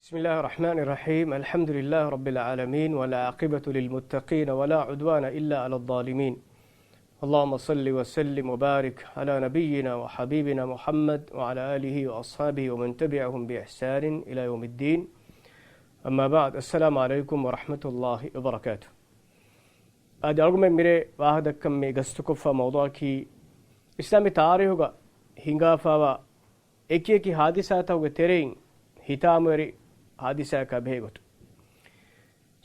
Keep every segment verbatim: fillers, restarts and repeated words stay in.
بسم الله الرحمن الرحيم. الحمد لله رب العالمين، والعاقبة للمتقين، ولا عدوان إلا على الظالمين. اللهم صل وسلم وبارك على نبينا وحبيبنا محمد وعلى آله وأصحابه ومن تبعهم بإحسان إلى يوم الدين. أما بعد، السلام عليكم ورحمة الله وبركاته. އަދި އަޅުގަނޑުމެން މިރޭ ވާހަކަދައްކަން މި ގަސްތުކޮށްފަ މައުޟޫޢަކީ، އިސްލާމީ ތާރީޚުގަ ހިނގާފައިވާ އެކިއެކި ހާދިސާތަކުގެ ތެރެއިން ހިތާމަވެރި ހާދިސާއަކާ ބެހޭ ގޮތު.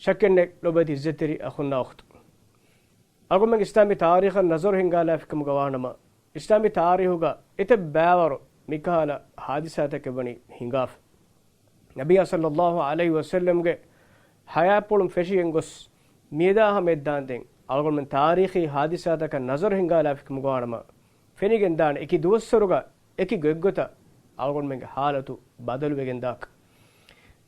ޝައްކެއްނެތް ލޮބުވެތި އިއްޒަތްތެރި އަޚުންނާ އުޚްތު. އަޅުގަނޑުމެން އިސްލާމީ ތާރީޚަށް ނަޒަރު ހިންގާލާފިކަމުގަ ވާނަމަ، އިސްލާމީ ތާރީޚުގަ އެތައް ބައިވަރު މިކަހަލަ ހާދިސާތަކެއް ވަނީ ހިނގާފަ. ނަބިއްޔާ ޞައްލައްލާހު ޢަލައިހި ވަސައްލަމްގެ ޙަޔާތްޕުޅުން ފެށިގެން ގޮސް މިއަދާ ހަމައަށްދާންދެން އަޅުގަނޑުމެން ތާރީޚީ ހާދިސާތަކަށް ނަޒަރު ހިންގާލާފިކަމުގަ ވާނަމަ، ފެނިގެންދާނެ އެކި ދުވަސްވަރުގަ އެކި ގޮތްގޮތަށް އަޅުގަނޑުމެންގެ ޙާލަތު ބަދަލުވެގެންދާކަށް.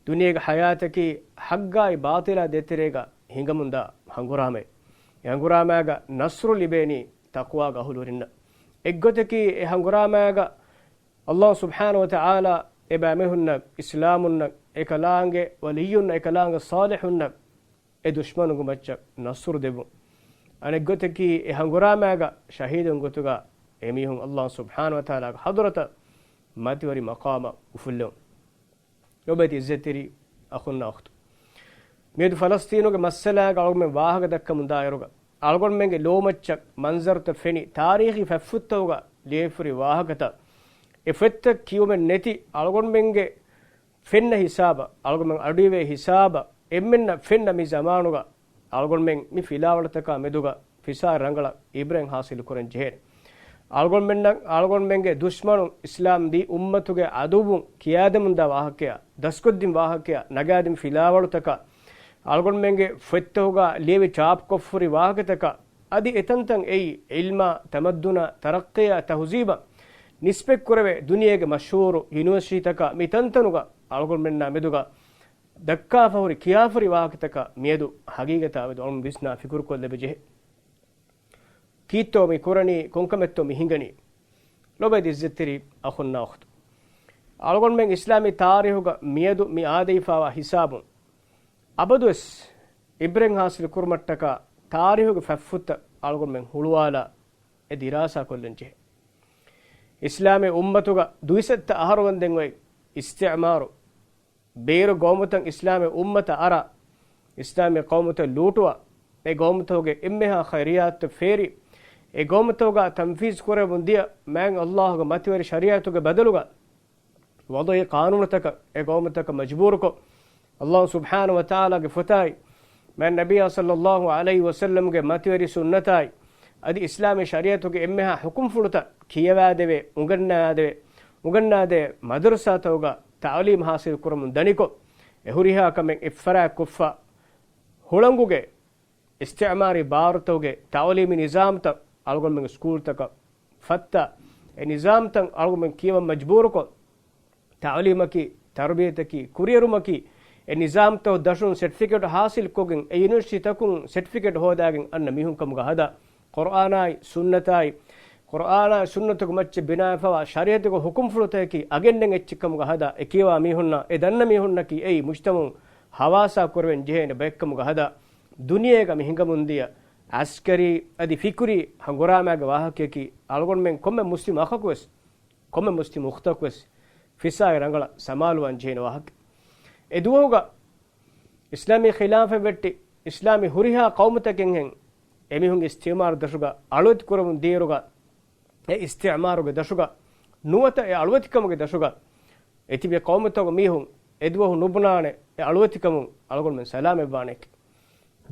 ދުނިޔޭގެ ޙަޔާތަކީ ޙައްޤާއި ބާޠިލާ ދޭތެރޭގަ ހިނގަމުންދާ ހަނގުރާމައެއް. އެ ހަނގުރާމައިގަ ނަޞްރު ލިބޭނީ ތަޤްވާގެ އަހުލުވެރިންނަށް. އެއްގޮތަކީ އެ ހަނގުރާމައިގަ ﷲ ސުބްޙާނަހޫ ވަތަޢާލާ އެބައިމީހުންނަށް، އިސްލާމުންނަށް، އެކަލާނގެ ވަލިއްޔުންނަށް، އެކަލާނގެ ޞާލިޙުންނަށް، އެ ދުޝްމަނުންގެ މައްޗަށް ނަޞްރު ދެއްވުން. އަނެއްގޮތަކީ އެ ހަނގުރާމައިގަ ޝަހީދުން ގޮތުގަ އެމީހުން ﷲ ސުބްޙާނަހޫ ވަތަޢާލާގެ ޙަޟްރަތަށް މަތިވެރި މަޤާމަށް އުފުއްލެވުން. ލޮބުވެތި އިއްޒަތްތެރި އަޚުންނާ އުޚްތު. މިއަދު ފަލަސްޠީނުގެ މައްސަލާގަ އަޅުގަނޑުމެން ވާހަކަ ދައްކަމުންދާއިރުގަ، އަޅުގަނޑުމެންގެ ލޯމައްޗަށް މަންޒަރުތައް ފެނި، ތާރީޚީ ފަތްފުށްތަކުގަ ލިޔެފަހުރި ވާހަކަތައް، އެ ފޮތްތައް ކިޔުމެއް ނެތި އަޅުގަނޑުމެންގެ ފެންނަ ހިސާބަށް، އަޅުގަނޑުމެން އަޑުއިވޭ ހިސާބަށް، އެންމެންނަށް ފެންނަ މި ޒަމާނުގަ އަޅުގަނޑުމެން މި ފިލާވަޅުތަކާ މެދުގަ ފިސާރި ރަނގަޅަށް އިބްރަތް ޙާޞިލު ކުރަން ޖެހޭނެ. އަޅުގަނޑުމެންނަށް އަޅުގަނޑުމެންގެ ދުޝްމަނުން، އިސްލާމް ދީ އުއްމަތުގެ ޢަދުއްވުން ކިޔާދެމުންދާ ވާހަކައާ، ދަސްކޮށްދިން ވާހަކައާ، ނަގާދިން ފިލާވަޅުތަކާ، އަޅުގަނޑުމެންގެ ފޮތްތަކުގަ ލިޔެވި ޗާޕްކޮށްފަހުރި ވާހަކަތަކާ، އަދި އެތަންތަން އެއީ ޢިލްމާ، ތަމައްދުނާ، ތަރައްޤީއާ، ތަހުޒީބަށް ނިސްބަތްކުރެވޭ ދުނިޔޭގެ މަޝްހޫރު ޔުނިވަރސިޓީތަކާ މި ތަންތަނުގަ އަޅުގަނޑުމެންނާ މެދުގަ ދައްކާފަހުރި، ކިޔާފަހުރި ވާހަކަތަކަށް މިއަދު ހަގީގަތާ މެދު އަޅުގަނޑު ވިސްނާ ފިކުރުކޮށްލެވިޖެހޭ. ކީއްތޯ މި ކުރަނީ، ކޮންކަމެއްތޯ މި ހިނގަނީ؟ ލޮބުވެތި އިއްޒަތްތެރި އަޚުންނާ އުޚްތު. އަޅުގަނޑުމެން އިސްލާމީ ތާރީޚުގަ މިއަދު މި އާދެވިފައިވާ ހިސާބުން އަބަދުވެސް އިބްރަތް ޙާޞިލު ކުރުމަށްޓަކާ ތާރީޚުގެ ފަތްފުށްތައް އަޅުގަނޑުމެން ހުޅުވާލާ އެ ދިރާސާ ކޮށްލަން ޖެހޭ. އިސްލާމީ އުއްމަތުގަ ދުއިސައްތަ އަހަރު ވަންދެން އޮތް އިސްތިޢުމާރު ބޭރު ގައުމުތައް އިސްލާމީ އުއްމަތަށް އަރާ، އިސްލާމީ ޤައުމުތައް ލޫޓުވާ، އެ ގައުމުތަކުގެ އެންމެހާ ޚައިރިއްޔާތުތައް ފޭރި، އެ ގައުމުތަކުގަ ތަންފީޒު ކުރެވެމުން ދިޔަ މާތް ﷲ ގެ މަތިވެރި ޝަރީޢަތުގެ ބަދަލުގަ ވަޟުޢީ ޤާނޫނުތަކަށް އެ ގައުމުތަކަށް މަޖުބޫރުކޮށް، ﷲ ސުބްޙާނަހޫ ވަތަޢާލާގެ ފޮތާއި، މާތް ނަބިއްޔާ ޞައްލައްލާހު ޢަލައިހި ވަސައްލަމްގެ މަތިވެރި ސުންނަތާއި، އަދި އިސްލާމީ ޝަރީޢަތުގެ އެންމެހާ ޙުކުމްފުޅުތައް ކިޔަވާދެވޭ، އުނގަންނާދެވޭ، އުނގަންނާދޭ މަދަރުސާތަކުގަ ތަޢުލީމް ޙާޞިލް ކުރަމުން ދަނިކޮށް، އެ ހުރިހާ ކަމެއް އެއްފަރާތްކޮށްފަ، ހުޅަނގުގެ އިސްތިޢުމާރީ ބާރުތަކުގެ ތަޢުލީމީ ނިޒާމްތައް އަޅުގަނޑުމެންގެ ސްކޫލްތަކަށް ފައްތާ، އެ ނިޒާމްތައް އަޅުގަނޑުމެން ކިޔަވަން މަޖުބޫރުކޮށް، ތަޢުލީމަކީ، ތަރުބިޔަތަކީ، ކުރިއެރުމަކީ، އެ ނިޒާމްތައް ދަށުން ސެޓްފިކެޓް ޙާޞިލްކޮށްގެން، އެ ޔުނިވަރސިޓީތަކުން ސެޓްފިކެޓް ހޯދާގެން އަންނަ މީހުން ކަމުގަ ހަދާ، ޤުރްއާނާއި ސުންނަތާއި، ޤުރްއާނާއި ސުންނަތުގެ މައްޗަށް ބިނާވެފަވާ ޝަރީޢަތުގެ ޙުކުމްފުޅުތަކަކީ އަގެއްނެތް އެއްޗެއްކަމުގަ ހަދާ، އެ ކިޔަވާ މީހުންނަށް، އެ ދަންނަ މީހުންނަކީ އެއީ މުޖްތަމަޢުން ހަވާސާ ކުރެވެން ޖެހޭނެ ބައެއްކަމުގަ ހަދާ، ދުނިޔޭގަ މި ހިނގަމުންދިޔަ އަސްކަރީ އަދި ފިކުރީ ހަނގުރާމާގެ ވާހަކަޔަކީ، އަޅުގަނޑުމެން ކޮންމެ މުސްލިމް އަޚަކުވެސް، ކޮންމެ މުސްލިމް އުޚްތަކުވެސް ފިސާއި ރަނގަޅަށް ސަމާލުވާން ޖެހޭނެ ވާހަކަ. އެ ދުވަހުގަ އިސްލާމީ ޚިލާފަތް ވެއްޓި، އިސްލާމީ ހުރިހާ ޤައުމުތަކެއްހެން އެމީހުން އިސްތިޢުމާރު ދަށުގަ އަޅުވެތި ކުރަމުން ދިޔައިރުގަ، އެ އިސްތިޢުމާރުގެ ދަށުގަ، ނުވަތަ އެ އަޅުވެތިކަމުގެ ދަށުގަ އެތިބި ޤައުމުތަކުގެ މީހުން އެދުވަހު ނުބުނާނެ، އެ އަޅުވެތިކަމުން އަޅުގަނޑުމެން ސަލާމަތްވާނެކެ.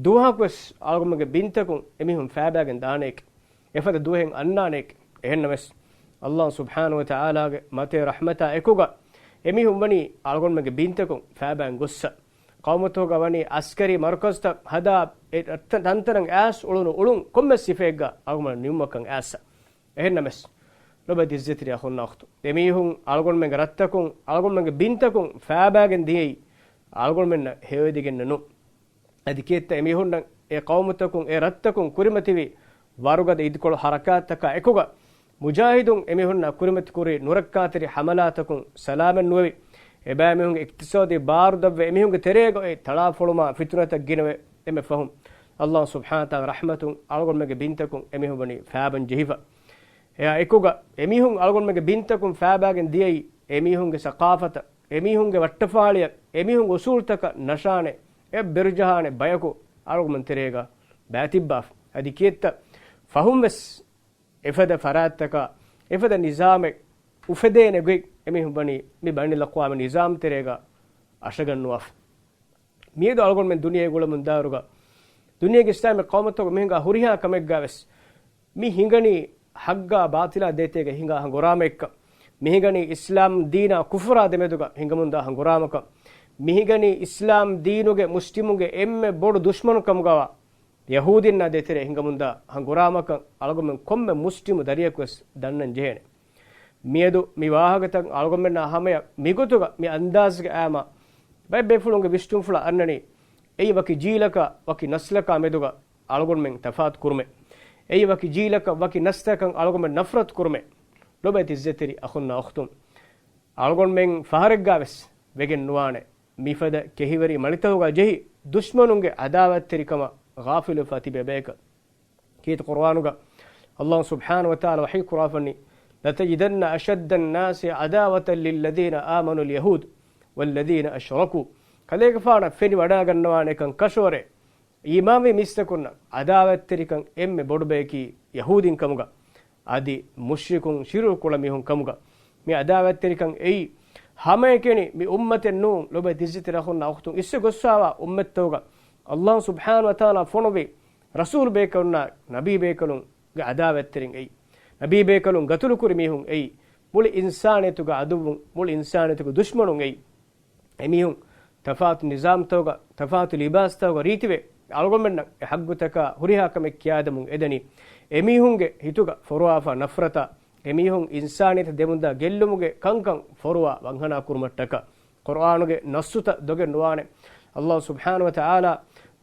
ދުވަހަކުވެސް އަޅުގަނޑުމެންގެ ބިންތަކުން އެމީހުން ފައިބައިގެން ދާނެކެ. އެފަދަ ދުވަހެއް އަންނާނެކެ. އެހެންނަމަވެސް، ﷲ ސުބްޙާނަހޫ ވަތަޢާލާގެ މަތިވެރި ރަޙްމަތާ އެކުގަ އެމީހުން ވަނީ އަޅުގަނޑުމެންގެ ބިންތަކުން ފައިބައިގެން ގޮއްސަ. ޤައުމުތަކުގަ ވަނީ އަސްކަރީ މަރުކަޒުތައް ހަދާ، އެ ތަންތަނަށް އައިސް އުޅުނު އުޅުން ކޮންމެސް ސިފައެއްގަ އަޅުގަނޑު ނިމުމަކަށް އައިސް. އެހެންނަމަވެސް، ލޮބުވެތި އިއްޒަތްތެރި އަޚުންނާ އުޚްތު، އެމީހުން އަޅުގަނޑުމެންގެ ރަށްތަކުން، އަޅުގަނޑުމެންގެ ބިންތަކުން ފައިބައިގެން ދިޔައީ އަޅުގަނޑުމެންނަށް ހެޔޮއެދިގެންނެއް ނޫން. އަދި ކިއެއްތަ އެމީހުންނަށް އެ ޤައުމުތަކުން އެ ރަށްތަކުން ކުރިމަތިވި ވަރުގަދަ އިދިކޮޅު ޙަރަކާތްތަކާ އެކުގަ، މުޖާހިދުން އެމީހުންނާ ކުރިމަތިކުރި ނުރައްކާތެރި ޙަމަލާތަކުން ސަލާމަތްނުވެވި، އެބައިމީހުންގެ އިޤްތިޞާދީ ބާރު ދަށްވެ، އެމީހުންގެ ތެރޭގަ އޮތް ތަޅާފޮޅުމާ ފިތުނަތައް ގިނަވެ، އެންމެ ފަހުން ﷲ ސުބްޙާނަހޫ ވަތަޢާލާ ރަޙްމަތުން އަޅުގަނޑުމެންގެ ބިންތަކުން އެމީހުން ވަނީ ފައިބަން ޖެހިފަ. އެއާ އެކުގަ އެމީހުން އަޅުގަނޑުމެންގެ ބިންތަކުން ފައިބައިގެން ދިޔައީ، އެމީހުންގެ ސަޤާފަތަށް، އެމީހުންގެ ވައްޓަފާޅިއަށް، އެމީހުންގެ އުސޫލްތަކަށް ނަށާނެ، އެއަށް ބިރުޖަހާނެ ބަޔަކު އަޅުގަނޑުމެން ތެރޭގަ ބައިތިއްބާފަ. އަދި ކިއެއްތަ ފަހުން ވެސް އެފަދަ ފަރާތްތަކާ، އެފަދަ ނިޒާމެއް އުފެދޭނެ ގޮތް އެމީހުން ވަނީ މި ބައިނަލްއަޤްވާމީ ނިޒާމް ތެރޭގަ އަށަގަންނުވާފަ. މިއަދު އަޅުގަނޑުމެން ދުނިޔޭގަ އުޅެމުންދާއިރުގަ، ދުނިޔޭގެ އިސްލާމީ ޤައުމުތަކުގަ މި ހިނގާ ހުރިހާ ކަމެއްގަ ވެސް، މި ހިނގަނީ ޙައްޤާ ބާޠިލާ ދޭތެރޭގަ ހިނގާ ހަނގުރާމައެއްކަން. މި ހިނގަނީ އިސްލާމް ދީނާ ކުފުރާ ދެމެދުގަ ހިނގަމުންދާ ހަނގުރާމަކަން. މި ހިނގަނީ އިސްލާމް ދީނުގެ މުސްލިމުންގެ އެންމެ ބޮޑު ދުޝްމަނު ކަމުގަވާ ޔަހޫދީންނާ ދޭތެރޭ ހިނގަމުންދާ ހަނގުރާމަކަން އަޅުގަނޑުމެން ކޮންމެ މުސްލިމު ދަރިޔަކު ވެސް ދަންނަން ޖެހޭނެ. މިއަދު މި ވާހަކަތައް އަޅުގަނޑުމެންނާ ހަމަޔަށް މިގޮތުގަ މި އަންދާޒުގެ އައިމަ ބައެއް ބޭފުޅުންގެ ވިސްނުންފުޅަށް އަންނަނީ، އެއީ ވަކި ޖީލަކާ ވަކި ނަސްލަކާ މެދުގަ އަޅުގަނޑުމެން ތަފާތު ކުރުމެއް. އެއީ ވަކި ޖީލަކަށް ވަކި ނަސްލަކަށް އަޅުގަނޑުމެން ނަފްރަތު ކުރުމެއް. ލޮބުވެތި އިއްޒަތްތެރި އަޚުންނާ އުޚްތުން، އަޅުގަނޑުމެން ފަހަރެއްގާ ވެސް ވެގެން ނުވާނެ މިފަދަ ކެހިވެރި މަޅިތަކުގަ ޖެހި ދުޝްމަނުންގެ އަދާވަތްތެރިކަމަށް ޣާފިލުވެފަ ތިބޭ ބަޔަކަށް. ކީރިތި ޤުރުއާނުގަ ﷲ ސުބްޙާނަހޫ ވަތަޢާލާ ވަޙީ ކުރާފަނީ، لَتَجِدَنَّ أَشَدَّ النَّاسِ عَدَاوَةً لِلَّذِينَ آمَنُوا الْيَهُودَ وَالَّذِينَ أَشْرَكُوا. ކަލޭގެފާނަށް ފެނިވަޑައިގަންނަވާނެކަން ކަށަވަރެއް، އީމާންވި މީސްތަކުންނަށް އަދާވަތްތެރިކަން އެންމެ ބޮޑު ބަޔަކީ ޔަހޫދީން ކަމުގަ، އަދި މުޝްރިކުން ޝިރުކު ކުޅަ މީހުން ކަމުގަ. މި އަދާވަތްތެރިކަން އެއީ ހަމައެކަނި މި އުއްމަތެއް ނޫން، ލޮބުވެތި އިއްޒަތްތެރި އަޚުންނާ އުޚްތުން، އިސްވެ ގޮއްސާވާ އުއްމަތްތަކުގަ ﷲ ސުބްޙާނަހޫ ވަތަޢާލާ ފޮނުވި ރަސޫލު ބޭކަލުންނާ ނަބީ ބޭކަލުންގެ އަދާވަތްތެރިން އެއީ. ނަބީ ބޭކަލުން ގަތުލުކުރި މީހުން އެއީ. މުޅި އިންސާނިއްޔަތުގެ ޢަދުއްވުން، މުޅި އިންސާނިއްޔަތުގެ ދުޝްމަނުން އެއީ. އެމީހުން ތަފާތު ނިޒާމްތަކުގަ، ތަފާތު ލިބާސްތަކުގަ ރީތިވެ، އަޅުގަނޑުމެންނަށް އެ ޙައްޤުތަކާ ހުރިހާ ކަމެއް ކިޔާދެމުން އެދެނީ. އެމީހުންގެ ހިތުގަ ފޮރުވާފާ ނަފްރަތާ، އެމީހުން އިންސާނިއްޔަތަށް ދެމުންދާ ގެއްލުމުގެ ކަންކަން ފޮރުވާ ވަންހަނާ ކުރުމަށްޓަކާ. ޤުރުއާނުގެ ނައްޞުތައް ދޮގެއް ނުވާނެ. ﷲ ސުބްޙާނަހޫ ވަތަޢާލާ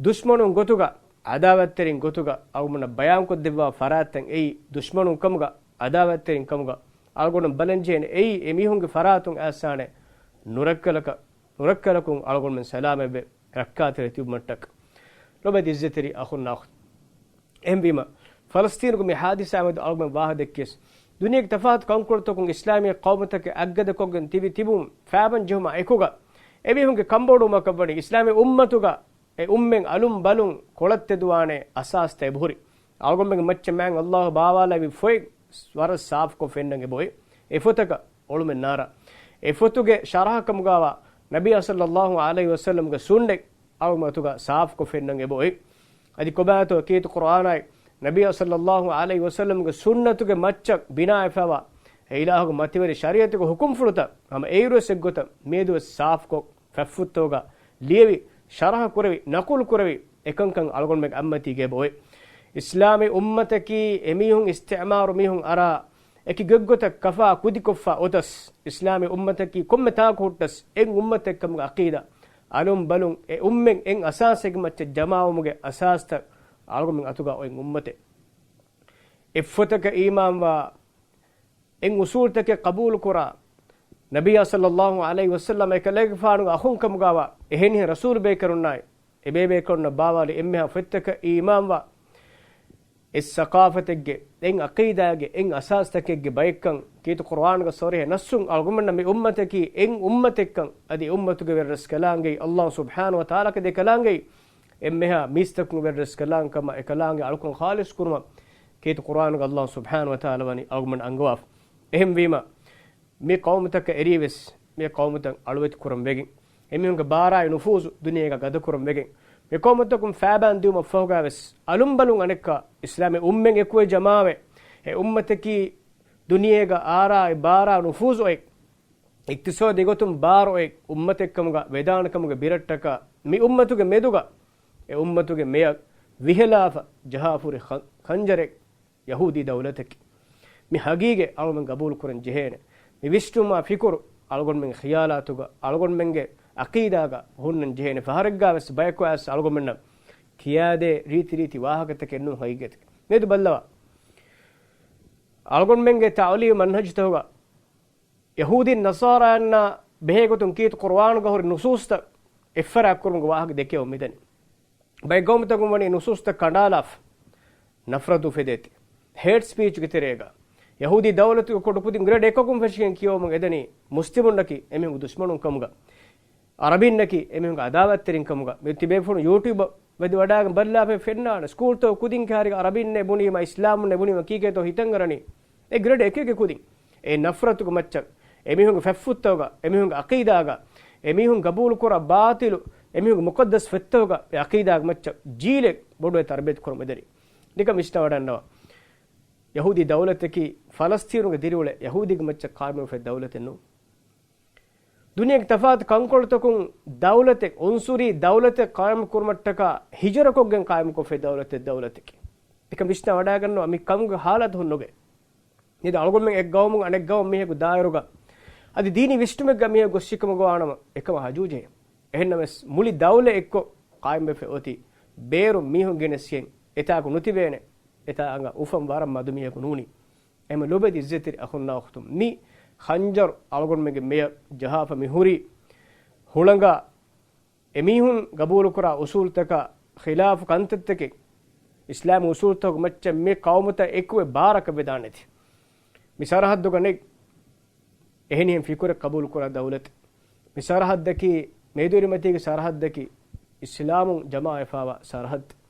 ދުޝްމަނުން ގޮތުގަ، އަދާވަތްތެރިން ގޮތުގަ އަޅުގަނޑަށް ބަޔާންކޮށްދެއްވާ ފަރާތްތައް އެއީ. ދުޝްމަނުން ކަމުގަ، އަދާވަތްތެރިން ކަމުގަ އަޅުގަނޑު ބަލަންޖެހޭނެ އެއީ އެމީހުންގެ ފަރާތުން އައިސާނެ ނުރައްކަލަކަށް، ނުރައްކަލަކުން އަޅުގަނޑުމެން ސަލާމަތްވެ ރައްކާތެރި ތިބުމަށްޓަކަ. ލޮބުވެތި އިއްޒަތްތެރި އަޚުންނާ އުޚްތުން. އެހެންވީމަ، ފަލަސްޠީނުގެ މި ޙާދިސާ މެދު އަޅުގަނޑު ވާހަ ދެއްކިޔަސް، ދުނިޔޭގެ ތަފާތު ކަންކޮޅުތަކުން އިސްލާމީ ޤައުމުތަކެއް އަތްގަދަކޮށްގެން ތިބި ތިބުން ފައިބަން ޖެހުމާ އެކުގަ، އެމީހުންގެ ކަންބޮޑުވުމަކަށް ވަނީ އިސްލާމީ އުއްމަތުގަ އެ އުއްމެން އަލުން ބަލުން ކޮޅަށް ތެދުވާނެ އަސާސްތައް އެބަހުރި. އަޅުގަނޑުމެންގެ މައްޗަށް މާތް ﷲ ބާވާލެއްވި ފޮތް ވަރަށް ސާފުކޮށް ފެންނަން އެބައޮތް. އެ ފޮތަކަށް އޮޅުމެއް ނާރާ. އެ ފޮތުގެ ޝަރަޙަ ކަމުގަވާ ނަބިއްޔާ ޞައްލައްލާހު ޢަލައިހި ވަސައްލަމްގެ ސުންނަތް އަޅުގަނޑު މަތުގަ ސާފުކޮށް ފެންނަން އެބައޮތް. އަދި ކޮބާތޯ ކީރިތި ޤުރުއާނާއި ނަބިއްޔާ ޞައްލައްލާހު ޢަލައިހި ވަސައްލަމްގެ ސުންނަތުގެ މައްޗަށް ބިނާވެފައިވާ އެ އިލާހުގެ މަތިވެރި ޝަރީޢަތުގެ ޙުކުމްފުޅުތައް ހަމަ އެއިރުވެސް އެއްގޮތަށް މިއަދުވެސް ސާފުކޮށް، ފަތްފުށްތަކުގަ ލިޔެވި، ޝަރަޙަ ކުރެވި، ނަޤުލު ކުރެވި އެކަންކަން އަޅުގަނޑުމެން އަތްމަތީގަ އެބައޮތް. އިސްލާމީ އުއްމަތަކީ އެމީހުން އިސްތިޢުމާރު މީހުން އަރާ އެކި ގޮތްގޮތަށް ކަފާ ކުދިކޮށްފަ އޮތަސް، އިސްލާމީ އުއްމަތަކީ ކޮންމެ ތާކު ހުއްޓަސް އެއް އުއްމަތެއްކަމުގެ ޢަޤީދާ، އަލުން ބަލުން އެ އުއްމެން އެއް އަސާސެއްގެ މައްޗަށް ޖަމާވުމުގެ އަސާސްތައް އަޅުގަނޑުމެން އަތުގަ އޮތް އުއްމަތެއް. އެއްފޮތަކަށް އީމާންވާ، އެއް އުސޫލްތަކެއް ޤަބޫލުކުރާ، ނަބިއްޔާ ޞައްލައްލާހު ޢަލައިހި ވަސައްލަމް އެކަލޭގެފާނުގެ އަޚުން ކަމުގަވާ، އެހެނިހެން ރަސޫލު ބޭކަލުންނާއި، އެބޭބޭކަލުންނަށް ބާވާލި އެންމެހާ ފޮތްތަކަށް އީމާންވާ، އެއް ސަޤާފަތެއްގެ، އެއް ޢަޤީދާގެ، އެއް އަސާސްތަކެއްގެ ބައެއްކަން، ކީރިތި ޤުރުއާނުގެ ޞަރީޙަ ނައްޞުން އަޅުގަނޑުމެންނަށް މި އުއްމަތަކީ އެއް އުއްމަތެއްކަން، އަދި އެ އުއްމަތުގެ ވެރިރަސްކަލާނގެއީ ﷲ ސުބްޙާނަހު ވަތަޢާލާގެ ދެކަލާނގެއީ، އެންމެހާ މީސްތަކުންގެ ވެރިރަސްކަލާނގެ ކަމަށް އެކަލާނގެ އަޅުކަން ޚާލިޞް ކުރުމަށް، ކީރިތި ޤުރުއާނުގަ ﷲ ސުބްޙާނަހު ވަތަޢާލާ ވަނީ އަޅުގަނޑުމެން އަންގަވާފަ. އެހެންވީމަ، މި ޤައުމުތަކަށް އެރީވެސް، މި ޤައުމުތައް އަޅުވެތި ކުރަން ވެގެން، އެމީހުންގެ ބާރާއި ނުފޫޒު ދުނިޔޭގަ ގަދަކުރަން ވެގެން، މި ޤައުމުތަކުން ފައިބާން ދިއުމަށްފަހުގަވެސް، އަލުންބަލުން އަނެއްކާ އިސްލާމީ އުއްމެން އެކުވެ ޖަމާވެ، އެ އުއްމަތަކީ ދުނިޔޭގަ އާރާއި ބާރާ ނުފޫޒު އޮތް، އިޤްތިޞާދީ ގޮތުން ބާރު އޮތް އުއްމަތެއްކަމުގަ ވެދާނެ ކަމުގެ ބިރަށްޓަކާ، މި އުއްމަތުގެ މެދުގަ، އެ އުއްމަތުގެ މެޔަށް ވިހެލާފަ ޖަހާފަ ހުރި ޚަ-، ޚަންޖަރެއް ޔަހޫދީ ދައުލަތަކީ. މި ހަގީގަތް އަޅުގަނޑުމެން ގަބޫލު ކުރަން ޖެހޭނެ. މި ވިސްނުމާ ފިކުރު އަޅުގަނޑުމެންގެ ޚިޔާލާތުގަ، އަޅުގަނޑުމެންގެ ޢަޤީދާގަ ހުންނަން ޖެހޭނެ. ފަހަރެއްގާވެސް ބަޔަކު އައިސް އަޅުގަނޑުމެންނަށް ކިޔާދޭ ރީތި ރީތި ވާހަކަތަކެއް ނޫން ހަގީގަތަކީ. މިއަދު ބައްލަވާ. އަޅުގަނޑުމެންގެ ތަޢުލީމު މަންހަޖުތަކުގަ ޔަހޫދީން ނަޞާރާއަންނާ ބެހޭގޮތުން ކީރިތި ޤުރުއާނުގަ ހުރި ނުސޫސްތައް އެއްފަރާތްކުރުމުގެ ވާހަކަ ދެކެވުން މިދަނީ. ބައެއް ގައުމުތަކުން ވަނީ ނުސޫސްތައް ކަނޑާލާފަ، ނަފްރަތު އުފެދޭތީ. ހޭޓް ސްޕީޗްގެ ތެރޭގަ ޔަހޫދީ ދައުލަތުގެ ކުޑަކުދިން ގްރޭޑް އެކަކުން ފެށިގެން ކިޔަވަމުން އެދަނީ މުސްލިމުންނަކީ އެމީހުންގެ ދުޝްމަނުން ކަމުގަ، އަރަބިންނަކީ އެމީހުންގެ އަދާވަތްތެރިން ކަމުގަ. މި ތިބޭފުޅުން ޔޫޓިއުބަށް ވެދި ވަޑާގެން ބައްލާފައި ފެންނާނެ. ސްކޫލްތަކުގެ ކުދިން ކާރިގަ އަރަބިންނޭ ބުނީމަ، އިސްލާމުންނޭ ބުނީމަ ކީކޭތޯ ހިތަށް އަރަނީ؟ އެ ގްރޭޑް އެކެއްގެ ކުދިން. އެ ނަފްރަތުގެ މައްޗަށް، އެމީހުންގެ ފެށްފުށްތަކުގަ، އެމީހުންގެ އަޤީދާގަ، އެމީހުން ގަބޫލުކުރާ ބާޠިލު، އެމީހުންގެ މުޤައްދަސް ފޮތްތަކުގަ އެ އަޤީދާގެ މައްޗަށް ޖީލެއް ބޮޑުވެ ތަރުބިޔަތު ކުރަމުން އެދަނީ. ނިކަން ވިސްނާވަޑަންނަވާ. ޔަހޫދީ ދައުލަތަކީ ފަލަސްޠީނުގެ ދިރިއުޅޭ ޔަހޫދީގެ މައްޗަށް ޤާއިމުވެފައި ދައުލަތެއް ނޫން. ދުނިޔޭގެ ތަފާތު ކަންކޮޅުތަކުން ދައުލަތެއް، އުންސުރީ ދައުލަތެއް ޤާއިމުކުރުމަށްޓަކާ ހިޖުރަކޮށްގެން ޤާއިމުކޮށްފައި ދައުލަތެއް، ދައުލަތެކޭ. އެކަން ވިސްނާ ވަޑައިގަންނަވާ، މި ކަމުގެ ހާލަތު ހުންނުގެ. ނިދަ އަޅުގަނޑުމެން އެއްގައުމުން އަނެއްގައުމު މީހަކު ދާއިރުގަ އަދި ދީނީ ވިސްނުމެއްގަ މީހަކު ގޮއްސިކަމުގަ ވާނަމަ އެކަމަށް ހަޖޫޖެހޭ. އެހެންނަމަސް މުޅި ދައުލަތް އެއްކޮށް ޤާއިމުވެފަ އޮތީ ބޭރު މީހުން ގެނެސްގެން އެތާކު ނުތިބޭނެ. އެތާ އަނގަ އުފަން ވަރަށް މަދު މީހަކު ނޫނީ. އެހެން ލޯބިވެތި އިއްޒަތްތެރި އަޚުންނާ އުޚްތުން، މި ޚަންޖަރު އަޅުގަނޑުމެންގެ މެޔަށް ޖަހާފަ މި ހުރީ ހުޅަނގާ އެމީހުން ގަބޫލުކުރާ އުސޫލުތަކާ ޚިލާފު ކަންތައްތަކެއް، އިސްލާމީ އުސޫލުތަކުގެ މައްޗަށް މި ޤައުމުތައް އެކުވެ ބާރަކަށް ވެދާނެތީ. މި ސަރަހައްދުގަ ނެތް އެހެނިހެން ފިކުރެއް ޤަބޫލުކުރާ ދައުލަތެއް. މި ސަރަހައްދަކީ، މެހެދިވެރިމަތީގެ ސަރަހައްދަކީ އިސްލާމުން ޖަމާވެފާވާ ސަރަހައްދެއް.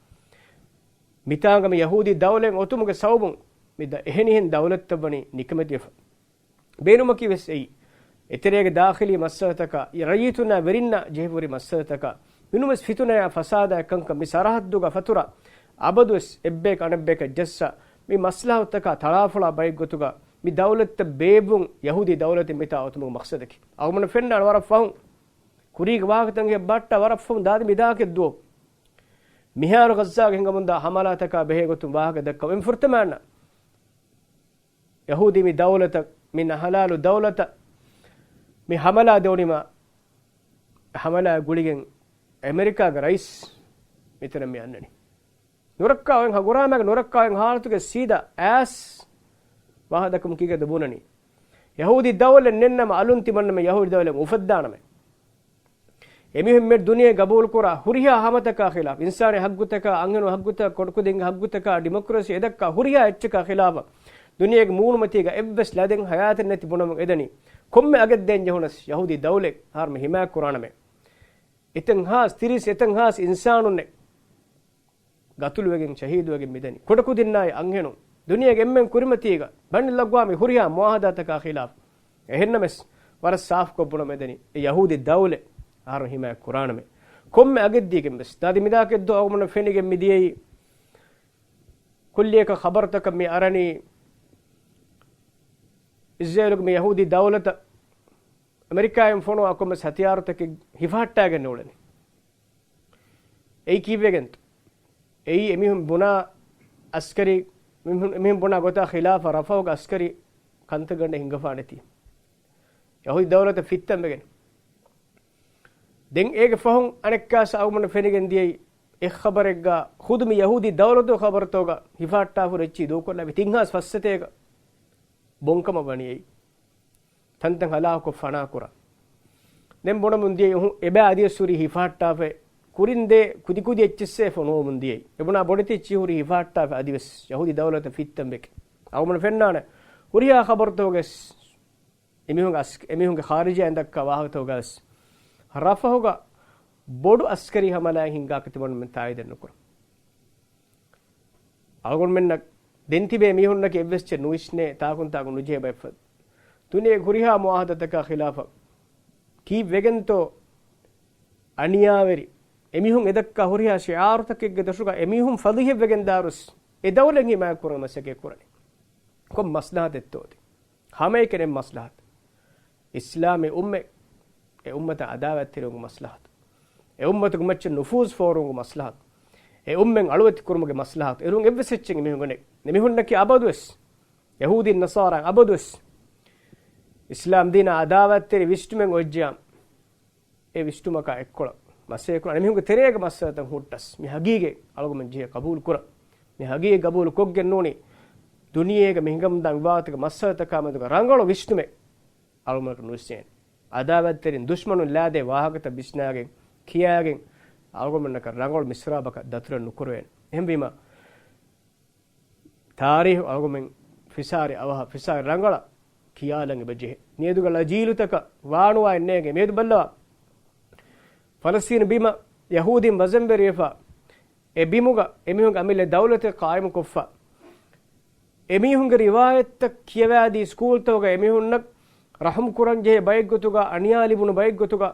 މިތާނގަ މި ޔަހޫދީ ދައުލަތް އޮތުމުގެ ސަބަބުން މި ދަ-، އެހެނިހެން ދައުލަތްތައް ވަނީ ނިކަމެތިވެފަ. ބޭނުމަކީ ވެސް އެއީ. އެތެރޭގެ ދާޚިލީ މައްސަލަތަކާ، ރައްޔިތުންނާ ވެރިންނާ ޖެހިފަހުރި މައްސަލަތަކާ، މިނޫންވެސް ފިތުނަޔާ ފަސާދަޔާ ކަންކަން މި ސަރަހައްދުގަ ފަތުރަ އަބަދުވެސް އެއްބަޔަކަށް އަނެއްބަޔަކަށް ޖައްސާ، މި މަސްލަހަތުތަކާ ތަޅާފޮޅާ ބައެއްގޮތުގަ މި ދައުލަތްތައް ބޭއްވުން ޔަހޫދީ ދައުލަތެއް މިތާ އޮތުމުގެ މަޤްޞަދަކީ. އަޅުގަނޑަށް ފެންނާނެ ވަރަށް ފަހުން، ކުރީގެ ވާހަކަތައް ބައްޓާ ވަރަށް ފަހުން ދާދި މިދާކެއް ދުވަހު. މިހާރު ޣައްޒާގެ ހިނގަމުންދާ ހަމަލާތަކާ ބެހޭ ގޮތުން ވާހަކަ ދައްކަމުން ފުރަތަމަ އަންނަ ޔަހޫދީ މި ދައުލަތަށް، މި ނަހަލާލު ދައުލަތަށް މި ހަމަލާ ދެވުނީމާ، ހަމަލާ ގުޅިގެން އެމެރިކާގެ ރައީސް މިތަނަށް މި އަންނަނީ. ނުރައްކާ އޮތް ހަ-، ގުރާމައިގެ ނުރައްކާ އޮތް ހާލަތުގެ ސީދާ އައިސް ވާހަކަ ދައްކަމުން ކީކޭތޯ ބުނަނީ؟ ޔަހޫދީ ދައުލަތް ނެތްނަމަ، އަލުން ތިމަންނަމެން ޔަހޫދީ ދައުލަތް އުފައްދާނަމޭ. އެމީހުން މި ދުނިޔެ ގަބޫލުކުރާ ހުރިހާ ހަމަތަކާ ޚިލާފަށް، އިންސާނީ ހައްގުތަކާ، އަންހެނު ހައްގުތަކާ، ކޮޑުކުދިންގެ ހައްގުތަކާ، ޑިމޮކްރަސީ އެދައްކާ ހުރިހާ އެއްޗަކާ ޚިލާފަށް ދުނިޔޭގެ މޫނުމަތީގަ އެއްވެސް ލަދެއް ހަޔާތެއް ނެތި ބުނަމުން އެދަނީ. ކޮންމެ އަގެއް ދޭން ޖެހުނަސް ޔަހޫދީ ދައުލަތް އަހަރުމެން ހިމާޔަތް ކުރާނަމޭ. އެތައް ހާސް، ތިރީސް އެތައް ހާސް އިންސާނުންނެއް ގަތުލުވެގެން، ޝަހީދުވެގެން މިދަނީ. ކޮޑަކުދިންނާއި އަންހެނުން ދުނިޔޭގެ އެންމެން ކުރިމަތީގަ ބަނޑި ލައްވާ މި ހުރިހާ މުއާހަދާތަކާ ޚިލާފަށް. އެހެންނަމަސް، ވަރަށް ސާފުކޮށް ބުނަމުން އެދަނީ، އެ ޔަހޫދީ ދައުލަތް އަހަރު ހިމާޔަތް ކުރާނަމޭ. ކޮންމެ އަގެއް ދީގެން ވެސް. ދާދި މިދާކެއް ދުވަހު އަޅުގަނޑަށް ފެނިގެން މި ދިޔައީ، ކުއްލިއަކަށް ޚަބަރުތަކަށް މި އަރަނީ، އިސްރޭލުގެ މި ޔަހޫދީ ދައުލަތަށް އަމެރިކާއިން ފޮނުވާ ކޮންމެސް ހަތިޔާރުތަކެއް ހިފަހައްޓާގެން އުޅެނީ. އެއީ ކީއްވެގެންތޯ؟ އެއީ އެމީހުން ބުނާ އަސްކަރީ، މީހުން، އެމީހުން ބުނާ ގޮތާ ޚިލާފަށް ރަފަހުގަ އަސްކަރީ ކަންތައްގަނޑެއް ހިނގަފާނެތީ. ޔަހޫދީ ދައުލަތަށް ފިއްތަންވެގެން. ދެން އޭގެ ފަހުން އަނެއްކާސް އަޅުގަނޑަށް ފެނިގެން ދިޔައީ އެއް ޚަބަރެއްގަ ޚުދު މި ޔަހޫދީ ދައުލަތުގެ ޚަބަރުތަކުގަ ހިފަހައްޓާފަ ހުރި އެއްޗިހި ދޫކޮށްލާފަ ތިން ހާސް ފަސްސަތޭކަ ބޮންކަމަށް ވަނީ އެއީ. ތަންތަން ހަލާކުކޮށް ފަނާކުރާ. ދެން ބުނަމުން ދިޔައީ އުހު، އެބައި އަދިވެސް ހުރީ ހިފަހައްޓާފަ. ކުރިން ދޭ ކުދި ކުދި އެއްޗިއްސޭ ފޮނުވަމުން ދިޔައީ. އެބުނާ ބޮޑެތި އެއްޗިހި ހުރީ ހިފަހައްޓާފަ އަދިވެސް ޔަހޫދީ ދައުލަތަށް ފިއްތަންވެގެން. އަޅުގަނޑަށް ފެންނާނެ ހުރިހާ ޚަބަރުތަކުގަސް އެމީހުންގެ އަސް-، އެމީހުންގެ ޚާރިޖީއާ ދައްކާ ވާހަކަތަކުގަސް ރަފަހުގަ ބޮޑު އަސްކަރީ ހަމަލާއެއް ހިނގާކަށް ތިމަންމެން ތާއީދެއް ނުކުރަން. އަޅުގަނޑުމެންނަށް ދެން ތިބޭ މީހުންނަކީ އެއްވެސް ޗެއް ނުވިސްނޭ، ތާކުން ތާކު ނުޖެހޭ ބައެއްފަދަ. ދުނިޔޭގެ ހުރިހާ މުއާހަދާތަކާ ޚިލާފަށް ކީއްވެގެންތޯ އަނިޔާވެރި އެމީހުން އެދައްކާ ހުރިހާ ޝިޢާރުތަކެއްގެ ދޮށުގަ އެމީހުން ފަޟީޙަތްވެގެން ދާރުސް އެ ދައުލަތް ހިމާޔަތް ކުރުމަށް މަސައްކަތް ކުރަނީ. ކޮން މަސްލަހަތެއްތޯ އޮތީ؟ ހަމައެކަނި މަސްލަހަތު. އިސްލާމީ އުއްމަތް، އެ އުއްމަތަށް އަދާވަތްތެރިވުމުގެ މަސްލަހަތު، އެ އުއްމަތުގެ މައްޗަށް ނުފޫޒު ފޯރުވުމުގެ މަސްލަހަތު، އެ އުއްމަތް އަޅުވެތި ކުރުމުގެ މަސްލަހަތު. އެރުން އެއްވެސް އެއްޗެއް އެމީހުންގެ ނެތް. އެމީހުންނަކީ އަބަދުވެސް ޔަހޫދީން ނަޞާރާ އަބަދުވެސް އިސްލާމް ދީނާ އަދާވަތްތެރި ވިސްނުމެއް އޮތްޖިޔާ، އެ ވިސްނުމަކާ އެއްކޮޅަށް މަސައްކަތް ކުރާ އެމީހުންގެ ތެރޭގެ މައްސަލަތައް ހުއްޓަސް، މި ހަގީގަތް އަޅުގަނޑުމެން ޖެހޭ ޤަބޫލު ކުރަން. މި ހަގީގަތް ޤަބޫލު ކޮށްގެން ނޫނީ ދުނިޔޭގަ މި ހިނގަމުންދާ މި ވާހަކަތަކުގެ މައްސަލަތަކާ މެދުގަ ރަނގަޅު ވިސްނުމެއް އަޅުގަނޑަކަށް ނުވިސްނޭނެ. އަދާވަތްތެރިން ދުޝްމަނުން ލާދޭ ވާހަކަތައް ވިސްނާގެން ކިޔާގެން އަޅުގަނޑުމެންނަކަށް ރަނގަޅު މިސްރާބަކަށް ދަތުރެއް ނުކުރެވޭނެ. އެހެންވީމަ، ތާރީހު އަޅުގަނޑުމެން ފިސާރި އަވަހަށް ފިސާރި ރަނގަޅަށް ކިޔާލަން އެބަޖެހޭ. މިއަދުގަ ލަޖީލުތަކަށް ވާނުވާއެއް ނޭނގެ. މިއަދު ބައްލަވާ، ފަލަސްތީނު ބިމަށް ޔަހޫދީން ވަޒަންވެރިވެފަ، އެ ބިމުގަ އެމީހުންގެ އަމިއްލަ ދައުލަތެއް ޤާއިމުކޮށްފަ، އެމީހުންގެ ރިވާޔަތްތައް ކިޔަވާދީ، ސްކޫލްތަކުގަ އެމީހުންނަށް ރަޙުމް ކުރަން ޖެހޭ ބައެއްގޮތުގަ، އަނިޔާ ލިބުނު ބައެއްގޮތުގަ،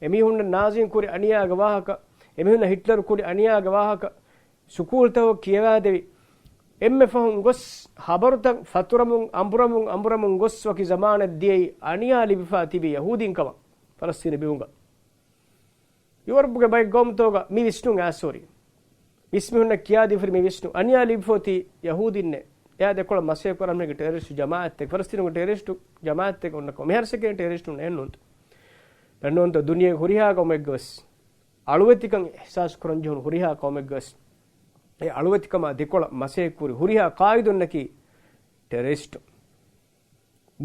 އެމީހުންނަށް ނާޒީން ކުރި އަނިޔާގެ ވާހަކަ، އެމީހުންނަށް ހިޓްލަރު ކުރި އަނިޔާގެ ވާހަކަ، ސުކޫލްތަކު ކިޔަވާދެވި، އެންމެ ފަހުން ގޮސް ހަބަރުތައް ފަތުރަމުން، އަނބުރަމުން، އަނބުރަމުން ގޮސް ވަކި ޒަމާނެއް ދިޔައީ އަނިޔާ ލިބިފާ ތިބި ޔަހޫދީން ކަމަށް ފަލަސްތީނު ބިމުގަ. ޔޫރަޕްގެ ބައެއް ގައުމުތަކުގަ މި ވިސްނުން އާސޯރި. މިސްމިހުންނަށް ކިޔާދީފަރި މި ވިސްނު. އަނިޔާ ލިބިފޯތީ ޔަހޫދީންނެއް. އެއާ ދެކޮޅަށް މަސޭ ކުރަން ޓެރަރިސްޓު ޖަމާއަތްތެއް، ފަލަސްތީނުގެ ޓެރަރިސްޓު ޖަމާއަތްތެއް އޮންނަކޮ. މިހާރު ސެކެންޑް ޓެރަރިސްޓު ނެއްނޫންތަ؟ ނެއްނޫންތަ ދުނިޔޭގެ ހުރިހާ ގައުމެއްގަވެސް އަޅުވެތިކަން އިޙްސާސް ކުރަން ޖެހުނު ހުރިހާ ގައުމެއްގަވެސް އެ އަޅުވެތިކަމާ ދެކޮޅަށް މަސޭ ކުރި ހުރިހާ ޤާއިދުންނަކީ ޓެރަރިސްޓު.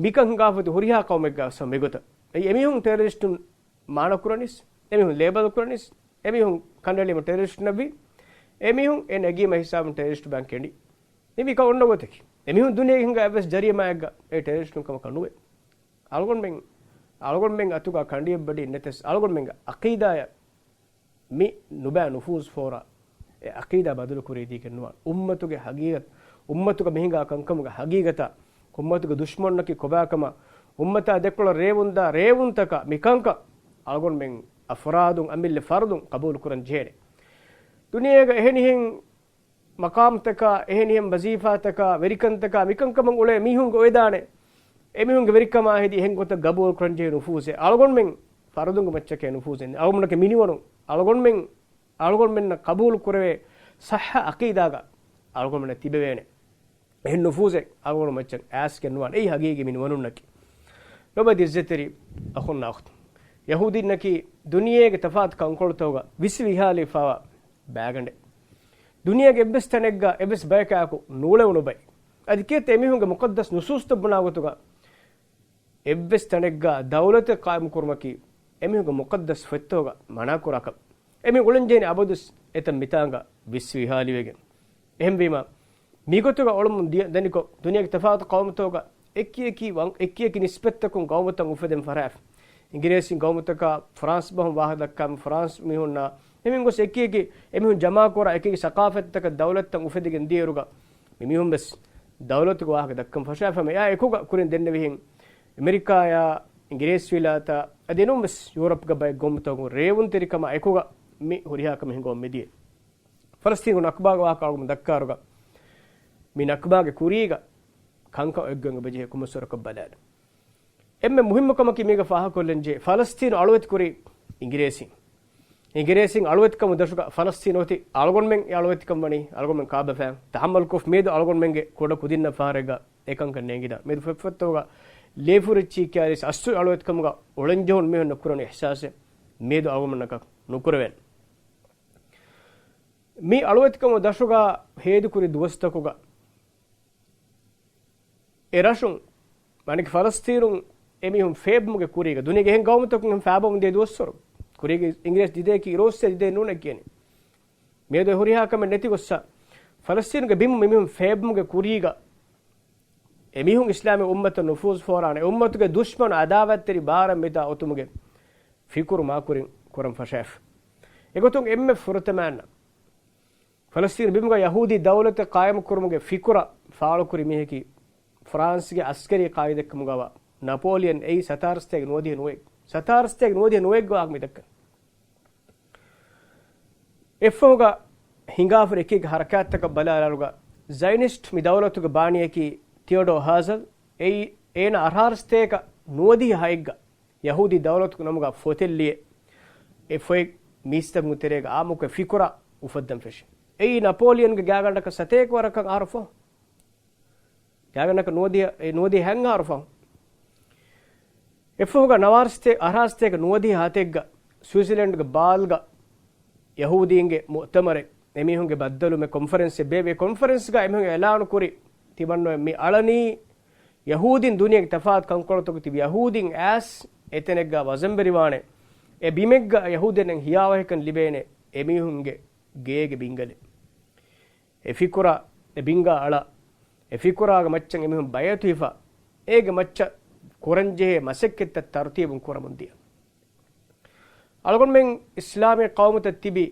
މިކަން ހިނގާފަތި ހުރިހާ ޤައުމެއްގަ ސަމެގޮތަށް. އެއީ އެމީހުން ޓެރަރިސްޓުން މާނަ ކުރަނީސް، އެމީހުން ލޭބަލް ކުރަނީސް، އެމީހުން ކަނޑައެޅީމަ ޓެރަރިސްޓުންނަށްވީ، އެމީހުން އެ ނެގީމަ ހިސާބުން ޓެރަރިސްޓު ބާން ކެނޑި. މި މިކަން އޮންނަ ގޮތަކީ. އެމީހުން ދުނިޔޭގެ ހިނގާ އެއްވެސް ޖަރީމާއެއްގަ އެ ޓެރަރިސްޓުން ކަމަކަށް ނުވޭ. އަޅުގަނޑުމެން، އަޅުގަނޑުމެން އަތުގަ ކަނޑިއެއްބަޑި ނެތެސް، އަޅުގަނޑުމެންގެ އަޤީދާޔަށް މި ނުބައި ނުފޫޒު ފޯރާ އެ އަޤީދާ ބަދަލު ކުރެވިދީގެން ނުވާނެ. އުއްމަތުގެ ހަގީގަތު، އުއްމަތުގަ މިހިނގާ ކަންކަމުގެ ހަގީގަތާ، އުއްމަތުގެ ދުޝްމަންނަކީ ކޮބާކަމާ، އުއްމަތާ ދެކޮޅަށް ރޭވުންދާ ރޭވުންތަކާ މިކަންކަން އަޅުގަނޑުމެން އަފްރާދުން އަމިއްލަ ފަރުދުން ޤަބޫލު ކުރަން ޖެހޭނެ. ދުނިޔޭގަ އެހެނިހެން މަޤާމްތަކާ، އެހެނިހެން ވަޒީފާތަކާ، ވެރިކަންތަކާ، މިކަންކަމަށް އުޅޭ މީހުންގެ އޮވެދާނެ. އެމީހުންގެ ވެރިކަމާ ހެދި އެހެން ގޮތަށް ގަބޫލު ކުރަން ޖެހޭ ނުފޫޒެއް. އަޅުގަނޑުމެން ފަރުދުންގެ މައްޗަކޭ ނުފޫޒެއް. އަޅުގަނޑުމެންނަކަށް މިނިވަނު، އަޅުގަނޑުމެން، އަޅުގަނޑުމެންނަށް ޤަބޫލު ކުރެވޭ ޞައްޙަ އަޤީދާގަ އަޅުގަނޑުމެންނަށް ތިބެވޭނެ. އެހެން ނުފޫޒެއް އަޅުގަނޑު މައްޗަށް އައިސްގެން ނުވާނެ. އެއީ ހަގީގީ މިނިވަނުންނަކީ. ލޮބުވެތި އިއްޒަތްތެރި އަޚުންނާ އުޚްތުން. ޔަހޫދީންނަކީ ދުނިޔޭގެ ތަފާތު ކަންކޮޅުތަކުގަ ވިސްވި ވިހާލި ފާވާ ބައިގަނޑެއް. ދުނިޔޭގެ އެއްވެސް ތަނެއްގަ އެއްވެސް ބަޔަކާއެކު ނޫޅެވުނު ބައެއް. އަދި ކިއެއްތަ އެމީހުންގެ މުޤައްދަސް ނުސޫސްތައް ބުނާ ގޮތުގަ އެއްވެސް ތަނެއްގަ ދައުލަތެއް ޤާއިމުކުރުމަކީ އެމީހުންގެ މުޤައްދަސް ފޮތްތަކުގަ މަނާކުރާކަށް. އެމީހުން އުޅެންޖެހެނީ އަބަދުވެސް އެތަން މިތާނގަ ވިސްވި ވިހާލިވެގެން. އެހެންވީމަ، މިގޮތުގަ އޮޅުމުން ދިޔަ، ދަނިކޮށް، ދުނިޔޭގެ ތަފާތު ޤައުމުތަކުގަ އެކިއެކި ވަން، އެކިއެކި ނިސްބަތްތަކުން ގައުމުތައް އުފެދެން ފަށާފި. އިނގިރޭސިން ގައުމުތަކާ ފްރާންސް ބަހުން ވާހަކަ ދައްކާ ފްރާންސް މީހުންނާ އެމީހުން ގޮސް އެކިއެކި އެމީހުން ޖަމާކުރާ އެކިއެކި ސަޤާފަތްތަކަށް ދައުލަތްތައް އުފެދިގެން ދިޔައިރުގަ މި މީހުން ވެސް ދައުލަތުގެ ވާހަކަ ދައްކަން ފަށާފަ މިއާ އެކުގަ ކުރިން ދެންނެވިހެން އެމެރިކާޔާ އިނގިރޭސިވިލާތާ އަދި އެނޫން ވެސް ޔޫރަޕްގެ ބައެއް ގައުމުތަކުން ރޭވުންތެރިކަމާ އެކުގަ މި ހުރިހާ ކަމެއް ހިނގަމުން މިދިޔަ. ފަލަސްތީނުގެ ނަކުބާގެ ވާހަކަ އަޅުގަނޑު ދައްކާއިރުގަ މި ނަކުބާގެ ކުރީގަ ކަންކަން އޮތްގޮތް އެބަޖެހޭ ކޮންމެސް ވަރަކަށް ބަލާލަން. އެންމެ މުހިއްމު ކަމަކީ މީގަ ފާހަގަކޮށްލަންޖެހޭ ފަލަސްތީނު އަޅުވެތިކުރީ އިނގިރޭސިން. އިނގިރޭސިން އަޅުވެތިކަމުގެ ދަށުގަ ފަލަސްތީނު އޮތީ އަޅުގަނޑުމެން އެ އަޅުވެތިކަން ވަނީ އަޅުގަނޑުމެން ކާބަފައިން ތަޙައްމަލުކޮށްފި މިއަދު އަޅުގަނޑުމެންގެ ކުޑަ ކުދިންނަށް ފަހަރެއްގަ އެކަންކަން ނޭނގިދާން. މިއަދު ފޮތްފޮތްތަކުގަ ލިޔެފުރިއްޗި ކިޔާލިސް އަސްލު އަޅުވެތިކަމުގަ އުޅެންޖެހުނު މީހުންނަށް ކުރަނި އިޙްސާސެއް މިއަދު އަޅުގަނޑުމެންނަކަށް ނުކުރެވޭނެ. މި އަޅުވެތިކަމުގެ ދަށުގަ ހޭދަކުރި ދުވަސްތަކުގަ އެ ރަށުން، މާނައަކީ ފަލަސްތީނުން އެމީހުން ފޭބުމުގެ ކުރީގަ، ދުނިޔޭގެ އެހެން ގައުމުތަކުން އެހެން ފާބަމުން ދިޔަ ދުވަސްވަރު. ކުރީގަ އިނގިރޭސި ދިދައަކީ އިރުއޮއްސޭ ދިދައެއް ނޫނޭ ކިޔަނީ. މިއަދު އެ ހުރިހާ ކަމެއް ނެތި ގޮއްސަ، ފަލަސްތީނުގެ ބިމުން އެމީހުން ފޭބުމުގެ ކުރީގަ، އެމީހުން އިސްލާމީ އުއްމަތަށް ނުފޫޒު ފޯރާނެ، އުއްމަތުގެ ދުޝްމަނު އަދާވަތްތެރި ބާރަށް މިތާ އޮތުމުގެ ފިކުރު މާކުރިން ކުރަން ފަށާފި. އެގޮތުން އެންމެ ފުރަތަމައަށް ފަލަސްތީނު ބިމުގަ ޔަހޫދީ ދައުލަތެއް ޤާއިމުކުރުމުގެ ފިކުރަށް ފާޅުކުރި މީހަކީ ފްރާންސްގެ އަސްކަރީ ޤާއިދެއްކަމުގަވާ ނަޕޯލިއަން އެއީ ސަތާރަ ސަތޭކަ ނުވަދިހަ ނުވައެއް، ސަތާރަ ސަތޭކަ ނުވަދިހަ ނުވައެއްގެ ވާހަކަ މި ދައްކަނީ. އެއަށްފަހުގަ ހިނގާފަ އެކި އެކި ހަރަކާތްތަކަށް ބަލާލާއިރުގަ ޒައިނިސްޓް މި ދައުލަތުގެ ބާނީއަކީ ތިއޮޑޯ ހާޒަލް އެއީ އޭނަ އަށާރަ ސަތޭކަ ނުވަދިހަ ހައެއްގަ ޔަހޫދީ ދައުލަތުގެ ނަމުގަ ފޮތެއް ލިޔެ، އެ ފޮތް މީސްތަކުންގެ ތެރޭގަ އާއްމުކޮށް ފިކުރަށް އުފައްދަން ފެށި. އެއީ ނަޕޯލިއަންގެ ގާގަނޑަކަށް ސަތޭކަ ވަރަކަށް އަހަރު ފަހު. ގާގަނޑަކަށް ނުވަދިހަ، އެ ނުވަދިހަ ހަތް އަހަރު ފަހު. އެއަށްފަހުގަ ނަވާރަ ސަތޭ، އަށާރަ ސަތޭކަ ނުވަދިހަ ހަތެއްގަ ސްވިޒަލެންޑްގެ ބާލްގަ ޔަހޫދީންގެ މުއުތަމަރެއް، އެމީހުންގެ ބައްދަލުވުމެއް ކޮންފަރެންސެއް ބޭއްވި. އެ ކޮންފަރެންސްގަ އެމީހުން އިޢުލާނު ކުރި ތިމަންނަ މި އަޅަނީ ޔަހޫދީން ދުނިޔޭގެ ތަފާތު ކަންކޮޅުތަކުގަ ތިބި ޔަހޫދީން އައިސް އެތަނެއްގަ ވަޒަންވެރިވާނެ، އެ ބިމެއްގަ ޔަހޫދީންނަށް ހިޔާވަހިކަން ލިބޭނެ، އެމީހުންގެ ގޭގެ ބިންގަލެއް. އެ ފިކުރާ، އެ ބިންގާ އަޅާ، އެ ފިކުރާގެ މައްޗަށް އެމީހުން ބައިވެތިވެފަ، އޭގެ މައްޗަށް ކުރަންޖެހޭ މަސައްކަތްތައް ތަރުތީބުން ކުރަމުން ދިޔަ. އަޅުގަނޑުމެން އިސްލާމީ ޤައުމުތައް ތިބި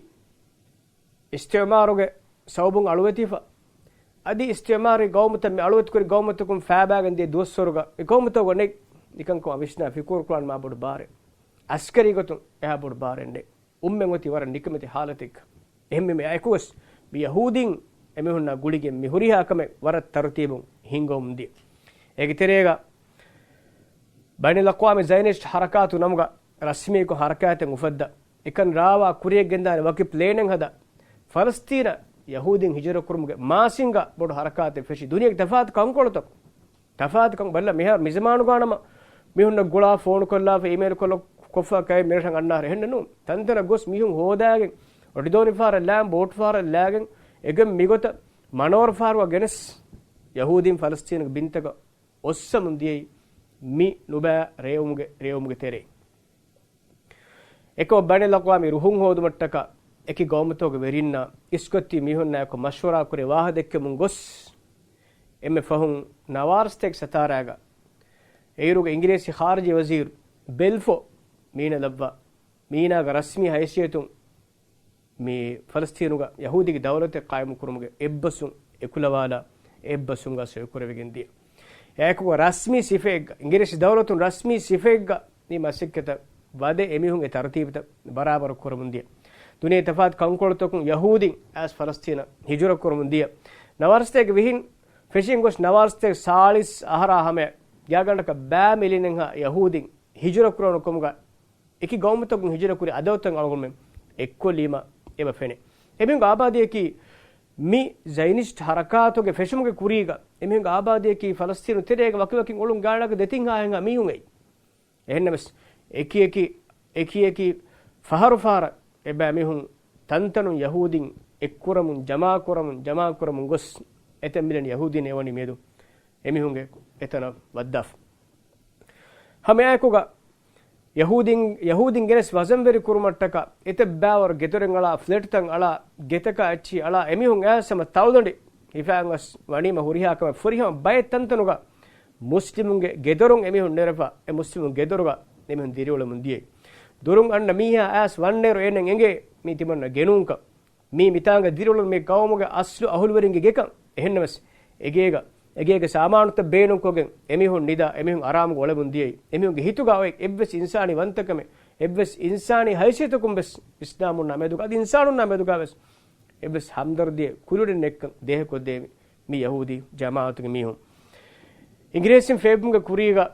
އިސްތިޢުމާރުގެ ސަބަބުން އަޅުވެތިފަ، އަދި އިސްތިޢުމާރީ ޤައުމުތައް މި އަޅުވެތިކުރި ޤައުމުތަކުން ފައިބާގެން ދިޔަ ދުވަސްވަރުގަ އެ ޤައުމުތަކުގަ ނެތް ނިކަންކަމަށް ވިސްނާ ފިކުރު ކުރާން މާ ބޮޑު ބާރެއް. އަސްކަރީ ގޮތުން އެހާ ބޮޑު ބާރެއް ނެތް. އުއްމަތް އޮތީ ވަރަށް ނިކަމެތި ޙާލަތެއްގަ. އެހެންވީމަ އެއާއެކުވެސް މި ޔަހޫދީން އެމީހުންނާ ގުޅިގެން މި ހުރިހާ ކަމެއް ވަރަށް ތަރުތީބުން ހިންގަމުން ދިޔަ. އޭގެ ތެރޭގަ ބައިނަލްއަޤްވާމީ ޒަޔަނިސްޓް ޙަރަކާތު ނަމުގަ ރަސްމީކޮށް ޙަރަކާތެއް އުފައްދާ، އެކަން ރާވާ ކުރިޔަށް ގެންދާނެ ވަކި ޕްލޭނެއް ހަދާ، ފަލަސްތީނަށް ޔަހޫދީން ހިޖުރަ ކުރުމުގެ މާސިންގާ ބޮޑު ޙަރަކާތެއް ފެށި، ދުނިޔޭގެ ތަފާތު ކަންކޮޅުތަކުން. ތަފާތު ކަން ބަލަ، މިހާރު މިޒަމާނުގާ ނަމަ މީހުންނަށް ގުޅާ ފޯނު ކޮށްލާފަ، އީމެއިލް ކޮށްލަ، ކޮށްފަ ކައި މިރަށަށް އަންނާރެ އެހެންނެއް ނޫން. ތަންތަނަށް ގޮސް މީހުން ހޯދާގެން، ރޮޑިދޯނި ފަހަރަށް ލާގެން، ބޯޓް ފަހަރަށް ލާގެން، އެގޮތް މިގޮތަށް މަނޯރަ ފަހަރުގަ ގެނެސް ޔަހޫދީން ފަލަސްތީނުގެ ބިންތަކަށް އޮއްސަމުން ދިޔައީ މި ނުބައި ރޭވުމުގެ، ރޭވުމުގެ ތެރެއިން. އެކަމަށް ބައިނަލްއަޤްވާމީ ރުހުން ހޯދުމަށްޓަކާ އެކި ގައުމުތަކުގެ ވެރިންނާ އިސްކޮށްދީ މީހުންނާއެކު މަޝްވަރާ ކުރި ވާހަކަ ދެއްކެމުން ގޮސް، އެންމެ ފަހުން ނަވާރަސްތޭކް ސަތާރައިގަ އޭރުގެ އިނގިރޭސި ޚާރިޖީ ވަޒީރު ބެލްފޯ މީނަ ލައްވާ، މީނާގެ ރަސްމީ ހައިސިއްޔަތުން މި ފަލަސްތީނުގަ ޔަހޫދީގެ ދައުލަތެއް ޤާއިމުކުރުމުގެ އެއްބަސްވުން އެކުލަވާލާ، އެއްބަސްވުންގަ ސޮއިކުރެވިގެން ދިޔަ. އެއާއެކުގަ ރަސްމީ ސިފައެއްގަ، އިނގިރޭސި ދައުލަތުން ރަސްމީ ސިފައެއްގަ މި މަސައްކަތަށް ވަދެ އެމީހުން އެ ތަރުތީބުތައް ބަރާބަރު ކުރަމުން ދިޔަ. ދުނިޔޭ ތަފާތު ކަންކޮޅުތަކުން ޔަހޫދީން އައިސް ފަލަސްތީނަށް ހިޖުރަ ކުރަމުން ދިޔަ. ނަވާރަސްތޭކް ވިހިން ފެށިގެން ގޮސް ނަވާރަސްތޭކް ސާޅީސް އަހަރާ ހަމަޔަށް ގާތްގަނޑަކަށް ބައި މިލިއަނެއްހާ ޔަހޫދީން ހިޖުރަ ކުރެވުނު ކަމުގަ އެކި ގައުމުތަކުން ހިޖުރަ ކުރި އަދަދުތައް އަޅުގަނޑުމެން އެއްކޮށްލީމަ އެބަ ފެނޭ. އެމީހުންގެ އާބާދީއަކީ މި ޒަޔަނިސްޓް ހަރަކާތުގެ ފެށުމުގެ ކުރީގަ އެމީހުންގެ އާބާދީއަކީ ފަލަސްތީނު ތެރޭގަ ވަކިވަކިން އުޅުން ގާތްގަނޑަކަށް ދެތިން ހާހެއްހާ މީހުން އެއީ. އެހެންނަމަވެސް، އެކިއެކި، އެކިއެކި، ފަހަރު ފަހަރަށް އެބައިމީހުން ތަންތަނުން ޔަހޫދީން އެއްކުރަމުން، ޖަމާކުރަމުން، ޖަމާކުރަމުން ގޮސް، އެތައް މިލިއަން ޔަހޫދީން އެވަނީ މިއަދު އެމީހުންގެ އެތަނަށް ވައްދާފަ. ހަމައެއާއެކުގަ ޔަހޫދީން، ޔަހޫދީން ގެނެސް ވަޒަންވެރި ކުރުމަށްޓަކާ، އެތައް ބައިވަރު ގެދޮރެއް އަޅާ، ފްލެޓްތައް އަޅާ، ގެތަކާ އެއްޗިހި އަޅާ، އެމީހުން އައިސް ހަމަ ތަޅުދަނޑި ހިފާގެން ގޮސް ވަނީމަ ހުރިހާ ކަމެއް ފުރިހަމަ ބައެއް ތަންތަނުގަ މުސްލިމުންގެ ގެދޮރުން އެމީހުން ނެރެފަ، އެ މުސްލިމުން ގެދޮރުގަ އެމީހުން ދިރިއުޅެމުން ދިޔައީ. ދުރުން އަންނަ މީހާ އައިސް ވަންނައިރު އޭނައަށް އެނގޭ މީ ތިމަންނަ ގެނޫންކަން. މީ މިތާނގަ ދިރިއުޅުނު މި ޤައުމުގެ އަސްލު އަހުލުވެރިންގެ ގެކަން. އެހެންނަމަވެސް، އެގޭގަ، އެގޭގެ ސާމާނުތައް ބޭނުންކޮށްގެން އެމީހުން ނިދާ، އެމީހުން އަރާމުގަ އުޅެމުން ދިޔައީ. އެމީހުންގެ ހިތުގަ އޮތް އެއްވެސް އިންސާނީ ވަންތަކަމެއް، އެއްވެސް އިންސާނީ ހައިސިއްޔަތަކުން ވެސް އިސްލާމުންނާ މެދުގަ، އަދި އިންސާނުންނާ މެދުގަ ވެސް އެއްވެސް ހަމްދަރްދީއެއް ކުރިއުޅެން ނެތްކަން ދޭހަކޮށްދޭ މި ޔަހޫދީ ޖަމާޢަތުގެ މީހުން. އިނގިރޭސިން ފޭބުމުގެ ކުރީގަ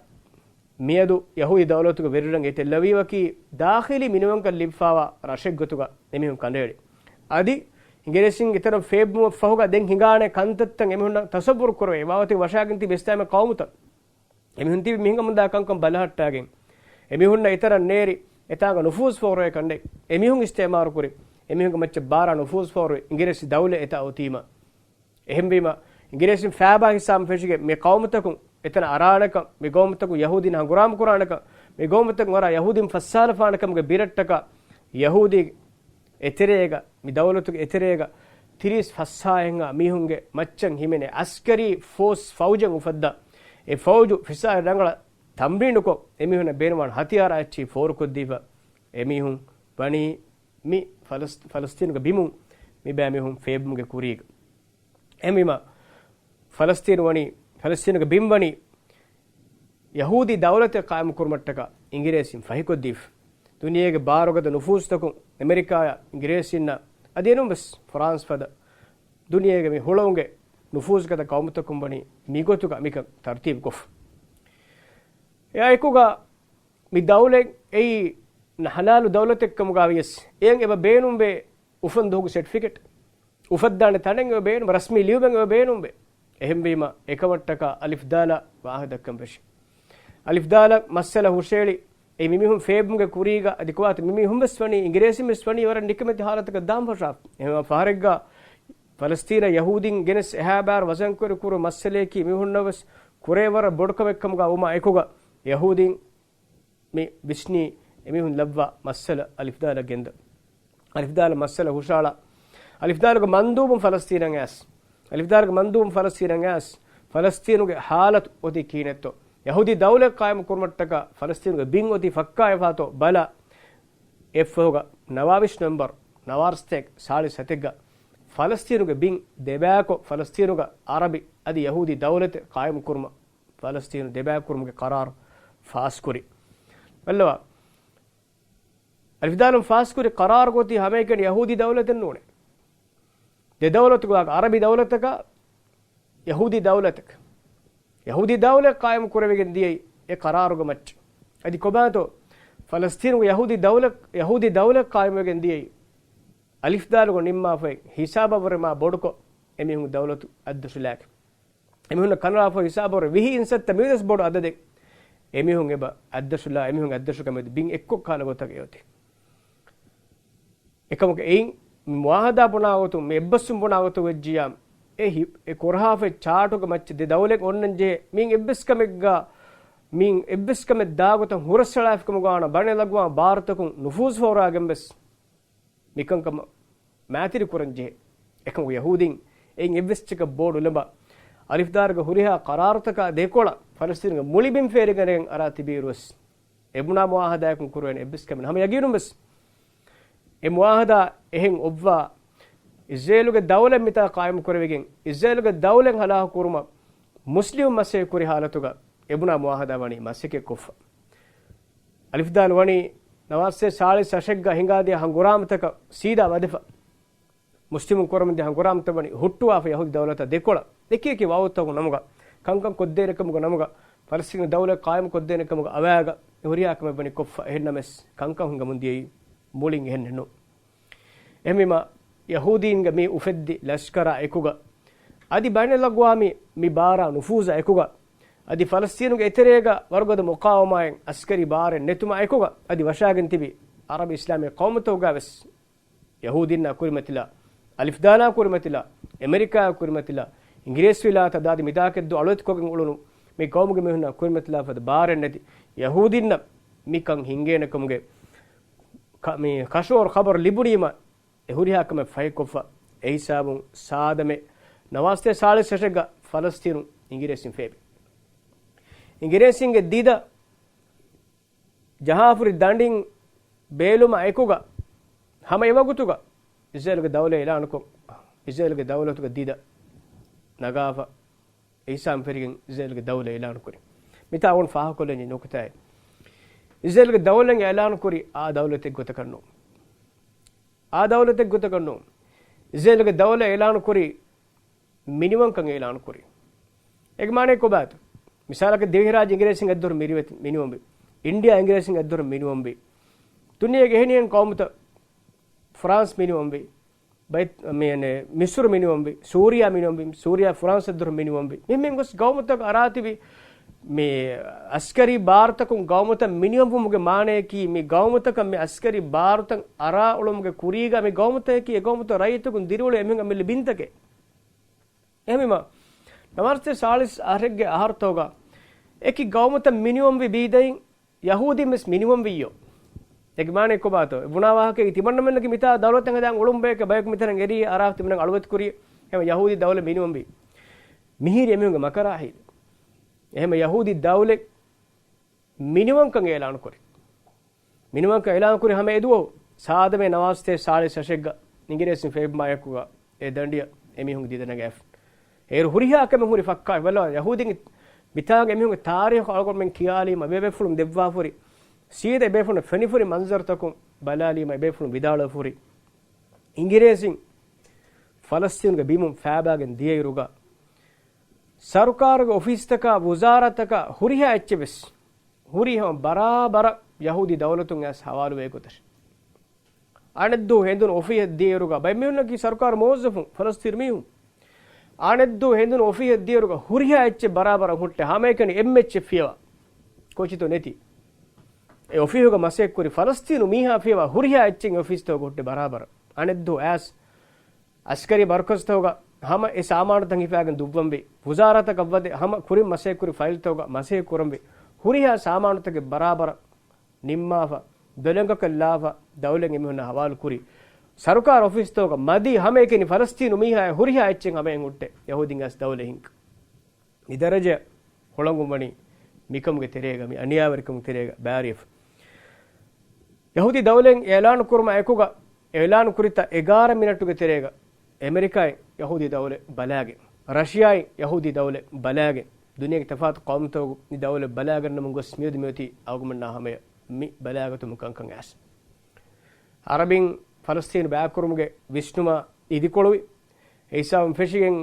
މިއަދު ޔަހޫދީ ދައުލަތުގެ ވެރިރަށް އެ ތެލްއަވީވަކީ ދާޚިލީ މިނިވަންކަން ލިބިފާވާ ރަށެއްގޮތުގަ އެމީހުން ކަނޑައެޅި. އަދި އިނގިރޭސިން އެތަނަށް ފޭބުމަށް ފަހުގަ ދެން ހިނގާނެ ކަންތައްތައް އެމީހުންނަށް ތަޞައްވުރު ކުރެވޭ. ވާގޮތެއް ވަށާގެން ތިބި އިސްލާމީ ޤައުމުތައް އެމީހުން ތިބި މިހިނގަމުންދާ ކަންކަން ބަލަހައްޓާގެން، އެމީހުންނަށް އެތަނަށް ނޭރި، އެތާނގަ ނުފޫޒު ފޯރުވޭ ކަންނޭ. އެމީހުން އިސްތިޢުމާރު ކުރި، އެމީހުންގެ މައްޗަށް ބާރާ ނުފޫޒު ފޯރުވި އިނގިރޭސި ދައުލަތް އެތާ އޮތީމަ. އެހެންވީމަ، އިނގިރޭސިން ފައިބާ ހިސާބުން ފެށިގެން މި ޤައުމުތަކުން އެތަނަށް އަރާނެކަން، މި ޤައުމުތަކުން ޔަހޫދީން ހަނގުރާމަ ކުރާނެކަން، މި ޤައުމުތަކުން އަރާ ޔަހޫދީން ފައްސާލަފާނެކަމުގެ ބިރަށްޓަކާ ޔަހޫދީ އެތެރޭގަ، މި ދައުލަތުގެ އެތެރޭގަ ތިރީސް ފަސްހާހެއްހާ މީހުންގެ މައްޗަށް ހިމެނޭ އަސްކަރީ ފޯސް ފައުޖެއް އުފައްދާ، އެ ފައުޖު ފިސާރި ރަނގަޅަށް ތަމްރީނުކޮށް، އެމީހުންނަށް ބޭނުންވާން ހަތިޔާރާ އެއްޗިހި ފޯރުކޮށްދީފަ، އެމީހުން ވަނީ މި ފަލަސް-، ފަލަސްތީނުގެ ބިމުން މި ބައިމީހުން ފޭބުމުގެ ކުރީގަ. އެހެންވީމަ، ފަލަސްތީނު ވަނީ، ފަލަސްތީނުގެ ބިން ވަނީ ޔަހޫދީ ދައުލަތެއް ޤާއިމުކުރުމަށްޓަކާ އިނގިރޭސިން ފަހިކޮށްދީފަ. ދުނިޔޭގެ ބާރުގަދަ ނުފޫޒުތަކުން އެމެރިކާއާ އިނގިރޭސިންނާ އަދި އެނޫންވެސް ފްރާންސް ފަދަ ދުނިޔޭގެ މި ހުޅަނގުގެ ނުފޫޒުގަދަ ޤައުމުތަކުން ވަނީ މިގޮތުގަ މިކަން ތަރުތީބުކޮށްފަ. އެއާއެކުގަ މި ދައުލަތް އެއީ ހަލާލު ދައުލަތެއްކަމުގަ ވިޔަސް، އެއަށް އެބަ ބޭނުންވޭ އުފަންދުވަހުގެ ސެޓްފިކެޓް. އުފައްދާނެ ތަނެއް އެބަ ބޭނުން، ރަސްމީ ލިޔުމެއް އެބަ ބޭނުންވޭ. އެހެންވީމަ، އެކަމަށްޓަކާ އަލިފްދާލާ ވާހަކަ ދައްކަން ފެށި. އަލިފްދާލަށް މައްސަލަ ހުށައެޅި، އެ މިމީހުން ފޭބުމުގެ ކުރީގަ އަދި ކުވާތަ މިމީހުން ވެސް ވަނީ، އިނގިރޭސިން ވެސް ވަނީ ވަރަށް ނިކަމެތި ހާލަތަކަށް ދާން ފަށާފަ. އެހެންވީމަ ފަހަރެއްގަ ފަލަސްތީނަށް ޔަހޫދީން ގެނެސް އެހާ ބާރު ވަޒަންކުރި ކުރު މައްސަލަޔަކީ މީހުންނަށް ވެސް ކުރެވޭ ވަރަށް ބޮޑު ކަމެއް ކަމުގަ ވުމާ އެކުގަ ޔަހޫދީން މި ވިސްނީ އެމީހުން ލައްވާ މައްސަލަ އަލިފްދާލަށް ގެންދަ. އަލިފްދާލަށް މައްސަލަ ހުށައަޅާ. އަލިފްދާލުގެ މަންދޫބުން ފަލަސްތީނަށް އައިސް. އަލިފްދާލުގެ މަންދޫބުން ފަލަސްތީނަށް އައިސް. ފަލަސްތީނުގެ ހާލަތު އޮތީ ކިހިނެއްތޯ؟ ޔަހޫދީ ދައުލަތް ޤާއިމު ކުރުމަށްޓަކާ ފަލަސްތީނުގެ ބިން އޮތީ ފައްކާވެފާތޯ ބަލާ. އެއަށްފަހުގަ ނަވާވީސް ނޮވެމްބަރު، ނަވާރަސަތޭކަ ސާޅީސް ހަތެއްގަ ފަލަސްތީނުގެ ބިން ދެބައިކޮށް، ފަލަސްތީނުގަ ޢަރަބި އަދި ޔަހޫދީ ދައުލަތެއް ޤާއިމު ކުރުމަށް ފަލަސްތީނު ދެބައިކުރުމުގެ ޤަރާރު ފާސްކުރި. ބައްލަވާ. އަލިފްދާލުން ފާސްކުރި ޤަރާރު ގޮތީ ހަމައެކަނި ޔަހޫދީ ދައުލަތެއް ނޫނޭ. ދެ ދައުލަތުގަ އަރަބި ދައުލަތަކާ ޔަހޫދީ ދައުލަތަކަށް. ޔަހޫދީ ދައުލަތް ޤާއިމު ކުރެވިގެން ދިޔައީ އެ ޤަރާރުގެ މައްޗަށް. އަދި ކޮބާތޯ ފަލަސްތީނުގެ ޔަހޫދީ ދައުލަތް، ޔަހޫދީ ދައުލަތް ޤާއިމުވެގެން ދިޔައީ އަލިފްދާލުގަ ނިންމާފައި ހިސާބަށްވުރެ މާ ބޮޑުކޮށް އެމީހުން ދައުލަތު އަތްދަށުލާކަށް. އެމީހުންނަށް ކަނޑައަޅާފަ ހިސާބަށްވުރެ ވިހި އިންސައްތަ މީވެސް ބޮޑު އަދަދެއް އެމީހުން އެބަ އަތްދަށުލާ އެމީހުން އަތްދަށުކަމެދި ބިން އެއްކޮށް ކާލަ ގޮތަކަށް އެއޮތީ. އެކަމަކު އެއިން މުއާހަދާ ބުނާ ގޮތުން، މި އެއްބަސްވުން ބުނާ ގޮތުން ވެއްޖިއްޔާ، އެ ހި-، އެ ކުރަހާފައި ޗާޓުގެ މައްޗަށް ދެ ދައުލަތް އޮންނަން ޖެހޭ. މިއިން އެއްވެސް ކަމެއްގަ، މިއިން އެއްވެސް ކަމެއް ދާ ގޮތަށް ހުރަސްއަޅާފިކަމުގަ ވާނަ ބައިނަލްއަގްވާމް ބާރުތަކުން ނުފޫޒު ފޯރާގެން ވެސް މިކަންކަމަށް މައިތިރި ކުރަން ޖެހޭ. އެކަމަކު ޔަހޫދީން އެއިން އެއްވެސް ޗެކަށް ބޯޑު އުޅެނބާ، އަލިފްދާލުގެ ހުރިހާ ޤަރާރުތަކާ ދެކޮޅަށް ފަލަސްތީނުގެ މުޅި ބިން ފޭރިގަނެގެން އަރާ ތިބިއިރުވެސް، އެ ބުނާ މުއާހަދާއަކުން ކުރެވޭނެ އެއްވެސް ކަމެއް ނެތް. ހަމަ ޔަގީނުން ވެސް އެ މުއާހަދާ އެހެން އޮއްވާ، އިޒްރޭލުގެ ދައުލަތް މިތާ ޤާއިމު ކުރެވިގެން، އިޒްރޭލުގެ ދައުލަތް ހަލާކު ކުރުމަށް މުސްލިމު މަސައްކަތް ކުރި ހާލަތުގަ އެ ބުނާ މުއާހަދާ ވަނީ މަސައްކަތް ކޮށްފަ. އަލިފްދާލު ވަނީ ނަވާރަސަތޭކަ ސާޅީސް އަށެއްގަ ހިނގާދިޔަ ހަނގުރާމަތަކަށް ސީދާ ވަދެފަ. މުސްލިމުން ކުރަމުންދިޔަ ހަނގުރާމަތައް ވަނީ ހުއްޓުވާފަ ޔަހޫދީ ދައުލަތާ ދެކޮޅަށް. އެކި އެކި ވައުދުތަކުގެ ނަމުގަ، ކަންކަން ކޮށްދޭނެ ކަމުގެ ނަމުގަ، ފަލަސްތީނު ދައުލަތް ޤާއިމު ކޮށްދޭނެ ކަމުގެ އަވައިގަ، އެ ހުރިހާ ކަމެއް ވަނީ ކޮށްފަ. އެހެންނަމަވެސް ކަންކަން ހިނގަމުން ދިޔައީ މުޅިން އެހެން ނޫން. އެހެންވީމަ، ޔަހޫދީންގެ މި އުފެއްދި ލަޝްކަރާ އެކުގަ، އަދި ބައިނަލްއަގްވާމީ މި ބާރާ ނުފޫޒާ އެކުގަ، އަދި ފަލަސްތީނުގެ އެތެރޭގަ ވަރުގަދަ މުޤާވަމާއެއް އަސްކަރީ ބާރެއް ނެތުމާ އެކުގަ، އަދި ވަށާގެން ތިބި އަރަބި އިސްލާމީ ޤައުމުތަކުގަ ވެސް ޔަހޫދީންނާ ކުރިމަތިލާ، އަލިފްދާލާ ކުރިމަތިލާ، އެމެރިކާއާ ކުރިމަތިލާ، އިނގިރޭސިވިލާތަށް ދާދި މިތާކެއްދު އަޅުވެތިކޮށްގެން އުޅުނު މި ޤައުމުގެ މީހުންނާ ކުރިމަތިލާފަދަ ބާރެއް ނެތި ޔަހޫދީންނަށް މިކަން ހިނގޭނެކަމުގެ ކަ-، މި ކަށަވަރު ޚަބަރު ލިބުނީމަ، އެ ހުރިހާ ކަމެއް ފަހިކޮށްފަ، އެ ހިސާބުން ސާދަމެ ނަވާރަސަތޭކަ ސާޅީސް އަށެއްގަ ފަލަސްތީނު އިނގިރޭސިން ފޭބި. އިނގިރޭސިންގެ ދިދަ ޖަހާފުރި ދަނޑިން ބޭލުމާ އެކުގަ، ހަމަ އެވަގުތުގަ އިސްރޭލުގެ ދައުލަތް އިޢުލާނުކޮށް، އިސްރޭލުގެ ދައުލަތުގެ ދިދަ ނަގާފަ، އެ ހިސާބުން ފެށިގެން އިސްރޭލުގެ ދައުލަތް އިޢުލާނުކުރި. މިތާ އަޅުގަނޑު ފާހަގަކޮށްލަނީ ނުކުތާއެއް. އިސްރޭލުގެ ދައުލަތް އިޢުލާނުކުރީ އާ ދައުލަތެއް ގޮތަކަށް ނޫން. އާ ދައުލަތެއް ގޮތަކަށް ނޫން. އިސްރޭލުގެ ދައުލަތް އިޢުލާނުކުރީ މިނިވަންކަން އިޢުލާނުކުރީ. އޭގެ މާނައީ ކޮބާތޯ؟ މިސާލަކަށް ދިވެހިރާއްޖެ އިނގިރޭސިން އެއްދުވަހު މިރިވެތި މިނިވަންވި. އިންޑިއާ އިނގިރޭސިން އެއްދުވަހު މިނިވަންވި. ދުނިޔޭގެ އެހެނިހެން ޤައުމުތައް ފްރާންސް މިނިވަންވި. ބައި-، މި-، މިސުރު މިނިވަންވި، ސޫރިޔާ މިނިވަންވި، ސޫރިޔާ ފްރާންސް އެއްދުވަހު މިނިވަންވި. މި-، މި ގޮސް ގައުމުތަކަށް އަރާތިބި މި އަސްކަރީ ބާރުތަކުން ގައުމުތައް މިނިވަންވުމުގެ މާނަޔަކީ، މި ގައުމުތަކަށް މި އަސްކަރީ ބާރުތައް އަރާ އުޅުމުގެ ކުރީގަ މި ގައުމުތަކަކީ އެ ގައުމުތައް ރައްޔިތަކުން ދިރިއުޅޭ އެމީހުން އަމިއްލަ ބިންތަކެއް. އެހެންވީމަ، ނަވާރަސަތޭކަ ސާޅީސް އަހަރެއްގެ އަހަރުތަކުގަ އެކި ގައުމުތައް މިނިވަންވި ބީދައިން، ޔަހޫދީން ވެސް މިނިވަންވިއްޔޯ. އޭގެ މާނައީ ކޮބާތޯ؟ އެ ބުނާ ވާހަކައީ ތިމަންނަމެންނަކީ މިތާ ދައުލަތެއް ހަދާން އުޅުން ބަޔަކަށް، ބަޔަކު މިތަނަށް އެރީ އަރާފަ ތިމަންނަ އަޅުވެތި ކުރީ. އެހެން ޔަހޫދީ ދައުލަތް މިނިވަންވީ. މިހިރީ އެމީހުންގެ މަކަރާ ހީވޭ. އެހެން ޔަހޫދީ ދައުލަތް މިނިވަންކަން އިޢުލާނު ކުރި. މިނިވަންކަން އިޢުލާނު ކުރި ހަމަ އެދުވަހު ސާދަމޭ ނަވާރަސަތޭކަ ސާޅީސް އަށެއްގަ އިނގިރޭސިން ފޭބި މާ އެކުގަ އެ ދަނޑިއަށް އެމީހުންގެ ދިދަ ނަގާފަ. އޭރު ހުރިހާ ކަމެއް ހުރި ފައްކާ ބަލާ، ޔަހޫދީންގެ މިތާގެ އެމީހުންގެ ތާރީޚު އަޅުގަނޑުމެން ކިޔާލީމަ، އެބޭފުޅުން ދެއްވާފަ ހުރި، ސީދަ އެބޭފުޅުން ފެނިފަ ހުރި މަންޒަރުތަކުން ބަލާލީމަ، އެބޭފުޅުން ވިދާޅުވެފަ ހުރި، އިނގިރޭސިން ފަލަސްތީނުގެ ބިމުން ފައިބާގެން ދިޔައިރުގަ، ސަރުކާރުގެ އޮފީސްތަކާ، ވުޒާރާތަކާ ހުރިހާ އެއްޗެއް ވެސް ހުރީ ހަމަ ބަރާބަރަށް ޔަހޫދީ ދައުލަތުން އައިސް ހަވާލުވޭ ގޮތަށް. އަނެއްދުވަހު ހެނދުނު އޮފީހަށް ދިޔައިރުގަ ބައެއް މީހުންނަކީ ސަރުކާރު މުވައްޒަފުން، ފަލަސްތީނު މީހުން. އަނެއްދުވަހު ހެނދުނު އޮފީހަށް ދިޔައިރުގަ ހުރިހާ އެއްޗެއް ބަރާބަރަށް ހުއްޓެ ހަމައެކަނި އެންމެ އެއްޗެއް ފިޔަވާ. ކޯޗިތޯ ނެތި. އެ އޮފީހުގަ މަސައްކަތްކުރި ފަލަސްތީނު މީހާ ފިޔަވާ ހުރިހާ އެއްޗެއް އޮފީސްތަކުގަ ހުއްޓެ ބަރާބަރަށް. އަނެއްދުވަހު އައިސް އަސްކަރީ މަރުކަޒުތަކުގަ ހަމަ އެ ސާމާނުތައް ހިފާގެން ދުއްވަންވީ. ވުޒާރާތަކަށް ވަދެ ހަމަ ކުރިން މަސައްކަތްކުރި ފައިލްތަކުގަ މަސައްކަތް ކުރަންވީ. ހުރިހާ ސާމާނުތަކެއް ބަރާބަރަށް ނިންމާފަ، ދޮލެންގަކަށް ލާފަ، ދައުލަތް އެމީހުންނާ ހަވާލު ކުރި. ސަރުކާރު އޮފީސްތަކުގަ މަދީ ހަމައެކަނި ފަލަސްތީނު މީހާއެއް ހުރިހާ އެއްޗެއް ހަމައެއް ހުއްޓެ. ޔަހޫދީން އައިސް ދައުލަތް ހިންގަ. މި ދަރަޖަ ހުޅަނގުން ވަނީ މިކަމުގެ ތެރޭގަ، މި އަނިޔާވެރިކަމުގެ ތެރޭގަ ބާރިއެފަ. ޔަހޫދީ ދައުލަތް އިޢުލާނު ކުރުމާ އެކުގަ، އިޢުލާނު ކުރިތާ އެގާރަ މިނެޓުގެ ތެރޭގަ، އެމެރިކާއިން ޔަހޫދީ ދައުލަތް ބަލާގެން، ރަޝިޔާއިން ޔަހޫދީ ދައުލަތް ބަލާގެން، ދުނިޔޭގެ ތަފާތު ޤައުމުތަކު މި ދައުލަތް ބަލާގަންނަމުން ގޮސް މިއަދު މިއޮތީ އަޅުގަނޑުމެންނާ ހަމަޔަށް މި ބަލާގަތުމުގެ ކަންކަން އައިސް. އަރަބިން ފަލަސްތީނު ބައިކުރުމުގެ ވިސްނުމާ އިދިކޮޅުވި. އެ ހިސާބުން ފެށިގެން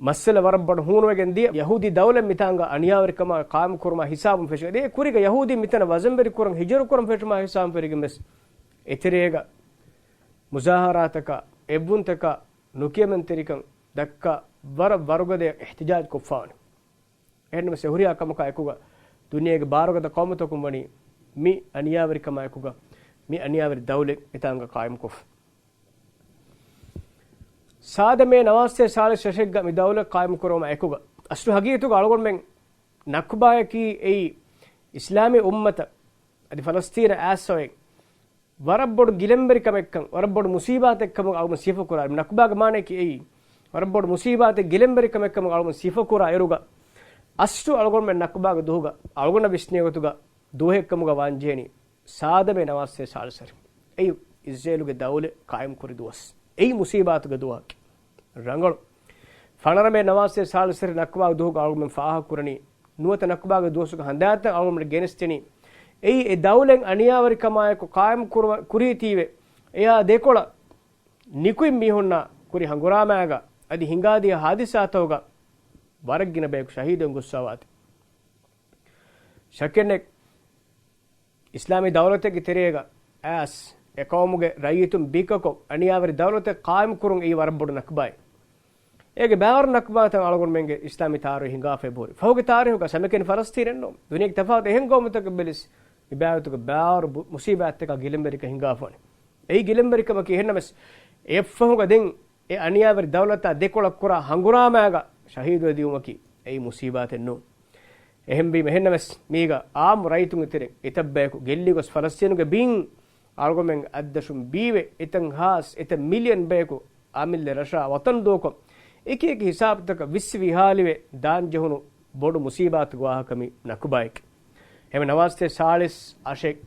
މައްސަލަ ވަރަށް ބޮޑަށް ހޫނުވެގެން ދިޔަ. ޔަހޫދީ ދައުލަތް މިތާނގަ އަނިޔާވެރިކަމާ ޤާއިމު ކުރުމާ ހިސާބުން ފެށިގެން ދިޔަ. އެ ކުރީގަ ޔަހޫދީން މިތަނަށް ވަޒަންވެރި ކުރަން ހިޖުރަ ކުރަން ފެށުމާ ހިސާބުން ފެށިގެން ވެސް އެތެރޭގަ މުޒާހަރާތަކާ، އެއްވުންތަކާ، ނުކިޔަމަންތެރިކަން ދައްކާ ވަރަށް ވަރުގަދަ އިޙްތިޖާޖް ކޮށްފާވަނީ. އެހެންނަމަވެސް އެ ހުރިހާ ކަމަކާ އެކުގަ ދުނިޔޭގެ ބާރުގަދަ ޤައުމުތަކުން ވަނީ މި އަނިޔާވެރިކަމާ އެކުގަ މި އަނިޔާވެރި ދައުލަތް އެތާނގަ ޤާއިމުކޮށްފަ. ސާދަ މޭ ނަވާސްތޭ ސާޅީސް ރަށެއްގަ މި ދައުލަތް ޤާއިމު ކުރުވުމާ އެކުގަ، އަސްލު ހަގީގަތުގަ އަޅުގަނޑުމެން ނަކުބާޔަކީ އެއީ އިސްލާމީ އުއްމަތަށް އަދި ފަލަސްތީނަށް އައިސް އޮތް ވަރަށް ބޮޑު ގިލަންވެރިކަމެއްކަން، ވަރަށް ބޮޑު މުސީބާތެއްކަމުގަ އަޅުގަނޑު ސިފަކުރާ. ނަކުބާގެ މާނަޔަކީ އެއީ ވަރަށް ބޮޑު މުސީބާތެއް، ގިލަންވެރިކަމެއްކަމުގަ އަޅުގަނޑު ސިފަކުރާ އިރުގަ، އަސްލު އަޅުގަނޑުމެން ނަކުބާގެ ދުވަހުގަ އަޅުގަނޑަށް ވިސްނޭ ގޮތުގަ ދުވަހެއްކަމުގަ ވާންޖެހެނީ ސާދަ މޭ ނަވާސްތޭ ސާޅީސް ރަށް. އެއީ އިސްރޭލުގެ ދައުލަތް ޤާއިމުކުރި ދުވަސް. އެއީ މުސީބާތުގެ ދުވަހަކީ. ރަނގަޅު. ފަނަރަ މޭ ނަވާސްތޭ ސާޅީސް ރަށް ނަކުބާގެ ދުވަހުގަ އަޅުގަނޑުމެން ފާހަގަކުރަނީ. ނުވަތަ ނަކުބާގެ ދުވަސްގެ ހަނދާންތައް އަޅުގަނޑުމެން ގެނެސްދިނީ. އެއީ އެ ދައުލަތް އަނިޔާވެރިކަމާއެކު ޤާއިމު ކުރު-، ކުރީތީވެ، އެއާ ދެކޮޅަށް ނިކުތް މީހުންނާ ކުރި ހަނގުރާމާގަ އަދި ހިނގާދިޔަ ހާދިސާތަކުގަ ވަރަށް ގިނަ ބަޔަކު ޝަހީދުވެން ގޮއްސަވާތީ. ޝައްކެއްނެތް، އިސްލާމީ ދައުލަތެއްގެ ތެރޭގަ އައިސް އެ ޤައުމުގެ ރައްޔިތުން ބިކަކޮށް އަނިޔާވެރި ދައުލަތެއް ޤާއިމު ކުރުން އެއީ ވަރަށް ބޮޑު ނަކުބާއެއް. އޭގެ ބާރު ނަކުބާތައް އަޅުގަނޑުމެންގެ އިސްލާމީ ތާރީޚު ހިނގާފައި ބޯރި. ފަހުގެ ތާރީޚުގަ ސަމެކެން ފަލަސްތީނެއް ނޫން. ދުނިޔޭގެ ތަފާތު އެހެން ޤައުމުތަކަށް ބެލިސް މި ބާރުތަކަށް ބާރު ބު-، މުސީބާތްތަކާ ގިލަންވެރިކަން ހިނގާފަވަނީ. އެއީ ގިލަންވެރިކަމަކީ އެހެންނަމަސް އެއަށްފަހުގަ ދެން އެ އަނިޔާވެރި ދައުލަތާ ދެކޮޅަށް ކުރާ ހަނގުރާމާގަ ޝަހީދުވެ ދިޔުމަކީ އެއީ މުސީބާތެއް ނޫން. އެހެންވީމަ އެހެންނަމަސް މީގަ އާއްމު ރައްޔިތުންގެ ތެރެއިން އެތައް ބަޔަކު ގެއްލިގޮސް ފަލަސްތީނުގެ ބިން އަޅުގަމެން އަތްދަށުން ބީވެ، އެތަން ހާސް އެތައް މިލިއަން ބަޔަކު އަމިއްލަ ރަށާ ވަޠަން ދޫކޮށް، އެކި އެކި ހިސާބުތަކަށް ވިއްސި ވިހާލިވެ ދާން ޖެހުނު ބޮޑު މުސީބާތުގެ ވާހަކަ މި ނަކުބާއެކެ. އެމެ ނަވާސްތޭ ސާޅީސް އަށެއް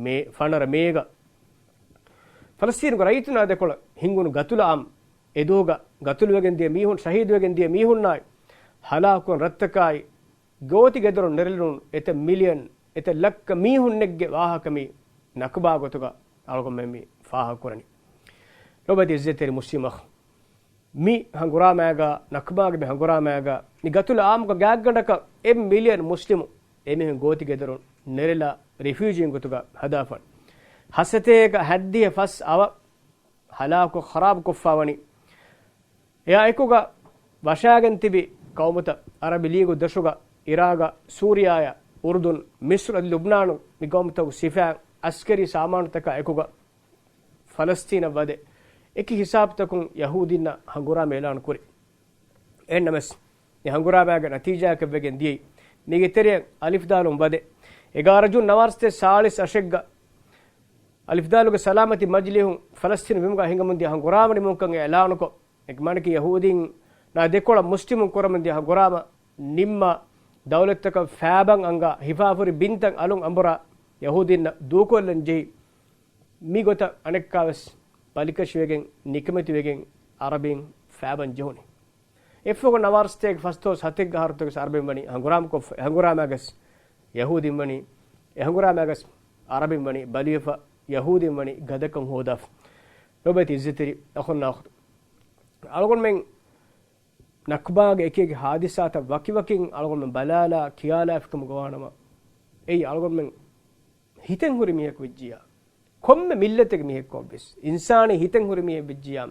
މޭ، ފަނަރަ މޭގަ ފަލަސްތީނުގެ ރައްޔިތުންނާ ދެކޮޅަށް ހިންގުނު ގަތުލު އާއްމު އެދުވަހުގަ ގަތުލުވެގެން ދިޔަ މީހުން، ޝަހީދުވެގެން ދިޔަ މީހުންނާއި، ހަލާކުވަން ރަށްތަކާއި، ގޯތި ގެދޮރުން ނެރެލުނު އެތައް މިލިއަން، އެތައް ލައްކަ މީހުންނެއްގެ ވާހަކަ މި ނަކުބާ ގޮތުގަ އަޅުގަނޑުމެން މި ފާހަގަކުރަނީ. ލޯބިވެތި އިއްޒަތްތެރި މުސްލިމް އަޚް، މި ހަނގުރާމާގަ، ނަކުބާގެ މި ހަނގުރާމާގަ، މި ގަތުލު އާއްމުގަ ގާތްގަނޑަކަށް އެއް މިލިއަން މުސްލިމު އެމީހުން ގޯތި ގެދޮރުން ނެރެލާ ރެފިއުޖީން ގޮތުގަ ހަދާފަން. ހަސަތޭކަ ހައްދިހަ ފަސް އަވަށް ހަލާކު ޚަރާބުކޮށްފާވަނީ. އެއާ އެކުގަ ވަށާގެން ތިބި ޤައުމުތައް އަރަބި ލީގު ދަށުގަ އިރާގަ، ސޫރިޔާޔަ، އުރުދުން، މިސްރު އަދި ލުބްނާނު މި ޤައުމުތަކު ސިފައިން އަސްކަރީ ސާމާނުތަކާ އެކުގަ ފަލަސްތީނަށް ވަދެ އެކި ހިސާބުތަކުން ޔަހޫދީންނަށް ހަނގުރާމަ އިޢުލާނު ކުރި. އެހެންނަމަސް، މި ހަނގުރާމާގެ ނަތީޖާއަކަށް ވެގެން ދިޔައީ، މީގެ ތެރެއަށް އަލިފްދާލުން ވަދެ، އެގާރަ ޖޫން ނަވާރަސްތޭ ސާޅީސް އަށެއްގަ، އަލިފްދާލުގެ ސަލާމަތީ މަޖިލީހުން ފަލަސްތީނު ބިމުގަ ހިނގަމުން ދިޔަ ހަނގުރާމަ ނިމުންކަން އިޢުލާނުކޮށް، އެ މާނައަކީ ޔަހޫދީންނާ ދެކޮޅަށް މުސްލިމުން ކުރަމުން ދިޔަ ހަނގުރާމަ ނިންމާ، ދައުލަތްތަކަށް ފައިބަން އަންގާ، ހިފާފުރި ބިންތައް އަލުން އަނބުރާ، ޔަހޫދީންނަށް ދޫކޮށްލަން ޖެހި، މި ގޮތަށް އަނެއްކާވެސް ބަލިކަށިވެގެން، ނިކަމެތިވެގެން އަރަބިން ފައިބަން ޖެހުނީ. އެއަށްފަހު ނަވާރަސްތޭކަ ފަސްދޮޅަސް ހަތެއްގެ އަހަރުތަކަސް އަރަބިން ވަނީ ހަނގުރާމަކޮށްފަ، އެ ހަނގުރާމާގަސް ޔަހޫދީން ވަނީ، އެ ހަނގުރާމާގަސް އަރަބިން ވަނީ ބަލިވެފަ، ޔަހޫދީން ވަނީ ގަދަކަން ހޯދާފަ. ލޯބިވެތި އިއްޒަތްތެރި އަޚުންނާ އުޚްތުން، އަޅުގަނޑުމެން ނަކުބާގެ އެކި އެކި ހާދިސާތައް ވަކިވަކިން އަޅުގަނޑުމެން ބަލާލާ ކިޔާލާފިކަމުގަ ވާނަމަ، އެއީ އަޅުގަނޑުމެން ހިތެއް ހުރި މީހަކު ވެއްޖިއްޔާ، ކޮންމެ މިއްލަތެއްގެ މީހަކު ވެސް، އިންސާނީ ހިތެއް ހުރި މީހެއް ވެއްޖިއްޔާ،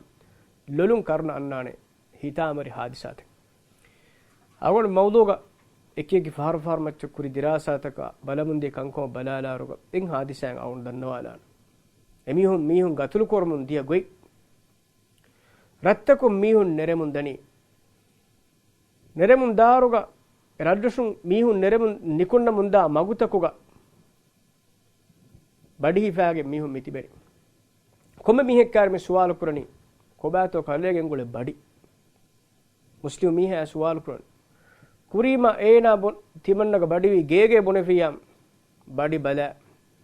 ލޮލުން ކަރުނަ އަންނާނެ ހިތާމަވެރި ހާދިސާތައް. އަޅުގަނޑު މައުޟޫގަ އެކި އެކި ފަހަރު ފަހަރު މައްޗަށް ކުރި ދިރާސާތަކާ ބަލަމުން ދިޔަ ކަންކަމަށް ބަލާލާއިރުގަ އެއް ހާދިސާއެއް އަޅުގަނޑު ދަންނަވާލާނެ. އެމީހުން މީހުން ގަތުލު ކުރަމުން ދިޔަ ގޮތް. ރަށްތަކުން މީހުން ނެރެމުން ދަނީ. ނެރެމުން ދާއިރުގަ ރަށްރަށުން މީހުން ނެރެމުން ނިކުންނަމުންދާ މަގުތަކުގަ ބަޑި ހިފާގެން މީހުން މި ތިބެނީ. ކޮންމެ މީހެއްކާރި މި ސުވާލު ކުރަނީ، ކޮބާތޯ ކަލޭގެން ގުޅޭ ބަޑި؟ މުސްލިމް މީހާ ސުވާލު ކުރަނީ. ކުރީމަ އޭނާ ބު-، ތިމަންނަގަ ބަޑިވީ ގޭގޭ ބުނެފިޔާ، ބަޑި ބަލާ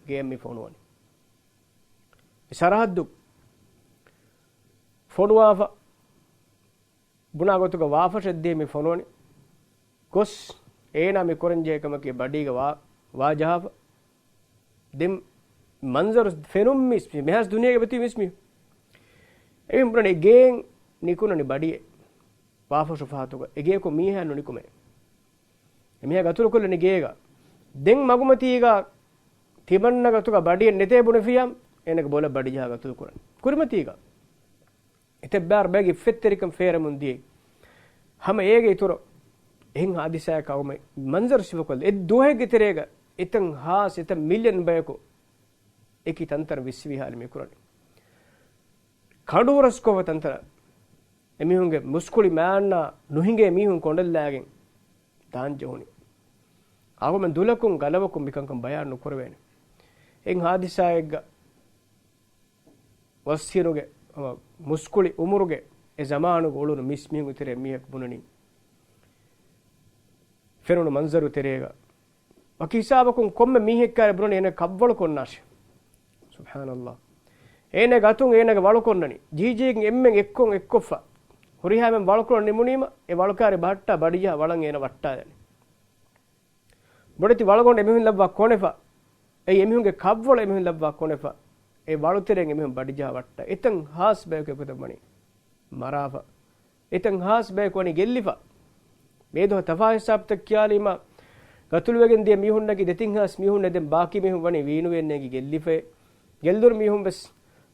ގޭ މި ފޮނުވަނީ. ސަރަހައްދު ފޮނުވާފަ، ބުނާ ގޮތުގަ ވާފަށެއްދޭ މި ފޮނުވަނީ. ގޮސް އޭނާ މި ކުރަންޖެހޭ ކަމަކީ ބަޑީގަ ވާ، ވާ ޖަހާފަ. ދެން މަންޒަރު ފެނުން މިސް، މިހާސް ދުނިޔޭގެ ބަތި މިސް މި. އެމީހުން ބުނަނީ ގޭން ނިކުނަނީ ބަޑިއެއް. ވާފަށު ފަހަތުގަ އެގޭކު މީހާ ނުނިކުމޭ. އެމީހާ ގަތުލުކޮށްލަނީ ގޭގަ. ދެން މަގުމަތީގަ ތިމަންނަ ގޮތުގަ ބަޑިއެއް ނެތޭ ބުނެފިޔާ، އޭނަގެ ބޮލަށް ބަޑިޖަހާ ގަތުލުކުރަން. ކުރިމަތީގަ. އެތައް ބާރު ބައެއްގެ އިއްފަތްތެރިކަން ފޭރަމުން ދިޔައީ. ހަމަ އޭގެ އިތުރު އެހެން ހާދިސާއަކަށް އައުމެ މަންޒަރު ސިފަކޮށްލަ އެއް ދުވަހެއްގެ ތެރޭގަ އެތަން ހާސް އެތައް މިލިއަން ބަޔަކު އެކި ތަންތަނަށް ވިއްސިވިހާލި މި ކުރަނީ. ކަނޑު ހުރަސްކޮށްފަ ތަންތަނަށް އެމީހުންގެ މުސްކުޅި މާންނާ ނުހިނގޭ މީހުން ކޮނޑަށްލާގެން ދާން ޖެހުނީ. އަޅުގަނޑުމެން ދުލަކުން ގަލަވަކުން މިކަންކަން ބަޔާން ނުކުރެވޭނެ. އެއް ހާދިސާއެއްގަ ވަސްހިނުގެ، ހަމަ މުސްކުޅި އުމުރުގެ އެ ޒަމާނުގަ އުޅުނު މިސް މީހުންގެ ތެރޭ މީހަކު ބުނަނީ. ފެނުނު މަންޒަރު ތެރޭގަ ވަކި ހިސާބަކުން ކޮންމެ މީހެއްކާރި ބުނަނީ އޭނަ ކަށްވަޅު ކޮންނާށޭ. ސުބްޙާނައްލާހް. އޭނަގެ އަތުން އޭނަގެ ވަޅު ކޮންނަނީ. ޖީޖީގެން އެންމެން އެއްކޮށް އެއްކޮށްފަ. ހުރިހާ އެންމެން ވަޅުކޮޅަށް ނިމުނީމަ، އެ ވަޅުކާރި ބަހައްޓާ ބަޑިޖަހާ ވަޅަށް އޭނަ ވައްޓާލަނީ. ބޮޑެތި ވަޅުގަނޑު އެމީހުން ލައްވާ ކޮނެފަ. އެއީ އެމީހުންގެ ކަށްވަޅު އެމީހުން ލައްވާ ކޮނެފަ. އެ ވަޅުތެރެއިން އެމީހުން ބަޑިޖަހާ ވައްޓާ. އެތަން ހާސް ބަޔަކު އެގޮތަށް ވަނީ މަރާފަ. އެތަން ހާސް ބަޔަކު ވަނީ ގެއްލިފަ. މިއަދު ތަފާ ހިސާބުތައް ކިޔާލީމަ، ގަތުލުވެގެން ދިޔަ މީހުންނަކީ ދެތިން ހާސް މީހުންނޭ. ދެން ބާކީ މީހުން ވަނީ ވީނުވެ ނޭނގި ގެއްލިފައޭ. ގެއްލުނު މީހުން ވެސް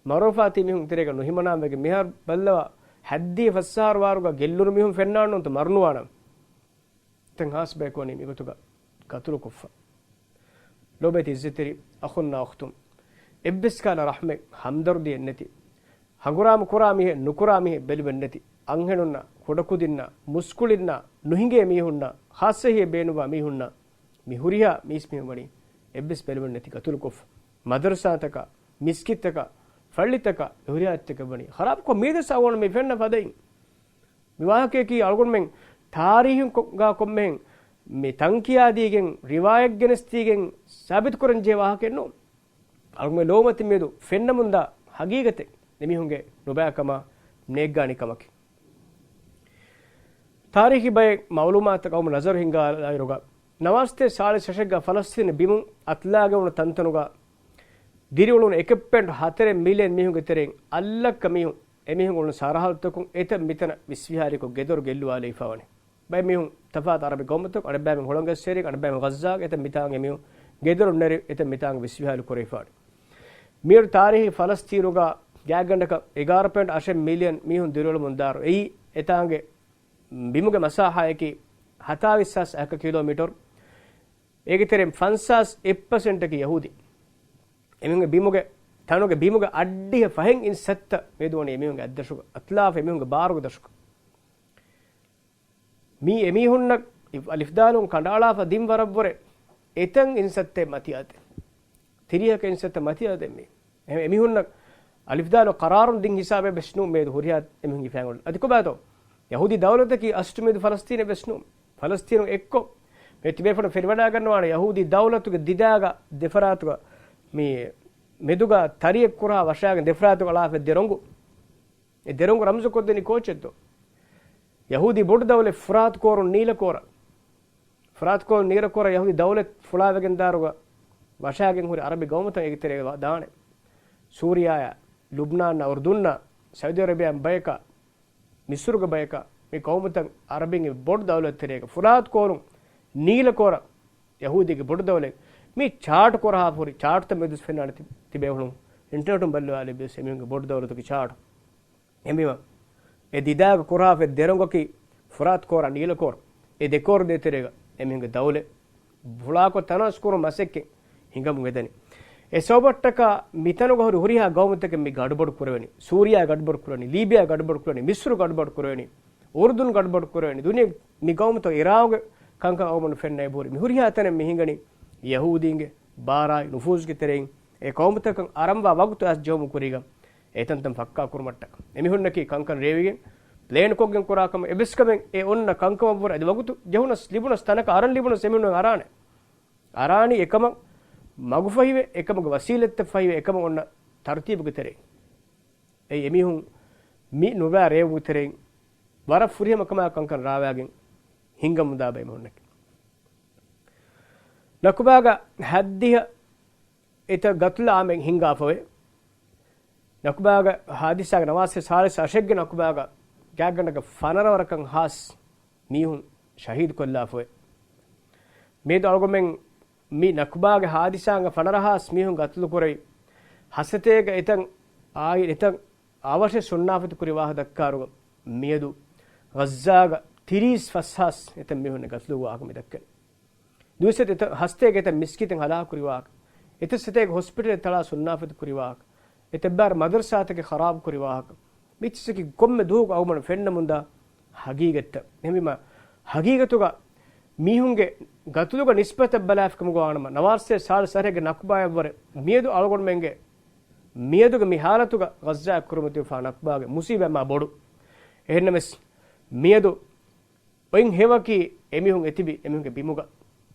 މަރުވެފާތީ މީހުން ތެރޭގަ ނުހިމަނާން ވެގެން. މިހާރު ބައްލަވާ، ހައްދިހަ ފަސް އަހަރު ވާރުގަ ގެއްލުނު މީހުން ފެންނާނުންތަ މަރުނުވާނަން. އެތަން ހާސް ބަޔަކު ވަނީ މިގޮތުގަ ގަތުލުކޮށްފަ. ލޯބިވެތި އިއްޒަތްތެރި އަޚުންނާ އުޚްތުން، އެއްވެސް ކަހަލަ ރަޙްމެއް، ހަމްދަރުދީއެއް ނެތި، ހަނގުރާމަ ކުރާ މީހެއް، ނުކުރާ މީހެއް ބެލުމެއް ނެތި، އަންހެނުންނާ، ކުޑަކުދިންނާ، މުސްކުޅިންނާ، ނުހިނގޭ މީހުންނާ، ޚާއްޞަ ހިތް ބޭނުންވާ މީހުންނާ، މި ހުރިހާ މީސްމީހުން ވަނީ އެއްވެސް ބެލުމެއް ނެތި ގަތުލުކޮށްފަ. މަދަރުސާތަކާ، މިސްކިތްތަކާ، ފައްޅިތަކާ، މި ހުރިހާ އެއްޗަކަށް ވަނީ ޚަރާބުކޮށް މީދަސް އަވަން މި ފެންނަ ފަދައިން. މި ވާހަކަޔަކީ އަޅުގަނޑުމެން ތާރީހުން ކޮ-، ގާ ކޮންމެހެން މި ތަންކިޔާދީގެން، ރިވާޔަތް ގެނެސްދީގެން ސާބިތުކުރަންޖެހޭ ވާހަކައެއް ނޫން. އަޅުގަނޑުމެން ލޯމަތި މިއަދު ފެންނަމުންދާ ހަގީގަތެއް އެމީހުންގެ ނުބައިކަމާ ނޭއްގާނި ކަމަކީ. ތާރީޚީ ބައެއް މައުލޫމާތަށް ގައުމު ނަޒަރު ހިންގާލާއިރުގަ، ނަވާރަ ސަތޭކަ ސާޅީސް ރަށެއްގަ ފަލަސްތީނު ބިމުން އަތުލާގެ ވުނު ތަންތަނުގަ ދިރިއުޅުނު އެކެއް ޕޮއިންޓް ހަތަރެއް މިލިއަން މީހުންގެ ތެރެއިން އަށްލައްކަ މީހުން އެމީހުން އުޅުނު ސަރަހައްދުތަކުން އެތައް މިތަނަށް ވިސްވިހާރިކޮށް ގެދޮރު ގެއްލުވާލައިފަ ވަނީ. ބައެއް މީހުން ތަފާތު އަރަބި ގައުމުތަކުން، އަނެއްބައިމީހުން ހުޅަނގަސް އެރިން، އަނެއްބައިމީހުން ޣައްޒާގެ އެތައް މިތާނގެ މީހުން ގެދޮރު ނެރެ އެތައް މިތާނގެ ވިސްވިހާލު ކުރެވިފަ ވަނީ. މިއަދު ތާރީޚީ ފަލަސްތީނުގަ ގާތްގަނޑަކަށް އެގާރަ ޕޮއިންޓް އަށެއް މިލިއަން މީހުން ދިރިއުޅެމުންދާއިރު އެއީ އެތާނގެ ބިމުގެ މަސާހާއަކީ ހަތާވީސް ހާސް އަކަ ކިލޯމީޓަރު. އޭގެ ތެރެއިން ފަންސާސް އެއް ޕަސެންޓަކީ ޔަހޫދީ. އެމީހުންގެ ބިމުގެ، ތަނުގެ ބިމުގެ އައްޑިހަ ފަހެއް އިންސައްތަ މިއަދު ވަނީ އެމީހުންގެ އަތްދަށުގަ، އަތުލާފަ އެމީހުންގެ ބާރުގެ ދަށުގަ. މީ އެމީހުންނަށް އަލިފްދާލުން ކަނޑައަޅާފަ ދިން ވަރަށްވުރެ އެތަން އިންސައްތައެއް މަތިއައިދެ. ތިރީހަކަ އިންސައްތަ މަތިއައިދެ މީ. އެހެން އެމީހުންނަށް އަލިފްދާލު ޤަރާރުން ދިން ހިސާބެއް ވެސް ނޫން މިއަދު ހުރިހާ އެމީހުންގެ ފައިން އޮޅު. އަދި ކޮބާތޯ؟ ޔަހޫދީ ދައުލަތަކީ އަސްލު މިއަދު ފަލަސްތީނެއް ވެސް ނޫން. ފަލަސްތީނު އެއްކޮށް މި ތިބޭފުޅުން ފެނިވަޑައިގަންނަވާނެ ޔަހޫދީ ދައުލަތުގެ ދިދާގަ ދެފަރާތުގަ މި މެދުގަ ތަރިއެއް ކުރާ ވަށާގެން ދެފަރާތުގަ އަޅާފަ ދެރޮނގު. އެ ދެރޮނގު ރަމްޒު ކޮށްދެނީ ކޯޗެއްތޯ؟ ޔަހޫދީ ބޮޑު ދައުލަތް ފުރާތު ކޯރުން ނީލަ ކޯރަށް. ފުރާތު ކޯރުން ނީލަ ކޯރަށް ޔަހޫދީ ދައުލަތް ފުޅާވެގެން ދާއިރުގަ ވަށާގެން ހުރި އަރަބި ގައުމުތައް އޭގެ ތެރޭގަ ދާނެ. ސޫރިޔާއާ، ލުބްނާންނާ، އުރުދުންނާ، ސައުދީ އަރަބިޔާ ބަޔަކާ، މިސުރުގެ ބަޔަކާ، މި ގައުމުތައް އަރަބިންގެ ބޮޑު ދައުލަތް ތެރޭގަ ފުރާތު ކޯރުން ނީލަ ކޯރަށް ޔަހޫދީގެ ބޮޑު ދައުލަތް މި ޗާޓް ކުރަހާ ހުރި ޗާޓްތައް މެދުސް ފެންނާނެ ތި-، ތިބޭފުޅުން އިންޓަރނެޓުން ބައްލަވާލި ބިޔަސް އެމީހުންގެ ބޮޑު ދައުލަތުގެ ޗާޓް. އެހެންވީމަ، އެ ދިދާގަ ކުރާފަ ދެރޮނގަކީ ފުރާތު ކޯރާ ނީލަ ކޯރު. އެ ދެ ކޯރު ދޭތެރޭގަ އެމީހުންގެ ދައުލަތް ފުޅާކޮށް ތަނަވަސް ކުރުން މަސައްކަތް ހިނގަމުން އެދަނީ. އެ ސަބަބަށްޓަކާ މިތަނުގަ ހުރި ހުރިހާ ގައުމުތަކެއް މި ގަޑުބަޑު ކުރެވެނީ. ސޫރިޔާ ގަޑުބަޑު ކުރެވެނީ، ލީބިޔާ ގަޑުބަޑު ކުރެވެނީ، މިސްރު ގަޑުބަޑު ކުރެވެނީ، އުރުދުން ގަޑުބަޑު ކުރެވެނީ، ދުނިޔެ މި ގައުމުތައް އިރާގުގެ ކަންކަން އަޅުގަނޑު ފެންނަ އެބަހުރި. މި ހުރިހާ ތަނެއް މި ހިނގަނީ ޔަހޫދީންގެ ބާރާއި ނުފޫޒުގެ ތެރެއިން އެ ޤައުމުތަކަށް އަރަންވާ ވަގުތު އައިސް ޖެހުމުގެ ކުރީގަ އެތަންތަން ފައްކާ ކުރުމަށްޓަކަ. އެމީހުންނަކީ ކަންކަން ރޭވިގެން ޕްލޭން ކޮށްގެން ކުރާ ކަމަށް އެބަސްކަމެއް އެ އޮންނަ ކަންކަމަށްވުރެ އަދި ވަގުތު ޖެހުނަސް ލިބުނަސް ތަނަކަށް އަރަން ލިބުނަސް އެމީހުން އަރާނެ. އަރާނީ އެކަމަށް މަގުފަހިވެ، އެކަމުގެ ވަސީލަތްތައް ފަހިވެ، އެކަމަށް އޮންނަ ތަރުތީބުގެ ތެރެއިން. އެއީ އެމީހުން މި ނުބައި ރޭވުމުގެ ތެރެއިން ވަރަށް ފުރިހަމަ ކަމާ ކަންކަން ރާވާގެން ހިނގަމުންދާ ބައެއް މީހުންނެކެ. ނަކުބާގަ ހައްދިހަ އެތައް ގަތުލާމެއް ހިނގާފަވޭ. ނަކުބާގަ ހާދިސާގެ ނަވާސް ސާޅީސް އަށެއްގެ ނަކުބާގަ ގާތްގަނޑަކަށް ފަނަރަ ވަރަކަށް ހާސް މީހުން ޝަހީދު ކޮށްލާފަވޭ. މިއަދު އަޅުގަމެން މި ނަކުބާގެ ހާދިސާގަ ފަނަރަ ހާސް މީހުން ގަތުލު ކުރެވި ހަސަތޭކަ އެތައް އާއި އެތައް އަވަށެއް ސުންނާފަތި ކުރި ވާހަކަ ދައްކާރުގަ މިއަދު ޣައްޒާގަ ތިރީސް ފަސް ހާސް އެތައް މީހުން ގަތުލު ވާހަކަ މި ދައްކަނީ. ދުވިސައްތަ އެތައް ހަސަތޭކަ އެތައް މިސްކިތެއް ހަލާކު ކުރި ވާހަކަ. އެތައް ސަތޭކަ ހޮސްޕިޓަލެއް ތަޅާ ސުންނާފަތި ކުރި ވާހަކަ. އެތައް ބާރަ މަދަރުސާތަކެއް ޚަރާބު ކުރި ވާހަކަ. މިއްޗިސަކީ ކޮންމެ ދުވަހަކު އަޅުގަނޑު ފެންނަމުންދާ ހަގީގަތްތައް. އެހެންވީމަ ހަގީގަތުގަ މީހުންގެ ގަތުލުގަ ނިސްބަތަށް ބަލާފިކަމުގަ ވާނަމަ، ނަވާރަސަތޭކަ ސާޅީސް އަށެއްގެ ނަކުބާއަށްވުރެ މިއަދު އަޅުގަނޑުމެންގެ މިއަދުގެ މި ހާލަތުގަ ޣައްޒާއަށް ކުރިމަތިވެފާ ނަކުބާގެ މުސީބާ މާ ބޮޑު. އެހެންނަމަވެސް މިއަދު އޮތް ހެޔޮއަކީ އެމީހުން އެތިބި އެމީހުންގެ ބިމުގަ.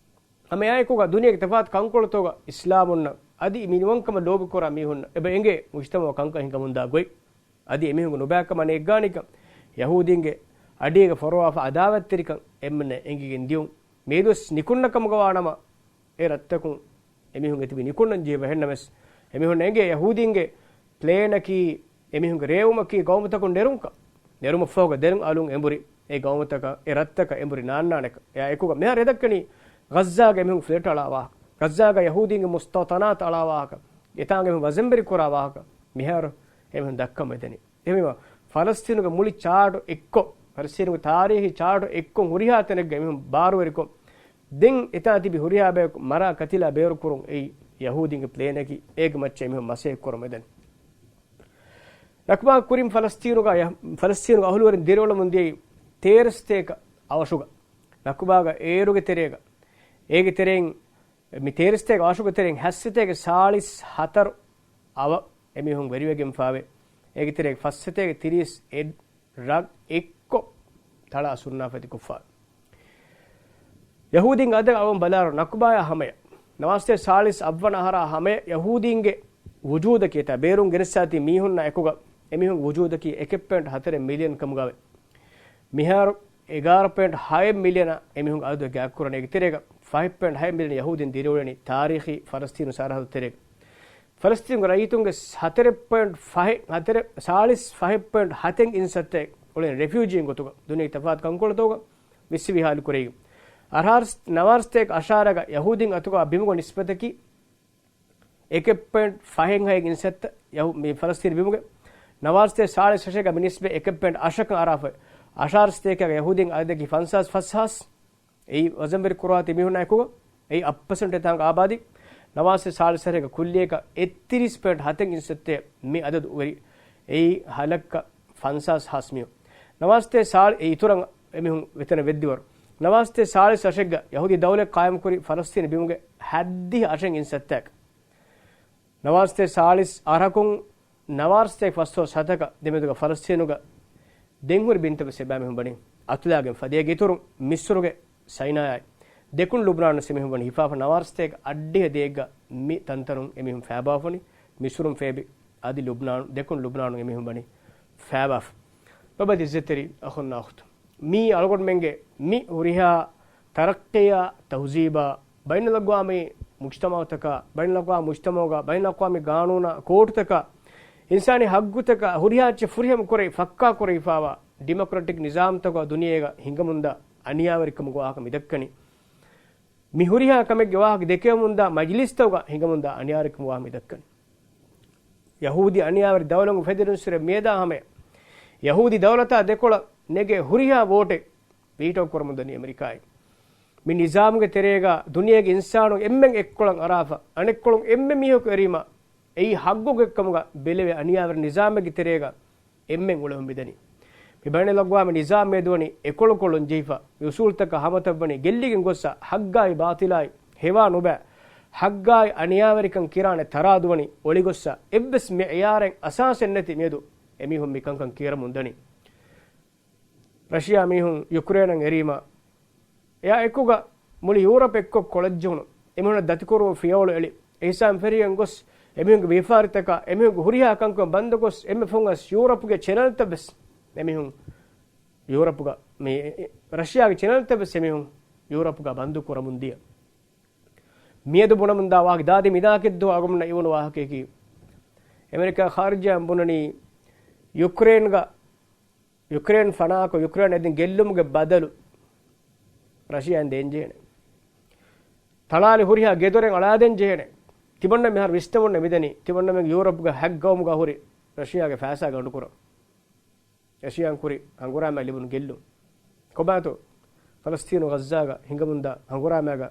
ހަމައެއާއެކުގަ ދުނިޔޭގެ ތަފާތު ކަންކޮޅުތަކުގަ އިސްލާމުންނަށް އަދި މިނިވަންކަމަށް ލޯބިކުރާ މީހުންނަށް އެބަ އެނގޭ މުޖްތަމަޢު ކަންކަން ހިނގަމުންދާ ގޮތް. އަދި އެމީހުންގެ ނުބައިކަމާ ނޭއްގާނީކަން، ޔަހޫދީންގެ އަޑިއެއްގަ ފޮރުވާފަ އަދާވަތްތެރިކަން އެންމެންނަށް އެނގިގެން ދިޔުން. މިއަދުވެސް ނިކުންނަ ކަމުގަ ވާނަމަ، އެ ރަށްތަކުން އެމީހުން އެތިބި ނިކުންނަން ޖެހި ބަހެއްނަމަވެސް، އެމީހުންނަށް އެނގޭ ޔަހޫދީންގެ ޕްލޭނަކީ، އެމީހުންގެ ރޭވުމަކީ ގައުމުތަކުން ނެރުންކަން. ނެރުމަށްފަހުގަ ދެރުން އަލުން އެނބުރި އެ ގައުމުތަކަށް، އެ ރަށްތަކަށް އެނބުރި ނާންނާނެކަން. އެއާ އެކުގަ މިހާރު އެދައްކަނީ ޣައްޒާގަ އެމީހުން ފްލެޓް އަޅާ ވާހަކަ. ޣައްޒާގަ ޔަހޫދީންގެ މުސްތައުތަނާތު އަޅާ ވާހަކަ. އެތާނގަ އެމީހުން ވަޒަންވެރި ކުރާ ވާހަކަ. މިހާރު އެމީހުން ދައްކަމުން އެދެނީ. އެހެންވީމަ، ފަލަސްތީނުގެ މުޅި ޗާޓު އެއްކޮށް، ފަލަސްތީނުގެ ތާރީހީ ޗާޓު އެއްކޮށް ހުރިހާ ތަނެއްގަ އެމީހުން ބާރުވެރިކޮށް، ދެން އެތާ ތިބި ހުރިހާ ބަޔަކު މަރާ ކަތިލާ ބޭރުކުރުން އެއީ ޔަހޫދީންގެ ޕްލޭނަކީ، އޭގެ މައްޗަށް އެމީހުން މަސައްކަތް ކުރަމުން އެދެނީ. ނަކުބާ ކުރިން ފަލަސްތީނުގަ، ފަލަސްތީނުގެ އަހުލުވެރިން ދިރިއުޅެމުން ދިޔައީ ތޭރަ ސަތޭކަ އަވަށުގަ. ނަކުބާގަ އޭރުގެ ތެރޭގަ، އޭގެ ތެރެއިން މި ތޭރަ ސަތޭކަ އަވަށުގެ ތެރެއިން ހަތް ސަތޭކަ ސާޅީސް ހަތަރު އަވަށް އެމީހުން ވެރިވެގެންފާވޭ. އޭގެ ތެރޭގަ ފަސް ސަތޭކަ ތިރީސް އެއް ރަށް އެއްކޮށް ތަޅާ ސުންނާފަތި ކޮށްފާ. ޔަހޫދީން އަދަ އަވަން ބަލާރު ނަކުބާޔާ ހަމަޔަށް، ނަވާސްތޭ ސާޅީސް އަށްވަނަ އަހަރާ ހަމަޔަށް ޔަހޫދީންގެ ވުޖޫދަކީ ތާ ބޭރުން ގެނެސްސާތީ މީހުންނާ އެކުގަ އެމީހުން ވުޖޫދަކީ އެކެއް ޕޮއިންޓް ހަތަރެއް މިލިއަން ކަމުގައި. މިހާރު އެގާރަ ޕޮއިންޓް ހައެއް މިލިއަނަށް އެމީހުންގެ އަދަދު ގާތްކުރަނީ. އޭގެ ތެރޭގަ ފަހެއް ޕޮއިންޓް ހައެއް މިލިއަން ޔަހޫދީން ދިރިއުޅެނީ ތާރީޚީ ފަލަސްތީނު ސަރަހައްދު ތެރޭގަ. ފަލަސްތީނުގެ ރައްޔިތުންގެ ހަތަރެއް ޕޮއިންޓް ފަހެއް، ހަތަރެއް، ސާޅީސް ފަހެއް ޕޮއިންޓް ހަތެއް އިންސައްތައެއް އުޅެނީ ރެފިއުޖީން ގޮތުގަ ދުނިޔޭގެ ތަފާތު ކަންކޮޅުތަކުގަ ވިސްނިވި ހާލު ކުރެވި. އަށާރަ، ނަވާރަ ސަތޭކަ އަށާރަގަ ޔަހޫދީން އަތުގަ ބިމުގެ ނިސްބަތަކީ އެކެއް ޕޮއިންޓް ފަހެއް ހައެއް އިންސައްތަ ޔަހޫ، މި ފަލަސްތީނު ބިމުގެ. ނަވާރަ ސަތޭކަ ސާޅީސް އަށެއްގަ މި ނިސްބަތް އެކެއް ޕޮއިންޓް އަށަކަށް އަރާފަ. އަށާރަ ސަތޭކަގެ ޔަހޫދީން އަދަދަކީ ފަންސާސް ފަސް ހާސް. އެއީ ވަޒަންވެރި ކުރާތި މީހުންނާ އެކުގަ އެއީ އަށް ޕަސެންޓް އެތާނގަ އާބާދީ. ނަވާރަ ސަތޭކަ ސާޅީސް އަށެއްގަ ކުއްލިއަކަށް އެއްތިރީސް ޕޮއިންޓް ހަތެއް އިންސައްތައެއް މި އަދަދު ވެރި. އެއީ ހަ ލައްކަ ފަންސާސް ހާސް މީހުން. ނަވާރަ ސަތޭކަ ސާޅީސް އެ އިތުރަށް އެމީހުން ވެތަނަށް ވެއްދިވަރު. ނަވާރަ ސަތޭކަ ސާޅީސް އަށެއްގަ ޔަހޫދީ ދައުލަތް ޤާއިމްކުރި ފަލަސްތީނު ބިމުގެ ހައްދިހަ އަށެއް އިންސައްތައަކަށް. ނަވާރަ ސަތޭކަ ސާޅީސް އަށަކުން ނަވާރަ ސަތޭކަ ފަސްދޮޅަސް ހަތަކަށް ދެމެދުގަ ފަލަސްތީނުގަ ދެން ހުރި ބިންތައް ވެސް އެބައިމީހުން ވަނީ އަތުލާގެންފަ. އޭގެ އިތުރުން މިސްރުގެ ސައިނާޔާއި ދެކުނު ލުބްނާނު ވެސް އެމީހުން ވަނީ ހިފާފަ. ނަވާރަ ސަތޭކަ އަށްޑިހަ ދޭއްގަ މި ތަންތަނުން އެމީހުން ފައިބާވާފަ ވަނީ. މިސްރުން ފޭބި އަދި ލުބްނާނު، ދެކުނު ލުބްނާނުން އެމީހުން ވަނީ ފައިބާފަ. ބައި އިއްޒަތްތެރި އަޚުންނާ އުޚްތުން، މީ އަޅުގަނޑުމެންގެ މި ހުރިހާ ތަރައްޤީއާ ތަހުޒީބާ، ބައިނަލްއަޤްވާމީ މުޖްތަމަޢުތަކާ، ބައިނަލްއަޤްވާމީ މުޖްތަމަޢުގަ، ބައިނަލްއަޤްވާމީ ޤާނޫނާ، ކޯޓުތަކާ، އިންސާނީ ޙައްޤުތަކާ ހުރިހާ އެއްޗެއް ފުރިހަމަ ކުރެވި، ފައްކާ ކުރެވިފާވާ ޑިމޮކްރެޓިކް ނިޒާމްތަކުގަ ދުނިޔޭގަ ހިނގަމުންދާ އަނިޔާވެރިކަމުގެ ވާހަކަ މި ދައްކަނީ. މި ހުރިހާ ކަމެއްގެ ވާހަކަ ދެކެވެމުންދާ މަޖިލިސްތަކުގަ ހިނގަމުންދާ އަނިޔާވެރިކަމުގެ ވާހަކަ މި ދައްކަނީ. ޔަހޫދީ އަނިޔާވެރި ދައުލަތް އުފެދިނުއްސުރެ މިއަދާ ހަމަޔަށް ޔަހޫދީ ދައުލަތާ ދެކޮޅަށް ނެގޭ ހުރިހާ ވޯޓެއް ވީޓޯ ކުރަމުންދަނީ އެމެރިކާއިން. މި ނިޒާމުގެ ތެރޭގަ ދުނިޔޭގެ އިންސާނުން އެންމެން އެއްކޮޅަށް އަރާފަ، އަނެއްކޮޅުން އެންމެ މީހަކު އެރީމަ، އެއީ ޙައްޤުގެ ކަމުގަ ބެލެވޭ އަނިޔާވެރި ނިޒާމެއްގެ ތެރޭގަ އެންމެން އުޅެމުން މިދަނީ. މި ބައިނަލްއަޤްވާމީ ނިޒާމް މިއަދުވަނީ އެކޮޅުކޮޅުން ޖެހިފަ، މި އުސޫލުތަކާ ހަމަތައްވަނީ ގެއްލިގެން ގޮއްސަ، ޙައްޤާއި ބާޠިލާއި ހެވާ ނުބައި ހައްގާއި އަނިޔާވެރިކަން ކިރާނެ ތަރާދުވަނީ އޮޅިގޮއްސަ އެއްވެސް މިޢިޔާރެއް އަސާސެއް ނެތި މިއަދު އެމީހުން މިކަންކަން ކިޔަރަމުން ދަނީ. ރަޝިޔާ މީހުން ޔުކްރޭނަށް އެރީމަ އެއާ އެކުގަ މުޅި ޔޫރަޕް އެއްކޮށް ކޮޅަޖެހުނު އެމީހުންނަށް ދަތިކުރުމަށް ފިޔަވަޅު އެޅި. އެހިސާބުން ފެށިގެން ގޮސް އެމީހުންގެ ވިޔަފާރިތަކާ އެމީހުންގެ ހުރިހާ ކަންކަން ބަންދު ގޮސް އެންމެ ފަހުން އަސް ޔޫރަޕުގެ ޗެނަލްތައް ވެސް އެމީހުން ޔޫރަޕުގަ މި ރަޝިޔާގެ ޗެނަލްތައް ވެސް އެމީހުން ޔޫރަޕުގަ ބަންދު ކުރަމުން ދިޔަ. މިއަދު ބުނަމުންދާ ވާހަކަ ދާދި މިދާކެއްދޯ އަޅުގަނޑުމެންނަށް އިވުނު ވާހަކައަކީ، އެމެރިކާ ޚާރިޖާ ބުނަނީ ޔުކްރޭންގަ، ޔުކްރޭން ފަނާކޮށް، ޔުކްރޭން އެދިން ގެއްލުމުގެ ބަދަލު ރަޝިޔާއިން ދޭންޖެހޭނެ. ތަޅާލި ހުރިހާ ގެދޮރެއް އަޅާދޭން ޖެހޭނެ. ތިމަންނަ މިހާރު ވިސްނަމުންނަ މިދަނީ، ތިމަންނަމެން ޔޫރަޕްގަ ހައްގައުމުގަ ހުރި ރަޝިޔާގެ ފައިސާ ގަނޑުކުރަން. ރަޝިޔާއިން ކުރި ހަނގުރާމައި ލިބުނު ގެއްލުން. ކޮބާތޯ؟ ފަލަސްތީނު ޣައްޒާގަ ހިނގަމުންދާ ހަނގުރާމައިގަ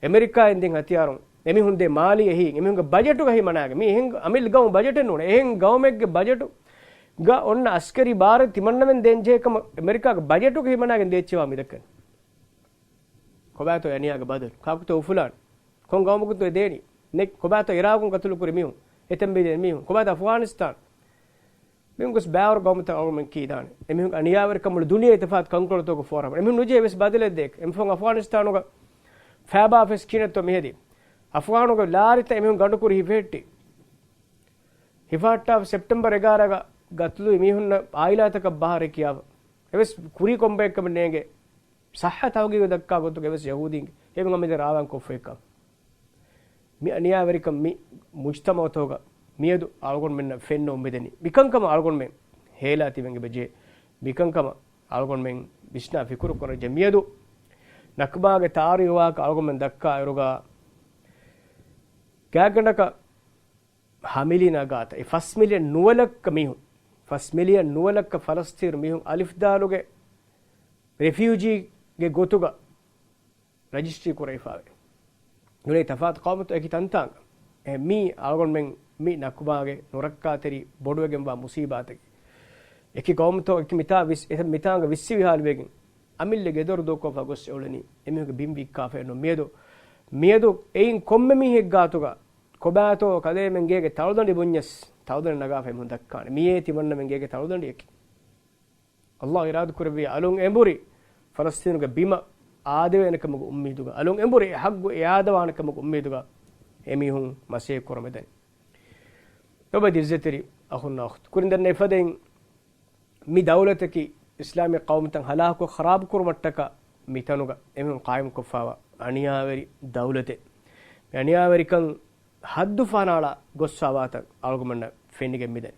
އެމެރިކާއިން ދިން ހަތިޔާރުން އެމީހުން ދޭ މާލީ އެހީ، އެމީހުންގެ ބަޖެޓުގަ ހިމަނާގެ، މީ އެހެން އަމިއްލަ ގައުމު ބަޖެޓެއް ނޫނޭ. އެހެން ގައުމެއްގެ ބަޖެޓުގަ އޮންނަ އަސްކަރީ ބާރެއް ތިމަންނަމެން ދޭންޖެހޭ ކަމަށް އެމެރިކާގެ ބަޖެޓުގަ ހިމަނާގެން ދޭއްޗެވާ މިދައްކަނީ. ކޮބާތޯ އެ އަނިޔާގެ ބަދަލު؟ ކާކުތޯ އުފުލާން؟ ކޮން ގައުމަކުންތޯ އެ ދޭނީ؟ ނެ، ކޮބާތޯ އިރާގުން ގަތުލު ކުރި މީހުން؟ އެތަން ބިދޭ މީހުން؟ ކޮބާތޯ އަފްޣާނިސްތާން؟ މިހުން ގޮސް ބާވަރު ގައުމުތައް އަޅުގަނޑުމެން ކީދާނެ. އެމީހުން އަނިޔާވެރިކަން މުޅި ދުނިޔެ ތަފާތު ކަންކޮޅުތަކުގަ ފޯރަމަ. އެމީހުން ނުޖެހޭ ވެސް ބަދަލެއް ދޭކަށް. އެމިފަހުން އަފްޣާނިސްތާނުގަ ފައިބާ ފެސް ކިހިނެއްތޯ މިހެދީ. އަފްޣާނުގެ ލާރިތައް އެމީހުން ގަނޑުކުރި ހިފެހެއްޓި. ހިފަހައްޓާފަ ސެޕްޓެމްބަރ އެގާރަ ގަ-، ގަތުލުވި މީހުންނަށް އާއިލާތަކަށް ބަހާރެއް ކިޔާފަ. އެވެސް ކުރީ ކޮންބައެއްކަމެއް ނޭނގެ. ޞައްޙަ ތަހުގީގު ދައްކާ ގޮތުގަ އެވެސް ޔަހޫދީންގެ އެމީހުން އަމިއްލަ ރާވާން ކޮށްފައިކަން. މި އަނިޔާވެރިކަން މި މުޖްތަމަޢުތަކުގަ މިއަދު އަޅުގަނޑުމެންނަށް ފެންނަމުން މިދަނީ. މިކަންކަމަށް އަޅުގަނޑުމެން ހޭލާ ތިބެން އެބަޖެހޭ. މިކަންކަމަށް އަޅުގަނޑުމެން ވިސްނާ ފިކުރު ކުރަންޖެހޭ. މިއަދު ނަކުބާގެ ތާރީޚު ވާހަކަ އަޅުގަނޑުމެން ދައްކާ އިރުގަ ގާތްގަނޑަކަށް ހަ މިލިއަނާ ގާތަށް އެ ފަސް މިލިއަން ނުވަ ލައްކަ މީހުން، ފަސް މިލިއަން ނުވަ ލައްކަ ފަލަސްތީނު މީހުން އަލިފް ދާލުގެ ރެފިއުޖީގެ ގޮތުގަ ރަޖިސްޓްރީ ކުރެވިފައިވޭ. ދުނިޔޭ ތަފާތު ޤައުމުތައް އެކި ތަންތާނގަ. އެ މީ އަޅުގަނޑުމެން މި ނަކުބާގެ ނުރައްކާތެރި ބޮޑުވެގެންވާ މުސީބާތަކީ. އެކި ޤައުމުތައް އެކި މިތާ ވިސް-، އެ މިތާނގަ ވިއްސި ވިހާލުވެގެން އަމިއްލަ ގެދޮރު ދޫކޮށްފަ ގޮސް އެއުޅެނީ އެމީހުންގެ ބިން ވިއްކާފައެއް ނޫން. މިއަދު، މިއަދު އެއިން ކޮންމެ މީހެއް ގާތުގަ ކޮބާތޯ ކަލޭމެން ގޭގެ ތަޅުދަނޑި ބުންޏަސް ތަޅުދަނޑި ނަގާފަ އެމީހުން ދައްކާނެ. މިއޭ ތިމަންނަމެން ގޭގެ ތަޅުދަނޑިއަކީ. ﷲ އިރާދަކުރެއްވިއްޔާ އަލުން އެނބުރި ފަލަސްތީނުގެ ބިމަށް އާދެވޭނެކަމުގެ އުއްމީދުގަ، އަލުން އެނބުރި އެ ޙައްޤު އެ އާދަވާނެކަމުގެ އުއްމީދުގަ އެމީހުން މަސައްކަތް ކުރަމެދަނީ. ލޮބުވެތި ޢިއްޒަތްތެރި އަޚުންނާ އުޚްތުން، ކުރިން ދަންނަ އެފަދައިން މި ދައުލަތަކީ އިސްލާމީ ޤައުމުތައް ހަލާކު ޚަރާބު ކުރުމަށްޓަކާ މިތަނުގަ އެމީހުން ޤާއިމްކޮށްފައިވާ އަނިޔާވެރި ދައުލަތެއް. މި އަނިޔާވެރިކަން ހައްދު ފަނާޅާ ގޮސްފައިވާތަން އަޅުގަނޑުމެންނަށް ފެނިގެން މިދަނީ.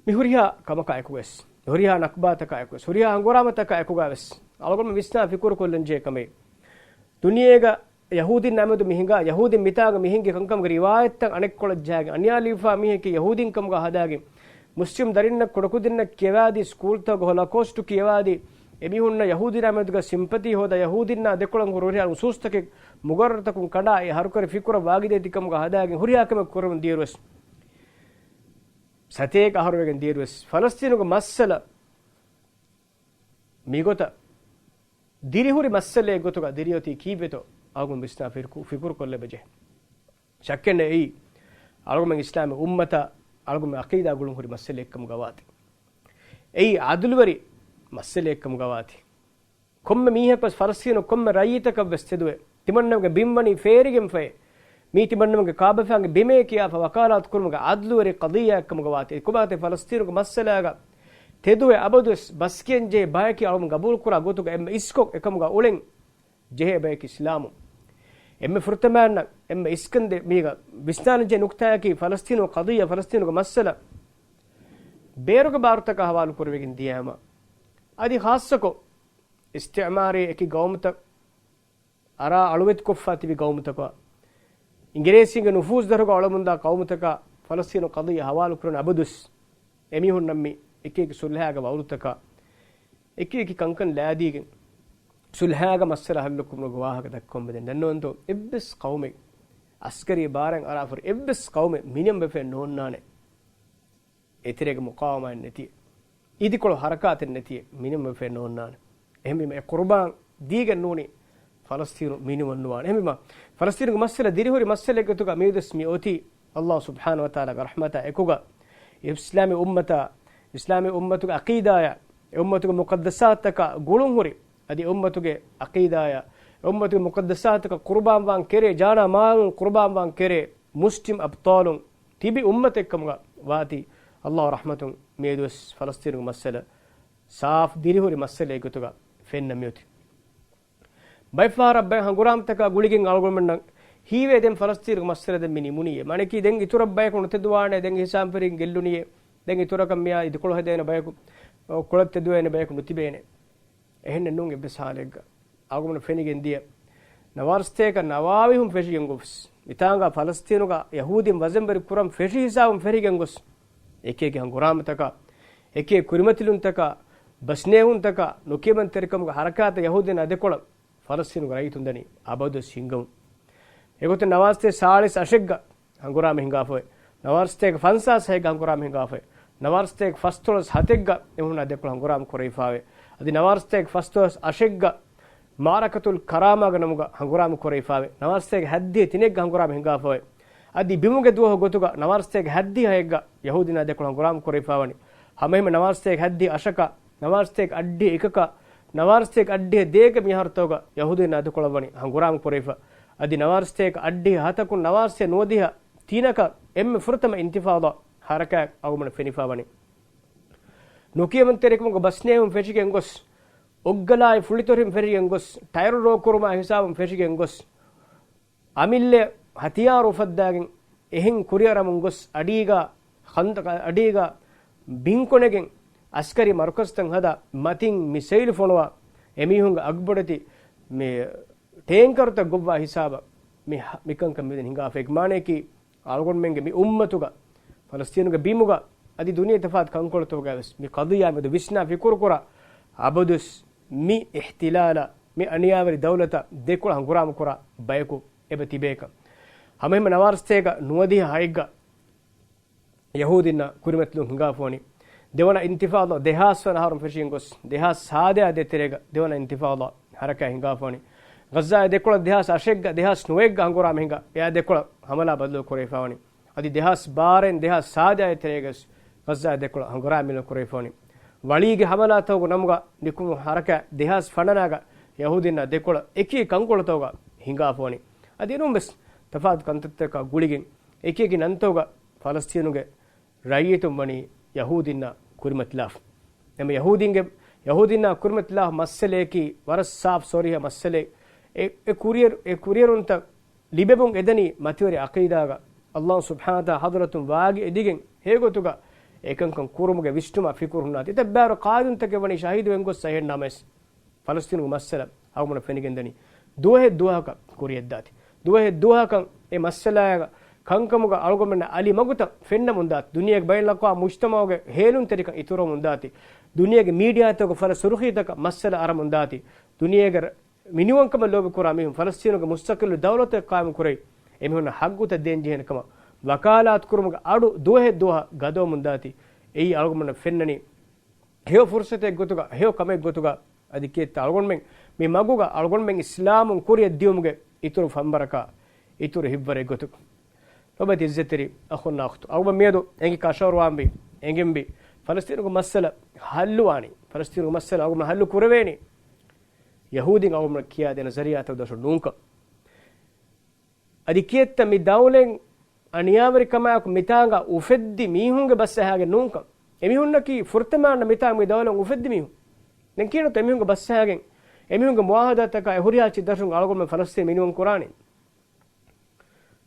މި ހުރިހާ ކަމަކާ އެކުވެސް، ހުރިހާ ނަކުބާތަކާ އެކުވެސް، ހުރިހާ ހަނގުރާމަތަކާ އެކުގަވެސް އަޅުގަނޑު ވިސްނާ ފިކުރު ކޮށްލަންޖެހޭ ކަމެއް. ދުނިޔޭގަ ޔަހޫދީންނާ މެދު މި ހިނގާ، ޔަހޫދީން މިތާގަ މި ހިންގި ކަންކަމުގެ ރިވާޔަތްތައް އަނެއްކޮޅަށް ޖަހައިގެން، އަނިޔާލީފާ މީހަކީ ޔަހޫދީން ކަމުގަ ހަދާގެން، މުސްލިމް ދަރިންނަށް ކުޑަކުދިންނަށް ކިޔަވާދީ، ސްކޫލްތަކުގަ ހޮލޮކޯސްޓު ކިޔަވާދީ، އެމީހުންނަށް ޔަހޫދީންނާ މެދުގަ ސިމްޕަތީ ހޯދާ، ޔަހޫދީންނާ ދެކޮޅަށް ހުރިހާ ނުސޫސްތަކެއް މުގައްރަރުތަކުން ކަނޑާ، އެ ހަރުކަރި ފިކުރަށް ވާގިދޭތި ކަމުގަ ހަދާގެން ހުރިހާ ކަމެއް ކުރަމުން ދިޔައިރުވެސް، ސަތޭކަ އަހަރުވެގެން ދިޔައިރުވެސް ފަލަސްތީނުގެ މައްސަލަ މިގޮތަށް ދިރިހުރި މައްސަލައެއް ގޮތުގަ ދިރިއޮތީ ކީއްވެތޯ އަޅުގަނޑު ވިސްނާ ފިކު-، ފިކުރު ކޮށްލެވިޖެ. ޝައްކެއް ނެތް އެއީ އަޅުގަނޑުމެން އިސްލާމީ އުއްމަތަށް އަޅުގަނޑުމެން އަޤީދާ ގުޅުން ހުރި މައްސަލައެއްކަމުގަ ވާތީ. އެއީ އަދުލުވެރި މައްސަލައެއްކަމުގަ ވާތީ. ކޮންމެ މީހަކުވެސް ފަލަސްތީނު ކޮންމެ ރައްޔިތަކަށްވެސް ތެދުވެ، ތިމަންނަމެންގެ ބިން ވަނީ ފޭރިގެންފައޭ. މީ ތިމަންނަމެންގެ ކާބަފާންގެ ބިމޭ ކިޔާފަ ވަކާލާތު ކުރުމުގެ އަދުލުވެރި ޤަޟިއްޔާއެއްކަމުގަ ވާތީ. އެކުބާތެ ފަލަސްތީނުގެ މައްސަލާގަ ތެދުވެ އަބަދުވެސް ބަސްކިޔަންޖެހޭ ބަޔަކީ އަޅުގަނޑު ގަބޫލުކުރާ ގޮތުގަ އެންމެ އިސްކޮށް އެކަމުގަ އުޅެން ޖެހޭ ބަޔަކީ އިސްލާމު. އެންމެ ފުރަތަމައިންނަށް އެންމެ އިސްކަންދެ މީގަ ވިސްނާލަންޖެހޭ ނުކްތާއަކީ ފަލަސްތީނު ޤަޟިއްޔާ، ފަލަސްތީނުގެ މައްސަލަ ބޭރުގެ ބާރުތަކާ ހަވާލު ކުރެވިގެން ދިޔައިމަ، އަދި ޚާއްޞަކޮށް އިސްތިޢުމާރީ އެކި ގައުމުތައް އަރާ އަޅުވެތިކޮށްފަ ތިބި ގައުމުތަކަށް، އިނގިރޭސީންގެ ނުފޫޒު ދަށުގަ އަޅަމުންދާ ގައުމުތަކަށް ފަލަސްތީނު ޤަޟިއްޔާ ހަވާލު ކުރަން އަބަދުވެސް އެމީހުންނަށް މި އެކި އެކި ޞުލްޙާގެ ވައުދުތަކާ، އެކި އެކި ކަންކަން ލައިދީގެން ޞުލްޙާގަ މައްސަލަ ޙައްލު ކުރުމުގެ ވާހަކަ ދައްކަމުން މިދަނީ. ދަންނަވަންތޯ، އެއްވެސް ޤައުމެއް އަސްކަރީ ބާރަށް އަރާފަ ހުރި އެއްވެސް ޤައުމެއް މިނިއަން ވެފައެއް ނޯންނާނެ. އެތެރޭގަ މުޤާވަމާތެއް ނެތިއެއް، އިދިކޮޅު ޙަރަކާތެއް ނެތިއެއް މިނިއަން ވެފައެއް ނޯންނާނެ. އެހެންވީމަ އެ ޤުރުބާން ދީގެން ނޫނީ ފަލަސްތީނު މިނިވަން ނުވާނެ. އެހެންވީމަ، ފަލަސްތީނުގެ މައްސަލަ ދިރިހުރި މައްސަލައެއް ގޮތުގަ މިއަދުވެސް މި އޮތީ ﷲ ސުބްޙާނަހޫ ވަތަޢާލާގެ ރަޙްމަތާ އެކުގަ، އިސްލާމީ އުއްމަތާ، އިސްލާމީ އުއްމަތުގެ ޢަޤީދާޔާ، އެ އުއްމަތުގެ މުޤައްދަސާތަކާ ގުޅުންހުރި، އަދި އެ އުއްމަތުގެ ޢަޤީދާޔާ، އެ އުއްމަތުގެ މުޤައްދަސާތަކަށް ޤުރުބާންވާން ކެރޭ، ޖާނާ މާލުން ޤުރުބާންވާން ކެރޭ މުސްލިމް އަބްޠާލުން ތިބި އުއްމަތެއްކަމުގަ ވާތީ، ﷲ ރަޙްމަތުން މިއަދުވެސް ފަލަސްތީނުގެ މައްސަލަ ސާފް ދިރިހުރި މައްސަލައެއް ގޮތުގަ ފެންނަ މިއޮތީ. ބައެއްފަހަރަށް ބައެއް ހަނގުރާމަތަކާ ގުޅިގެން އަޅުގަނޑުމެންނަށް ހީވޭ ދެން ފަލަސްތީނުގެ މައްސަލަ ދެން މި ނިމުނީއޭ. މާނައަކީ ދެން އިތުރަށް ބަޔަކު ނުތެދުވާނެ، ދެން ހިސާބު ފެށިގެން ގެއްލުނީއޭ. ދެން އިތުރަކަށް މިއާ އިދިކޮޅު ހެދޭނެ ބަޔަކު، ކޮޅަށް ތެދުވޭނެ ބަޔަކު ނުތިބޭނެ. އެހެންނެއް ނޫން އެއްވެސް ހާލެއްގަ. އަޅުގަނޑު ފެނިގެން ދިޔަ ނަވާރަސަތޭކަ ނަވާވީހުން ފެށިގެން ގޮސް، މިތާނގަ ފަލަސްތީނުގަ ޔަހޫދީން ވަޒަންވެރި ކުރަން ފެށި ހިސާބުން ފެށިގެން ގޮސް، އެކި އެކި ހަނގުރާމަތަކާ، އެކި އެކި ކުރިމަތިލުންތަކާ، ބަސްނޭހުންތަކާ، ނުކިޔަމަންތެރިކަމުގެ ހަރަކާތަށް ޔަހޫދީން އާ ދެކޮޅަށް ފަލަސްތީނުގެ ރައްޔިތުން ދަނީ އަބަދުވެސް ހިންގަމުން. އެގޮތުން ނަވާރަސަތޭކަ ސާޅީސް އަށެއްގަ ހަނގުރާމަ ހިނގާފައި، ނަވާރަސަތޭކަ ފަންސާސް ހައެއްގަ ހަނގުރާމަ ހިނގާފައި، ނަވާރަސަތޭކަ ފަސްދޮޅަސް ހަތެއްގަ އެމީހުން އާ ދެކޮޅަށް ހަނގުރާމަ ކުރެވިފާވޭ. އަދި ނަވާރަސަތޭކަ ފަސްދޮޅަސް އަށެއްގަ މަޢަރަކަތުލް ކަރާމާގެ ނަމުގަ ހަނގުރާމަ ކުރެވިފާވޭ. ނަވާރަސަތޭކަ ހައްދިހަ ތިނެއްގަ ހަނގުރާމަ ހިނގާފައި. އަދި ބިމުގެ ދުވަހު ގޮތުގަ ނަވާރަސަތޭކަ ހައްދިހަ ހައެއްގަ ޔަހޫދީން އާ ދެކޮޅަށް ހަނގުރާމަ ކުރެވިފާވަނީ. ހަމައެހެންމެ ނަވާރަސަތޭކަ ހައްދިހަ އަށަކަށް، ނަވާރަސަތޭކަ އަށްޑިހަ އެކަކަށް، ނަވާރަސަތޭކަ އަށްޑިހަ ދޭގެ މިހާރުތަކުގަ ޔަހޫދީން އާ ދެކޮޅަށް ވަނީ ހަނގުރާމަ ކުރެވިފަ. އަދި ނަވާރަސަތޭކަ އަށްޑިހަ ހަތަކުން ނަވާރަސަތޭކަ ނުވަދިހަ ތިނަކަށް އެންމެ ފުރަތަމަ އިންތިފާޟާ ހަރަކާތް އަޅުގަނޑު ފެނިފާވަނީ. ނުކިޔަމަންތެރިކަމުގެ ބަސްނޭހުން ފެށިގެން ގޮސް، އޮއްގަލާއި ފުޅިތޮށިން ފެށިގެން ގޮސް، ޓަޔަރު ރޯ ކުރުމާ ހިސާބުން ފެށިގެން ގޮސް، އަމިއްލަ ހަތިޔާރު އުފައްދާގެން އެހެން ކުރިއަރަމުން ގޮސް، އަޑީގަ ޚަންދަޤަ އަޑީގަ ބިންކޮނެގެން އަސްކަރީ މަރުކަޒުތައް ހަދާ، މަތިން މިސައިލް ފޮނުވާ، އެމީހުންގެ އަގުބޮޑެތި މި ޓޭންކަރުތައް ގޮއްވާ ހިސާބަށް މި ހަ-، މިކަންކަން މިދެން ހިނގާފަ. އޭގެ މާނައަކީ، އަޅުގަނޑުމެންގެ މި އުއްމަތުގަ، ފަލަސްތީނުގެ ބިމުގަ، އަދި ދުނިޔެ ތަފާތު ކަންކޮޅުތަކުގަވެސް މި ޤަޟިއްޔާ މެދު ވިސްނާ ފިކުރުކުރާ، އަބަދުވެސް މި އިޙްތިލާލަށް، މި އަނިޔާވެރި ދައުލަތަށް ދެކޮޅަށް ހަނގުރާމަ ކުރާ ބަޔަކު އެބަ ތިބޭކަށް. ހަމައެހެންމެ ނަވާރަސަތޭކަ ނުވަދިހަ ހައެއްގަ ޔަހޫދީންނާ ކުރިމަތިލުން ހިނގާފަވަނީ. ދެވަނަ އިންތިފާޟާ ދެހާސް ވަނަ އަހަރުން ފެށިގެން ގޮސް، ދެހާސް ސާދައާ ދޭތެރޭގަ ދެވަނަ އިންތިފާޟާ ހަރަކާތް ހިނގާފަވަނީ. ޣައްޒާއާ ދެކޮޅަށް ދެހާސް އަށެއްގަ ދެހާސް ނުވައެއްގަ ހަނގުރާމަ ހިނގާ، އެއާ ދެކޮޅަށް ހަމަލާ ބަދަލު ކުރެވިފަވަނީ. އަދި ދެހާސް ބާރައިން ދެހާސް ސާދައާ ދޭތެރޭގަ ވެސް ޣައްޒާ ދެކޮޅަށް ހަނގުރާމަ ކުރެވިފަވަނީ. ވަޅީގެ ހަމަލާތަކުގެ ނަމުގަ ނިކުމެ ހަރަކާތް ދެހާސް ފަނަނާގަ ޔަހޫދީންނާ ދެކޮޅަށް އެކި ކަންކޮޅުތަކުގަ ހިނގާފަވަނީ. އަދި އެނޫން ވެސް ތަފާތު ކަންތައްތަކާ ގުޅިގެން އެކި އެކި ނަންތަކުގަ ފަލަސްތީނުގެ ރައްޔިތުން ވަނީ ޔަހޫދީންނާ ކުރިމަތިލާފަ. އެމަ ޔަހޫދީންގެ، ޔަހޫދީންނާ ކުރިމަތިލާފަ މައްސަލައަކީ ވަރަށް ސާފް ސޮރީހަ މައްސަލައެއް. އެ، އެ ކުރިއެރު-، އެ ކުރިއެރުންތައް ލިބެމުން އެދަނީ މަތިވެރި ޢަޤީދާގަ، ﷲ ސުބްޙާނަހޫ ވަތަޢާލާ ޙަޟްރަތުން ވާގި އެދިގެން ހެޔޮގޮތުގަ އެކަންކަން ކުރުމުގެ ވިސްނުމާ ފިކުރު ހުންނާތީ. އެތައް ބާރު ޤާއިދުންތަކެއް ވަނީ ޝަހީދުވެން ގޮސް އެހެން ނަމަވެސް. ފަލަސްތީނުގެ މައްސަލަ އަޅުގަނޑަށް ފެނިގެންދަނީ ދުވަހެއް ދުވަހަކަށް ކުރިއަށްދާތީ. ދުވަހެއް ދުވަހަކަށް އެ މައްސަލާގަ ކަންކަމުގަ އަޅުގަނޑުމެންނަށް އަލި މަގުތައް ފެންނަމުންދާތީ. ދުނިޔޭގެ ބައިނަލްއަޤްވާމް މުޖްތަމަޢުގެ ހޭލުންތެރިކަން އިތުރުވަމުންދާތީ. ދުނިޔޭގެ މީޑިއާތަކުގެ ފަލަ ސުރުޚީތަކަށް މައްސަލަ އަރަމުންދާތީ. ދުނިޔޭގެ ރ-، މިނިވަންކަމަށް ލޯބިކުރާ މީހުން ފަލަސްތީނުގެ މުސްތަޤިއްލު ދައުލަތެއް ޤާއިމުކުރެވި، އެމީހުންނަށް ޙައްޤުތައް ދޭންޖެހޭނެ ކަމަށް ވަކާލާތުކުރުމުގެ އަޑު ދުވަހެއް ދުވަހަށް ގަދަވަމުންދާތީ. އެއީ އަޅުގަނޑުމެންނަށް ފެންނަނީ ހެޔޮ ފުރުޞަތެއް ގޮތުގަ، ހެޔޮ ކަމެއް ގޮތުގަ، އަދި ކިއެއްތަ އަޅުގަނޑުމެން މި މަގުގަ އަޅުގަނޑުމެން އިސްލާމުން ކުރިއަށް ދިޔުމުގެ އިތުރު ފަންބަރަކާ، އިތުރު ހިތްވަރެއް ގޮތުގަ. ލޮބުވެތި އިއްޒަތްތެރި އަޚުންނާ އުޚްތުން، އަޅުގަނޑު މިއަދު އެނގި ކަށަވަރުވާންވީ، އެނގެންވީ، ފަލަސްތީނުގެ މައްސަލަ ޙައްލުވާނީ، ފަލަސްތީނުގެ މައްސަލަ އަޅުގަނޑު ޙައްލު ކުރެވޭނީ، ޔަހޫދީން އަޅުގަނޑު ކިޔާދޭނެ ޒަރީޢާތައް ދަށުން ނޫންކަން. އަދި ކިއެއްތަ މި ދައުލަތް އަނިޔާވެރިކަމާއެކު މިތާނގަ އުފެއްދި މީހުންގެ ބަސް އަހާގެން ނޫންކަން. އެމީހުންނަކީ ފުރަތަމަ އަންނަ މިތާނގަ މި ދައުލަތް އުފެއްދި މީހުން. ދެން ކިޔަންތަ އެމީހުންގެ ބަސް އަހާގެން، އެމީހުންގެ މުޢާހަދާތަކާ އެ ހުރިހާ ޗިއް ދަށުން އަޅުގަނޑުމެން ފަލަސްތީން މިނިވަން ކުރާނީ؟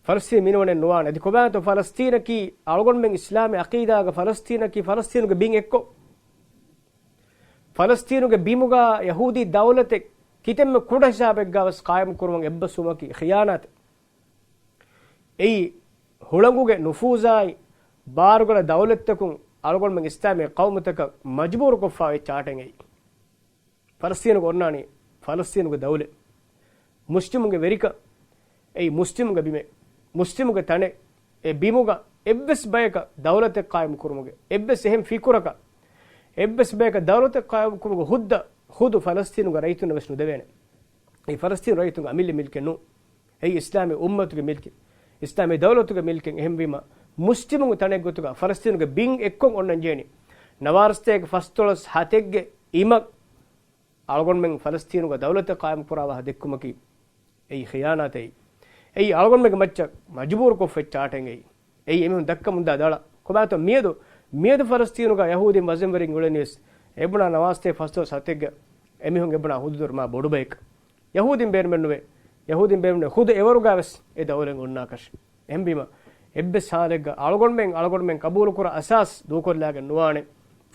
ފަލަސްތީން މިނިވަނެއް ނުވާނެ. އަދި ކޮބާތޯ ފަލަސްތީނަކީ އަޅުގަނޑުމެން އިސްލާމީ ޢަޤީދާގަ ފަލަސްތީނަކީ ފަލަސްތީނުގެ ބިން އެއްކޮށް، ފަލަސްތީނުގެ ބިމުގަ ޔަހޫދީ ދައުލަތެއް ކިތަންމެ ކުޑަ ހިސާބެއްގަވެސް ޤާއިމު ކުރުމަށް އެއްބަސްވުމަކީ ޚިޔާނާތެއް. އެއީ ހުޅަނގުގެ ނުފޫޒާއި ބާރުގަނޑަށް ދައުލަތްތަކުން އަޅުގަނޑުމެން އިސްލާމީ ޤައުމުތަކަށް މަޖުބޫރުކޮށްފާ އޮތް ޗާޓެއް އެއީ. ފަލަސްތީނުގަ އޮންނާނީ ފަލަސްތީނުގެ ދައުލަތް. މުސްލިމުންގެ ވެރިކަން. އެއީ މުސްލިމުންގެ ބިމެއް، މުސްލިމުންގެ ތަނެއް. އެ ބިމުގަ އެއްވެސް ބަޔަކަށް ދައުލަތެއް ޤާއިމު ކުރުމުގެ، އެއްވެސް އެހެން ފިކުރަކަށް، އެއްވެސް ބަޔަކަށް ދައުލަތެއް ޤާއިމު ކުރުމުގެ ހުއްދަ ޚުދު ފަލަސްތީނުގެ ރައްޔިތުންނަށް ވެސް ނުދެވޭނެ. އެއީ ފަލަސްތީނު ރައްޔިތުންގެ އަމިއްލަ މިލްކެއް ނޫން. އެއީ އިސްލާމީ އުއްމަތުގެ މިލްކެއް، އިސްލާމީ ދައުލަތުގެ މިލްކެއް. އެހެންވީމަ، މުސްލިމުންގެ ތަނެއް ގޮތުގަ ފަލަސްތީނުގެ ބިން އެއްކޮށް އޮންނަން ޖެހެނީ. ނަވާރަސަތޭކަ ފަސްދޮޅަސް ހަތެއްގެ އިމަށް އަޅުގަނޑުމެން ފަލަސްތީނުގަ ދައުލަތެއް ޤާއިމް ކުރާ ވާހަކަ ދެއްކުމަކީ، އެއީ ޚިޔާނާތެއް. އެއީ އަޅުގަނޑުމެންގެ މައްޗަށް މަޖުބޫރުކޮށްފައި ޗާޓެއް އެއީ. އެއީ އެމީހުން ދައްކަމުންދާ ދަޅަ. ކޮބާތޯ މިއަދު، މިއަދު ފަލަސްތީނުގަ ޔަހޫދީން ވަޒަންވެރިން އުޅެނީވެސް، އެބުނާ ނަވާރަސަތޭކަ ފަސްދޮޅަސް ހަތެއްގަ އެމީހުން އެބުނާ ހުދުދުރު މާ ބޮޑު ބަޔަކަށް. ޔަހޫދީން ބޭނުމެއްނުވޭ. ޔަހޫދީން ބޭނުމެއް ހުދު އެވަރުގަވެސް އެ ދައުލަތް އޮންނާކަށް. އެހެންވީމަ، އެއްވެސް ހާލެއްގަ އަޅުގަނޑުމެން، އަޅުގަނޑުމެން ޤަބޫލުކުރާ އަސާސް ދޫކޮށްލާގެން ނުވާނެ.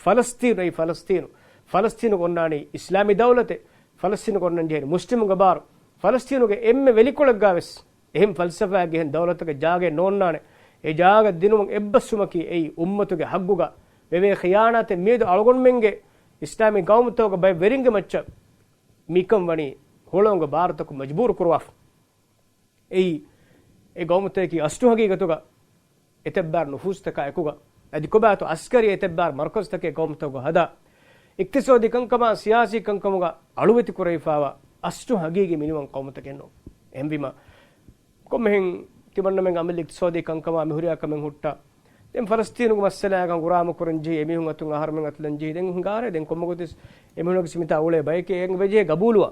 ފަލަސްތީނު އެއީ ފަލަސްތީނު. ފަލަސްތީނުގަ އޮންނާނީ އިސްލާމީ ދައުލަތެއް. ފަލަސްތީނުގަ އޮންނަން ޖެހޭނީ މުސްލިމުންގެ ބާރު. ފަލަސްތީނުގެ އެންމެ ވެލިކޮޅެއްގަވެސް އެހެން ފަލްސަފާއެއްގެ އެހެން ދައުލަތަކަށް ޖާގައެއް ނޯންނާނެ. އެ ޖާގަ ދިނުމަށް އެއްބަސްވުމަކީ އެއީ އުއްމަތުގެ ހައްގުގަ ވެވޭ ޚިޔާނާތެއް. މިއަދު އަޅުގަނޑުމެންގެ އިސްލާމީ ޤައުމުތަކުގެ ބައެއް ވެރިންގެ މައްޗަށް މިކަން ވަނީ ހުޅަނގުގެ ބާރުތަކުން މަޖުބޫރު ކުރުވާފަ. އެއީ، އެ ޤައުމުތަކަކީ އަސްލު ހަގީގަތުގަ އެތައްބާރު ނުފޫޒުތަކާ އެކުގަ، އަދި ކޮބާތޯ އަސްކަރީ އެތައްބާރު މަރުކަޒުތަކެއް ޤައުމުތަކުގަ ހަދާ، އިޤްތިޞާދީ ކަންކަމާ ސިޔާސީ ކަންކަމުގަ އަޅުވެތި ކުރެވިފާވާ އަސްލު ހަގީގީ މިނިވަން ޤައުމުތަކެއް ނޫން. އެހެންވީމަ، ކޮންމެހެން ތިމަންނަމެން އަމިއްލަ އިޤްތިޞާދީ ކަންކަމާ މިހުރިހާ ކަމެއް ހުއްޓާ. ދެން ފަލަސްތީނުގެ މައްސަލާއަކަށް ހަނގުރާމަ ކުރަން ޖެހި، އެމީހުން އަތުން އަހަރުމެން އަތުލަން ޖެހި، ދެން ހިނގާރޭ ދެން ކޮންމެ ގޮތެއް މިތާ އުޅޭ ބަޔެކޭ އެނގި ވެޖެހޭ ގަބޫލުވާ.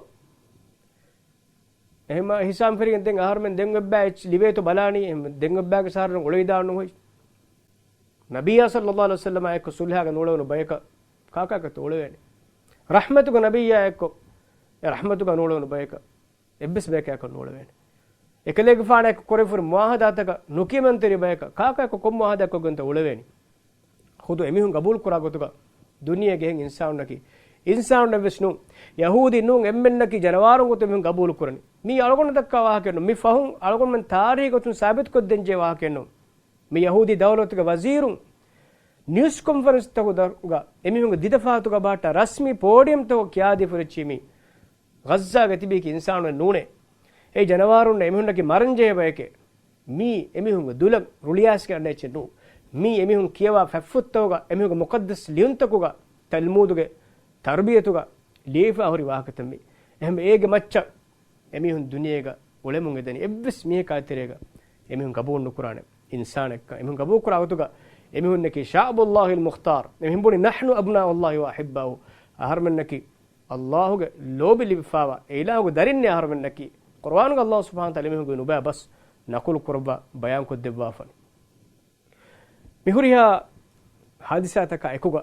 އެހެންމަ ހިސާބުން ފެށިގެން ދެން އަހަރުމެން ދެން އެއްބައި އެއްޗެއް ލިބޭތޯ ބަލާނީ، އެހެން ދެން އެއްބައިގެ ސަހަރުން އުޅެވިދާން ނުހޮތް. ނަބިއްޔާ ޞައްލައްލާހު ޢަލައިހި ވަސައްލަމާ އެއްކޮށް ޞުލްޙައިގަ ނޫޅެވުނު ބަޔަކަށް ކާކާކަށްތޯ އުޅެވޭނެ؟ ރަޙްމަތުގެ ނަބިއްޔާ އެއްކޮށް އެ ރަޙްމަތުގަ ނޫޅެވުނު ބަޔަކަށް އެއްވެސް ބަޔަކާއެކު ނޫޅެވޭނެ. އެކަލޭގެފާނާއެކު ކުރެވިފައި މުޢާހަދާތަކަށް ނުކިޔަމަންތެރި ބަޔަކަށް ކާކާއެކު ކޮން މުޢާހަދާއެއްކޮށްގެންތޯ އުޅެވޭނީ؟ ޚުދު އެމީހުން ގަބޫލުކުރާ ގޮތުގަ ދުނިޔޭގެ އެހެން އިންސާނުންނަކީ، އިންސާނުންނެއްވެސް ނޫން، ޔަހޫދީ ނޫން، އެންމެންނަކީ ޖަނަވާރުން ގޮތުން އެމީހުން ގަބޫލުކުރަނީ. މީ އަޅުގަނޑު ދައްކާ ވާހަކައެއް ނޫން. މި ފަހުން އަޅުގަނޑުމެން ތާރީޚު ގޮތުން ސާބިތުކޮށްދޭންޖެހޭ ވާހަކައެއް ނޫން. މި ޔަހޫދީ ދައުލަތުގެ ވަޒީރުން ނިއުސް ކޮންފަރެންސްތަކުގަ އެމީހުންގެ ދިދަފާތުގަ ބަހައްޓާ ރަސްމީ ޕޯޑިއަމްތަކުގަ ކިޔާދީފަ ހުރެއްޗީ މީ ޣައްޒާގަ ތިބީކީ އިންސާނުން ނޫނޭ. އެ ޖަނަވާރުންނަށް އެމީހުންނަކީ މަރަންޖެހޭ ބަޔެކޭ. މީ އެމީހުންގެ ދުލަށް ރުޅިއައިސްގެން އަންނަ އެއްޗެއް ނޫން. މީ އެމީހުން ކިޔަވާ ފަތްފުށްތަކުގަ، އެމީހުންގެ މުޤައްދަސް ލިޔުންތަކުގަ، ތަލްމޫދުގެ ތަރުބިޔަތުގަ ލިޔެފާ ހުރި ވާހަކަތައް މީ. އެހެން އޭގެ މައްޗަށް އެމީހުން ދުނިޔޭގަ އުޅެމުން އެދެނީ އެއްވެސް މީހަކާ ތެރޭގަ އެމީހުން ގަބޫލު ނުކުރާނެ އިންސާނެއްކަން. އެމީހުން ގަބޫލު ކުރާ ގޮތުގަ އެމީހުންނަކީ ޝަޢުބުﷲިލް މުޚްތާރު. އެމީހުން ބުނީ نحن أبناء الله وأحباؤه. އަހަރުމެންނަކީ ﷲ ގެ ލޯބި ލިބިފާވާ، އެ އިލާހުގެ ދަރިންނޭ އަހަރުމެންނަކީ. ޤުރުއާނުގަ ﷲ ސުބްޙާނަހޫ ވަތަޢާލާ އެމީހުންގެ ނުބައި ބަސް ނަޤުލު ކުރައްވާ ބަޔާން ކޮށްދެއްވާފަން. މިހުރިހާ ހާދިސާތަކާ އެކުގަ،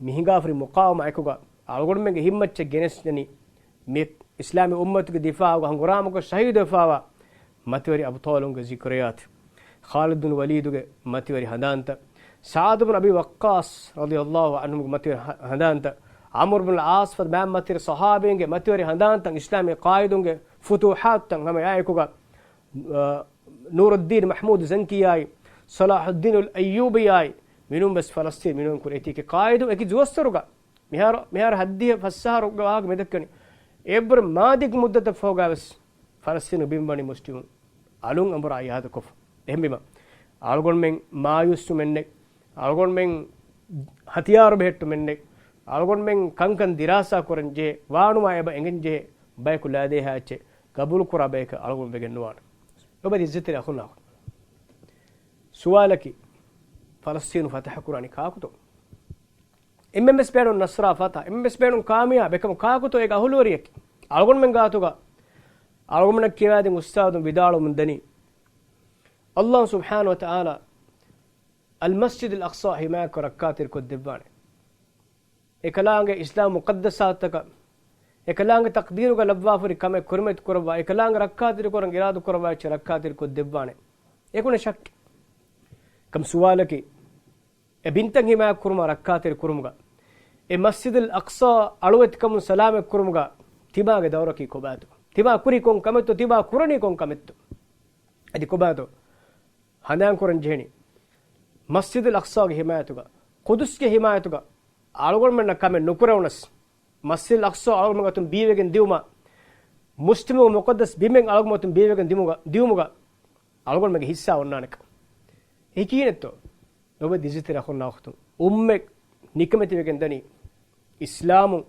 މި ހިނގާފަ ހުރި މުޤާވަމާ އެކުގަ، އަޅުގަނޑުމެންގެ ހިތްމައްޗަށް ގެނެސްދެނީ، މި އިސްލާމީ އުއްމަތުގެ ދިފާޢުގަ ހަނގުރާމަކޮށް ޝަހީދުވެފާވާ މަތިވެރި އަބުޠާލުންގެ ޒިކުރިޔާތު، ޚާލިދު ބިން ވަލީދުގެ މަތިވެރި ހަނދާންތައް، ސަޢުދު ބިން އަބީ ވައްޤާޞް ރަޟިޔަﷲ ޢަންހުގެ މަތިވެރި ހަ-، ހަނދާންތައް، ޢަމްރު ބިން ޢާޞް ފަދަ މާތް މަތިވެރި ޞަޙާބީންގެ މަތިވެރި ހަނދާންތައް، އިސްލާމީ ޤާއިދުންގެ ފުތޫޙާތުތައް ހަމަ އެއާއެކުގަ، އަ، ނޫރުއްދީން މަޙްމޫދު ޒަންކީއާއި، ޞަލާޙުއްދީނުލް އައްޔޫބީއާއި، މިނޫން ވެސް ފަލަސްތީން މިނޫން ކުރި އެތީކި ޤާއިދު އެކި ދުވަސްވަރުގަ، މިހާރު، މިހާރު ހައްދިހަ ފަސް އަހަރުގެ ވާހަކަ މިދައްކަނީ. އެއަށްވުރެ މާ ދިގު މުއްދަތަށް ފަހުގަ ވެސް ފަލަސްތީނު ބިން ވަނީ މުސްލިމުން އަލުން އަނބުރާ އިއާދަކޮށްފަ. އެހެންވީމަ، އަޅުގަނޑުމެން މާޔޫސްވުމެއްނެތް، އަޅުގަނޑުމެން ހަތިޔާރު ބެހެއްޓުމެއްނެތް، އަޅުގަނޑުމެން ކަންކަން ދިރާސާ ކުރަން ޖެހޭ، ވާނުވާ އެބަ އެނގެން ޖެހޭ ބަޔަކު ލާދޭހާ އެއްޗެއް ގަބޫލު ކުރާ ބަޔަކަށް އަޅުގަނޑު ވެގެން ނުވާނެ. ލޮބުވެތި އިއްޒަތްތެރި އަޚުންނާ އުޚްތުން. ސުވާލަކީ، ފަލަސްތީނު ފަތަޙަ ކުރާނީ ކާކުތޯ؟ އެންމެންވެސް ބޭނުން ނަޞްރާ ފަތަޙަ، އެންމެންވެސް ބޭނުން ކާމިޔާބު، އެކަމު ކާކުތޯ އޭގެ އަހުލުވެރިޔަކީ؟ އަޅުގަނޑުމެން ގާތުގަ، އަޅުގަނޑުމެންނަށް ކިޔަވާދިން އުސްތާޛުން ވިދާޅުވަމުން ދަނީ، ﷲ ސުބްޙާނަހޫ ވަތަޢާލާ އަލްމަސްޖިދުލް އަޤްޞާ ހިމާޔަތްކޮށް ރައްކާތެރިކޮށްދެއްވާނެ. އެކަލާނގެ އިސްލާމް މުޤައްދަސާތަކަށް، އެކަލާނގެ ތަޤްދީރުގަ ލައްވާފަ ހުރި ކަމެއް ކުރިމަތި ކުރައްވާ، އެކަލާނގެ ރައްކާތެރިކުރަން އިރާދަ ކުރައްވާ އެއްޗެއް ރައްކާތެރިކޮށްދެއްވާނެ. އެކު ނެތް ޝައްކެއް. ކަމް ސުވާލަކީ، އެ ބިންތައް ހިމާޔަތްކުރުމާ ރައްކާތެރިކުރުމުގަ، އެ މަސްޖިދުލް އަޤްޞާ އަޅުވެތިކަމުން ސަލާމަތްކުރުމުގަ ތިމާގެ ދައުރަކީ ކޮބާތޯ؟ ތިމާ ކުރީ ކޮން ކަމެއްތޯ؟ ތިމާ ކުރަނީ ކޮން ކަމެއްތޯ؟ އަދި ކޮބާތޯ؟ ހަނދާންކުރަން ޖެހެނީ، މަސްޖިދުލް އަޤްޞާގެ ހިމާޔަތުގަ، ޤުދުސްގެ ހިމާޔަތުގަ އަޅުގަނޑުމެންނަށް ކަމެއް ނުކުރެވުނަސް، މަސްޖިދުލް އަޤްޞާ އަޅުގަނޑުމެން އަތުން ބީވެގެން ދިއުމަށް، މުސްލިމުންގެ މުޤައްދަސް ބިމެއް އަޅުގަނޑުމެން އަތުން ބީވެގެން ދިއުމުގަ، ދިއުމުގަ އަޅުގަނޑުމެންގެ ހިއްސާ އޮންނާނެކަން. އެ ކިހިނެއްތޯ؟ ލޮބުވެތި އިއްޒަތްތެރި އަޚުންނާ އުޚްތުން، އުއްމަތް ނިކަމެތިވެގެން ދަނީ އިސްލާމުން،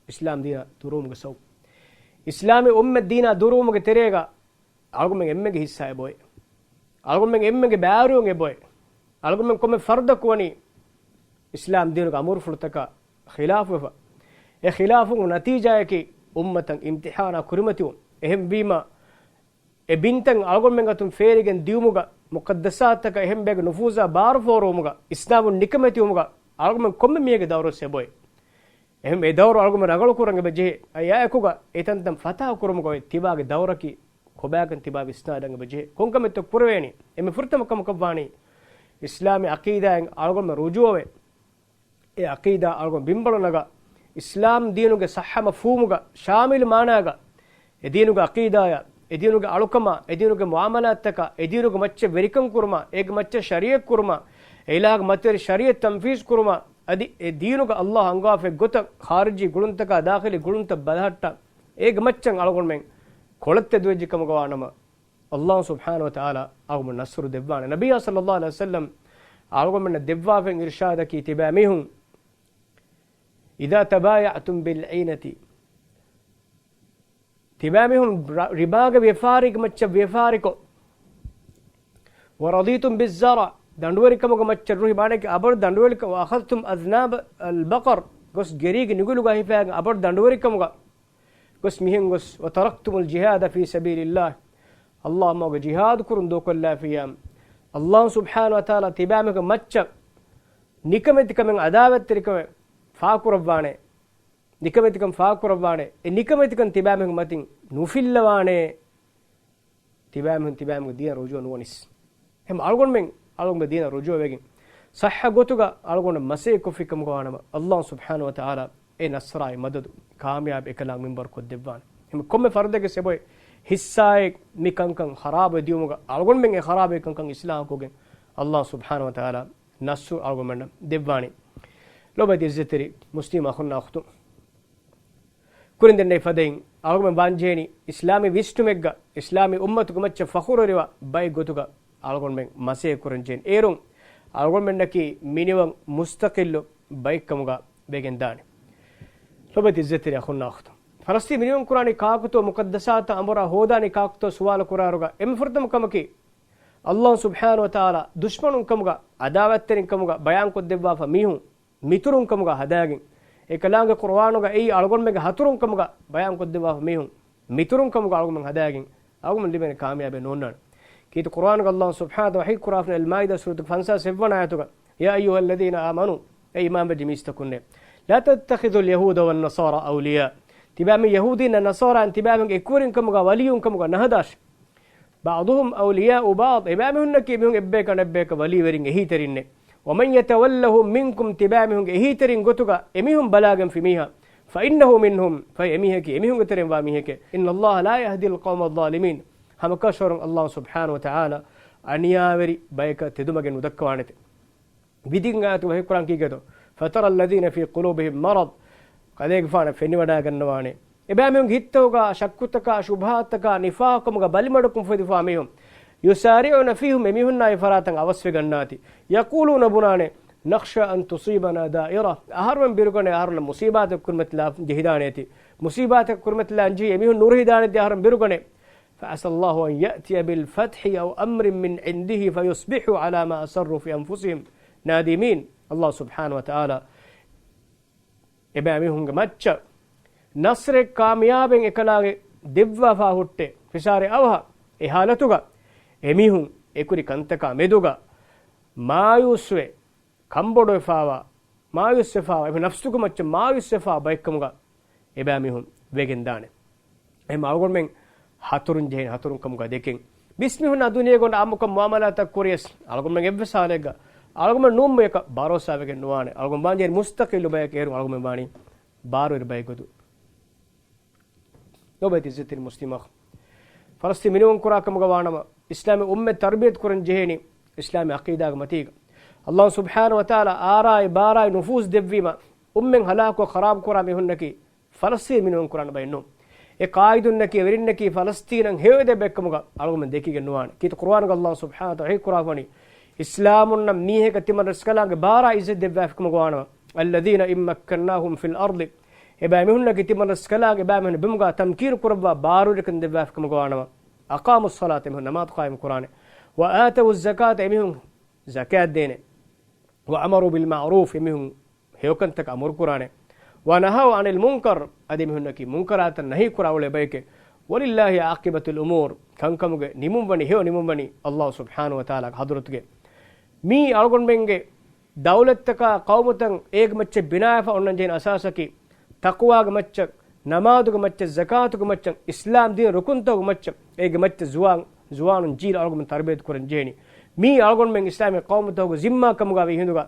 އިސްލާމް ދީނަށް ދުރުވުމުގެ ސަބަބުން. އިސްލާމީ އުއްމަތް ދީނާ ދުރުވުމުގެ ތެރޭގަ އަޅުގަނޑުމެން އެންމެގެ ހިއްސާ އެބޮތް. އަޅުގަނޑުމެން އެންމެގެ ބާރުވުން އެބޮތް. އަޅުގަނޑުމެން ކޮންމެ ފަރްދަކު ވަނީ އިސްލާމް ދީނުގެ އަމުރުފުޅުތަކާ ޚިލާފުވެފަ. އެ ޚިލާފު ނަތީޖާއަކީ އުއްމަތަށް އިމްތިޙާނާ ކުރިމަތިވުން. އެހެންވީމަ، އެ ބިންތައް އަޅުގަނޑުމެން އަތުން ފޭރިގެން ދިޔުމުގަ، މުޤައްދަސާތަކަށް އެހެން ބަޔަކު ނުފޫޒާ ބާރު ފޯރުވުމުގަ، އިސްލާމުން ނިކަމެތިވުމުގަ، އަޅުގަނޑުމެން ކޮންމެ މީހެއްގެ ދައުރުވެސް އެބޮތް. އެހެން އެ ދައުރު އަޅުގަނޑުމެން ރަނގަޅު ކުރަން އެބަ ޖެހޭ. އެއާއެކުގަ އެތަންތަން ފަތާ ކުރުމުގަ އޮތް ތިބާގެ ދައުރަކީ ކޮބާކަން ތިބާ ވިސްނާލަން އެބަ ޖެހޭ. ކޮންކަމެއްތޯ ކުރެވޭނީ؟ އެންމެ ފުރަތަމަ ކަމަކަށްވާނީ އިސްލާމީ ޢަޤީދާއިން އަޅުގަނޑުމެން ރުޖޫޢަވެ، އެ ޢަޤީދާ އަޅުގަނޑު ބިންބަޅު ނަގާ، އިސްލާމް ދީނުގެ ޞައްޙަ މަފްހޫމުގަ، ޝާމިލު މާނާގަ، އެ ދީނުގެ ޢަޤީދާޔަށް، އެ ދީނުގެ އަޅުކަމާ، އެ ދީނުގެ މުޢާމަލާތްތަކާ، އެ ދީނުގެ މައްޗަށް ވެރިކަން ކުރުމާ، އޭގެ މައްޗަށް ޝަރީޢަތް ކުރުމާ، އެ އިލާހުގެ މަތިވެރި ޝަރީޢަތް ތަންފީޒް ކުރުމާ، އަދި އެ ދީނުގަ ﷲ އަންގާފައި ގޮތަށް ޚާރިޖީ ގުޅުންތަކާ ދާޚިލީ ގުޅުންތައް ބަލަހައްޓާ، އޭގެ މައްޗަށް އަޅުގަނޑުމެން ކޮޅަށް ތެދުވެއްޖެ ކަމުގަ ވާނަމަ، ﷲ ސުބްޙާނަހު ވަތަޢާލާ އަޅުގަނޑު ނަޞްރު ދެއްވާނެ. ނަބިއްޔާ ޞައްލައްލާހު ޢަލައިހި ވަސައްލަމް އަޅުގަނޑުމެންނަށް ދެއްވާފައި އިރުޝާދަކީ ތިބާ މީހުން، إذا تبايعتم بالعينة، ތިބާ މީހުން ރ-، ރިބާގެ ވިޔަފާރީގެ މައްޗަށް ވިޔަފާރިކޮށް، ورضيتم بالزرع، ދަނޑުވެރިކަމުގެ މައްޗަށް ރުހި، މާނައަކީ އަބަދު ދަނޑުވެރިކަމު، وأخذتم أذناب البقر، ގޮސް ގެރީގެ ނިގުލުގަ ހިފާގެން އަބަދު ދަނޑުވެރިކަމުގަ ގޮސް މިހެން ގޮސް، وتركتم الجهاد في سبيل الله، ﷲ މަގުގަ ޖިހާދު ކުރުން ދޫކޮށްލާފިއްޔާ، ﷲ ސުބްޙާނަހު ވަތަޢާލާ ތިބާމީހުންގެ މައްޗަށް ނިކަމެތިކަމެއް، ޢަދާވަތްތެރިކަމެއް ފާކުރައްވާނެ. ނިކަމެތިކަން ފާކުރައްވާނެ. އެ ނިކަމެތިކަން ތިބާމީހުންގެ މަތިން ނުފިއްލަވާނެ. ތިބާމީހުން ތިބާމީހުންގެ ދީނަށް ރުޖޫޢަ ނުވަނީސް. އެހެން އަޅުގަނޑުމެން އަޅުގަނޑުގެ ދީނަށް ރުޖޫޢަވެގެން، ޞައްޙަ ގޮތުގަ އަޅުގަނޑު މަސައްކަތް ކޮށްފިކަމުގަ ވާނަމަ، ﷲ ސުބްޙާނަހު ވަތަޢާލާ އެ ނަޞްރާއި މަދަދު، ކާމިޔާބު އެކަލާނގެ މިންވަރު ކޮށްދެއްވާނެ. އެހެން ކޮންމެ ފަރުދެއްގެ އެބޮތް ހިއްސާއެއް މި ކަންކަން ޚަރާބުވެ ދިޔުމުގަ، އަޅުގަނޑުމެން އެ ޚަރާބުވި ކަންކަން އިޞްލާޙުކޮށްގެން، ﷲ ސުބްޙާނަހު ވަތަޢާލާ ނަޞްރު އަޅުގަނޑުމެންނަށް ދެއްވާނެ. ލޯބިވެތި ޢިއްޒަތްތެރި މުސްލިމް އަޚުންނާ އުޚްތުން، ކުރިން ދެންނެވި ފަދައިން އަޅުގަނޑުމެން ވާންޖެހެނީ އިސްލާމީ ވިސްނުމެއްގަ، އިސްލާމީ އުއްމަތުގެ މައްޗަށް ފަޚުރުވެރިވާ ބައެއް ގޮތުގަ އަޅުގަނޑުމެން މަސައްކަތް ކުރަން ޖެހެނީ. އޭރުން އަޅުގަނޑުމެންނަކީ މިނިވަން މުސްތަޤިއްލު ބައެއްކަމުގަ ވެގެން ދާނެ. ލޯބިވެތި ޢިއްޒަތްތެރި އަޚުންނާ އުޚްތުން، ފަލަސްޠީން މިނިވަން ކުރާނީ ކާކުތޯ؟ މުޤައްދަސާތަށް އަނބުރާ ހޯދާނީ ކާކުތޯ ސުވާލު ކުރާއިރުގަ، އެންމެ ފުރަތަމަ ކަމަކީ، ﷲ ސުބްޙާނަހު ވަތަޢާލާ ދުޝްމަނުން ކަމުގަ، ޢަދާވަތްތެރިން ކަމުގަ ބަޔާންކޮށްދެއްވާފަ މީހުން، މިތުރުން ކަމުގަ ހަދާގެން، އެކަލާނގެ ޤުރުއާނުގަ އެއީ އަޅުގަނޑުމެންގެ ހަތުރުން ކަމުގަ ބަޔާންކޮށްދެއްވާފަ މީހުން، މިތުރުން ކަމުގަ އަޅުގަނޑުމެން ހަދާގެން، އަޅުގަނޑުމެން ލިބޭނެ ކާމިޔާބެއް ނޯންނާނެ. ކީރިތި ޤުރުއާނުގަ ﷲ ސުބްޙާނަހު ވަތަޢާލާ ވަޙީ ކުރާފަ، އަލްމާއިދާ ސޫރަތުގެ ފަންސާސް އެއްވަނަ އާޔަތުގަ، يا أيها الذين آمنوا، އޭ އީމާންވެއްޖެ މީސްތަކުންނޭ، لا تتخذوا اليهود والنصارى أولياء، ތިބާމީ ޔަހޫދީންނާ ނަޞާރާއިން ތިބާމީހުންގެ އެކުވެރިން ކަމުގަ، ވަލިއްޔުން ކަމުގަ ނަހަދާށި. بعضهم أولياء بعض، އެބާމީހުންނަކީ މީހުން އެއްބަޔަކަށް އަނެއްބަޔަކަށް ވަލީވެރިން އެހީތެރިންނޭ. ومن يتولهم منكم، ތިބާމީހުންގެ އެހީތެރިން ގޮތުގަ އެމީހުން ބަލާގެންފި މީހާ، فإنه منهم، ފަހެ އެމީހަކީ އެމީހުންގެ ތެރެއިން ވާ މީހެކޭ. إن الله لا يهدي القوم الظالمين، ހަމަކަށަވަރުން ﷲ ސުބްޙާނަހު ވަތަޢާލާ އަނިޔާވެރި ބަޔަކަށް ތެދުމަގެއް ނުދައްކަވާނެތެ. ވިދިން އާޔަތު ވަޙީކުރާން ކީކޭތޯ؟ فترى الذين في قلوبهم مرض، ކަލޭގެފާނަށް ފެނިވަޑައިގަންނަވާނެ، އެބައިމީހުންގެ ހިތްތަކުގަ ޝައްކުތަކާ، ޝުބުހާތަކާ، ނިފާޤުކަމުގަ ބަލިމަޑުކޮށްފައިވާ މީހުން، يسارعون فيهم، އެމީހުންނާއި ފަރާތަށް އަވަސްވެގަންނާތި. يقولون، ބުނާނެ، نخشى أن تصيبنا دائرة، އަހަރުމެން ބިރުގަނެ އަހަރުންނަށް މުޞީބާތަކަށް ކުރިމަތިލާ ޖެހިދާނޭތި. މުޞީބާތަކަށް ކުރިމަތިލާން ޖެހި އެމީހުން ނުރުހިދާނެތި އަހަރުން ބިރުގަނެ. فعسى الله أن يأتي بالفتح أو أمر من عنده فيصبحوا على ما أسروا في أنفسهم نادمين. ﷲ ސުބްޙާނަހު ވަތަޢާލާ އެބައިމީހުންގެ މައްޗަށް ނަޞްރެއް ކާމިޔާބެއް އެކަލާނގެ ދެއްވާފާ ހުއްޓޭ. ފިސާރި އަވަހަށް އެ ޙާލަތުގަ އެމީހުން އެކުރި ކަންތަކާ މެދުގަ މާޔޫސްވެ، ކަންބޮޑުވެފާވާ، މާޔޫސްވެފާވާ، އެ ނަފްސުގެ މައްޗަށް މާޔޫސްވެފާ ބައެއްކަމުގަ އެބައިމީހުން ވެގެންދާނެ. އެހެން އަޅުގަނޑުމެން ހަތުރުން ޖެހޭނެ ހަތުރުން ކަމުގަ ދެކެން. ބިސްމިހުންނާ ދުނިޔޭގަ އޮންނަ އާއްމުކޮށް މުޢާމަލާތައް ކުރިޔަސް، އަޅުގަނޑުމެން އެއްވެސް ހާލެއްގަ އަޅުގަނޑުމެން ނޫން ބަޔަކަށް ބާރޯސާވެގެން ނުވާނެ. އަޅުގަނޑު ވާންޖެހޭ މުސްތަޤިއްލު ބަޔަކަށް. އޭރު އަޅުގަނޑުމެން ވާނީ ބާރުވެރި ބައެއް ގޮތުގަ. ލޯބިވެތި ޢިއްޒަތްތެރި މުސްލިމް އަޚު، ފަލަސްޠީން މިނިވަންކުރާ ކަމުގަ ވާނަމަ، އިސްލާމީ އުއްމަތް ތަރުބިޔަތު ކުރަން ޖެހޭނީ އިސްލާމީ ޢަޤީދާގެ މަތީގަ. ﷲ ސުބްޙާނަހު ވަތަޢާލާ އާރާއި ބާރާއި ނުފޫޒު ދެއްވީމަ، އުއްމަތް ހަލާކު ޚަރާބު ކުރާ މީހުންނަކީ ފަލަސްޠީން މިނިވަންކުރާނެ ބައެއް ނޫން. އެ ޤާއިދުންނަކީ، އެވެރިންނަކީ ފަލަސްޠީނަށް ހެޔޮއެދޭ ބައެއްކަމުގަ އަޅުގަނޑުމެން ދެކިގެން ނުވާނެ. ކީރިތި ޤުރުއާނުގަ ﷲ ސުބްޙާނަހު ވަތަޢާލާ ވަޙީ ކުރާފަ ވަނީ، އިސްލާމުންނަށް މީހަކަށް ތިމަން ރަސްކަލާނގެ ބާރާ ޢިއްޒަތް ދެއްވާފިކަމުގަ ވާނަމަ، الذين إن مكناهم في الأرض، އެބައިމީހުންނަކީ ތިމަންރަސްކަލާނގެ އެބައިމީހުން ބިމުގަ ތަމްކީނު ކުރައްވާ ބާރުވެރިކަން ދެއްވާފިކަމުގަ ވާނަމަ، أقاموا الصلاة، އެމީހުން ނަމާދު ޤާއިމު ކުރާނެ، وآتوا الزكاة، އެމީހުން ޒަކާތް ދޭނެ، وأمروا بالمعروف، އެމީހުން ހެޔޮކަންތަކަށް އަމުރު ކުރާނެ، ونهوا عن المنكر، އަދި އެމީހުންނަކީ މުންކަރާތަށް ނަހީ ކުރާ އުޅޭ ބަޔެކޭ، ولله عاقبة الأمور، ކަންކަމުގެ ނިމުން ވަނީ، ހެޔޮ ނިމުން ވަނީ ﷲ ސުބްޙާނަހޫ ވަތަޢާލާގެ ޙަޟްރަތުގެ. މީ އަޅުގަނޑުމެންގެ ދައުލަތްތަކާ ޤައުމުތައް އޭގެ މައްޗަށް ބިނާވެފަ އޮންނަން ޖެހޭނެ އަސާސަކީ، ތަޤްވާގެ މައްޗަށް، ނަމާދުގެ މައްޗަށް، ޒަކާތުގެ މައްޗަށް، އިސްލާމް ދީން ރުކުންތަކުގެ މައްޗަށް، އޭގެ މައްޗަށް ޒުވާން، ޒުވާނުން ޖީލު އަޅުގަނޑުމެން ތަރުބިޔަތު ކުރަން ޖެހޭނީ. މީ އަޅުގަނޑުމެން އިސްލާމީ ޤައުމުތަކުގެ ޒިންމާ ކަމުގަ ވީ ހިނދުގަ،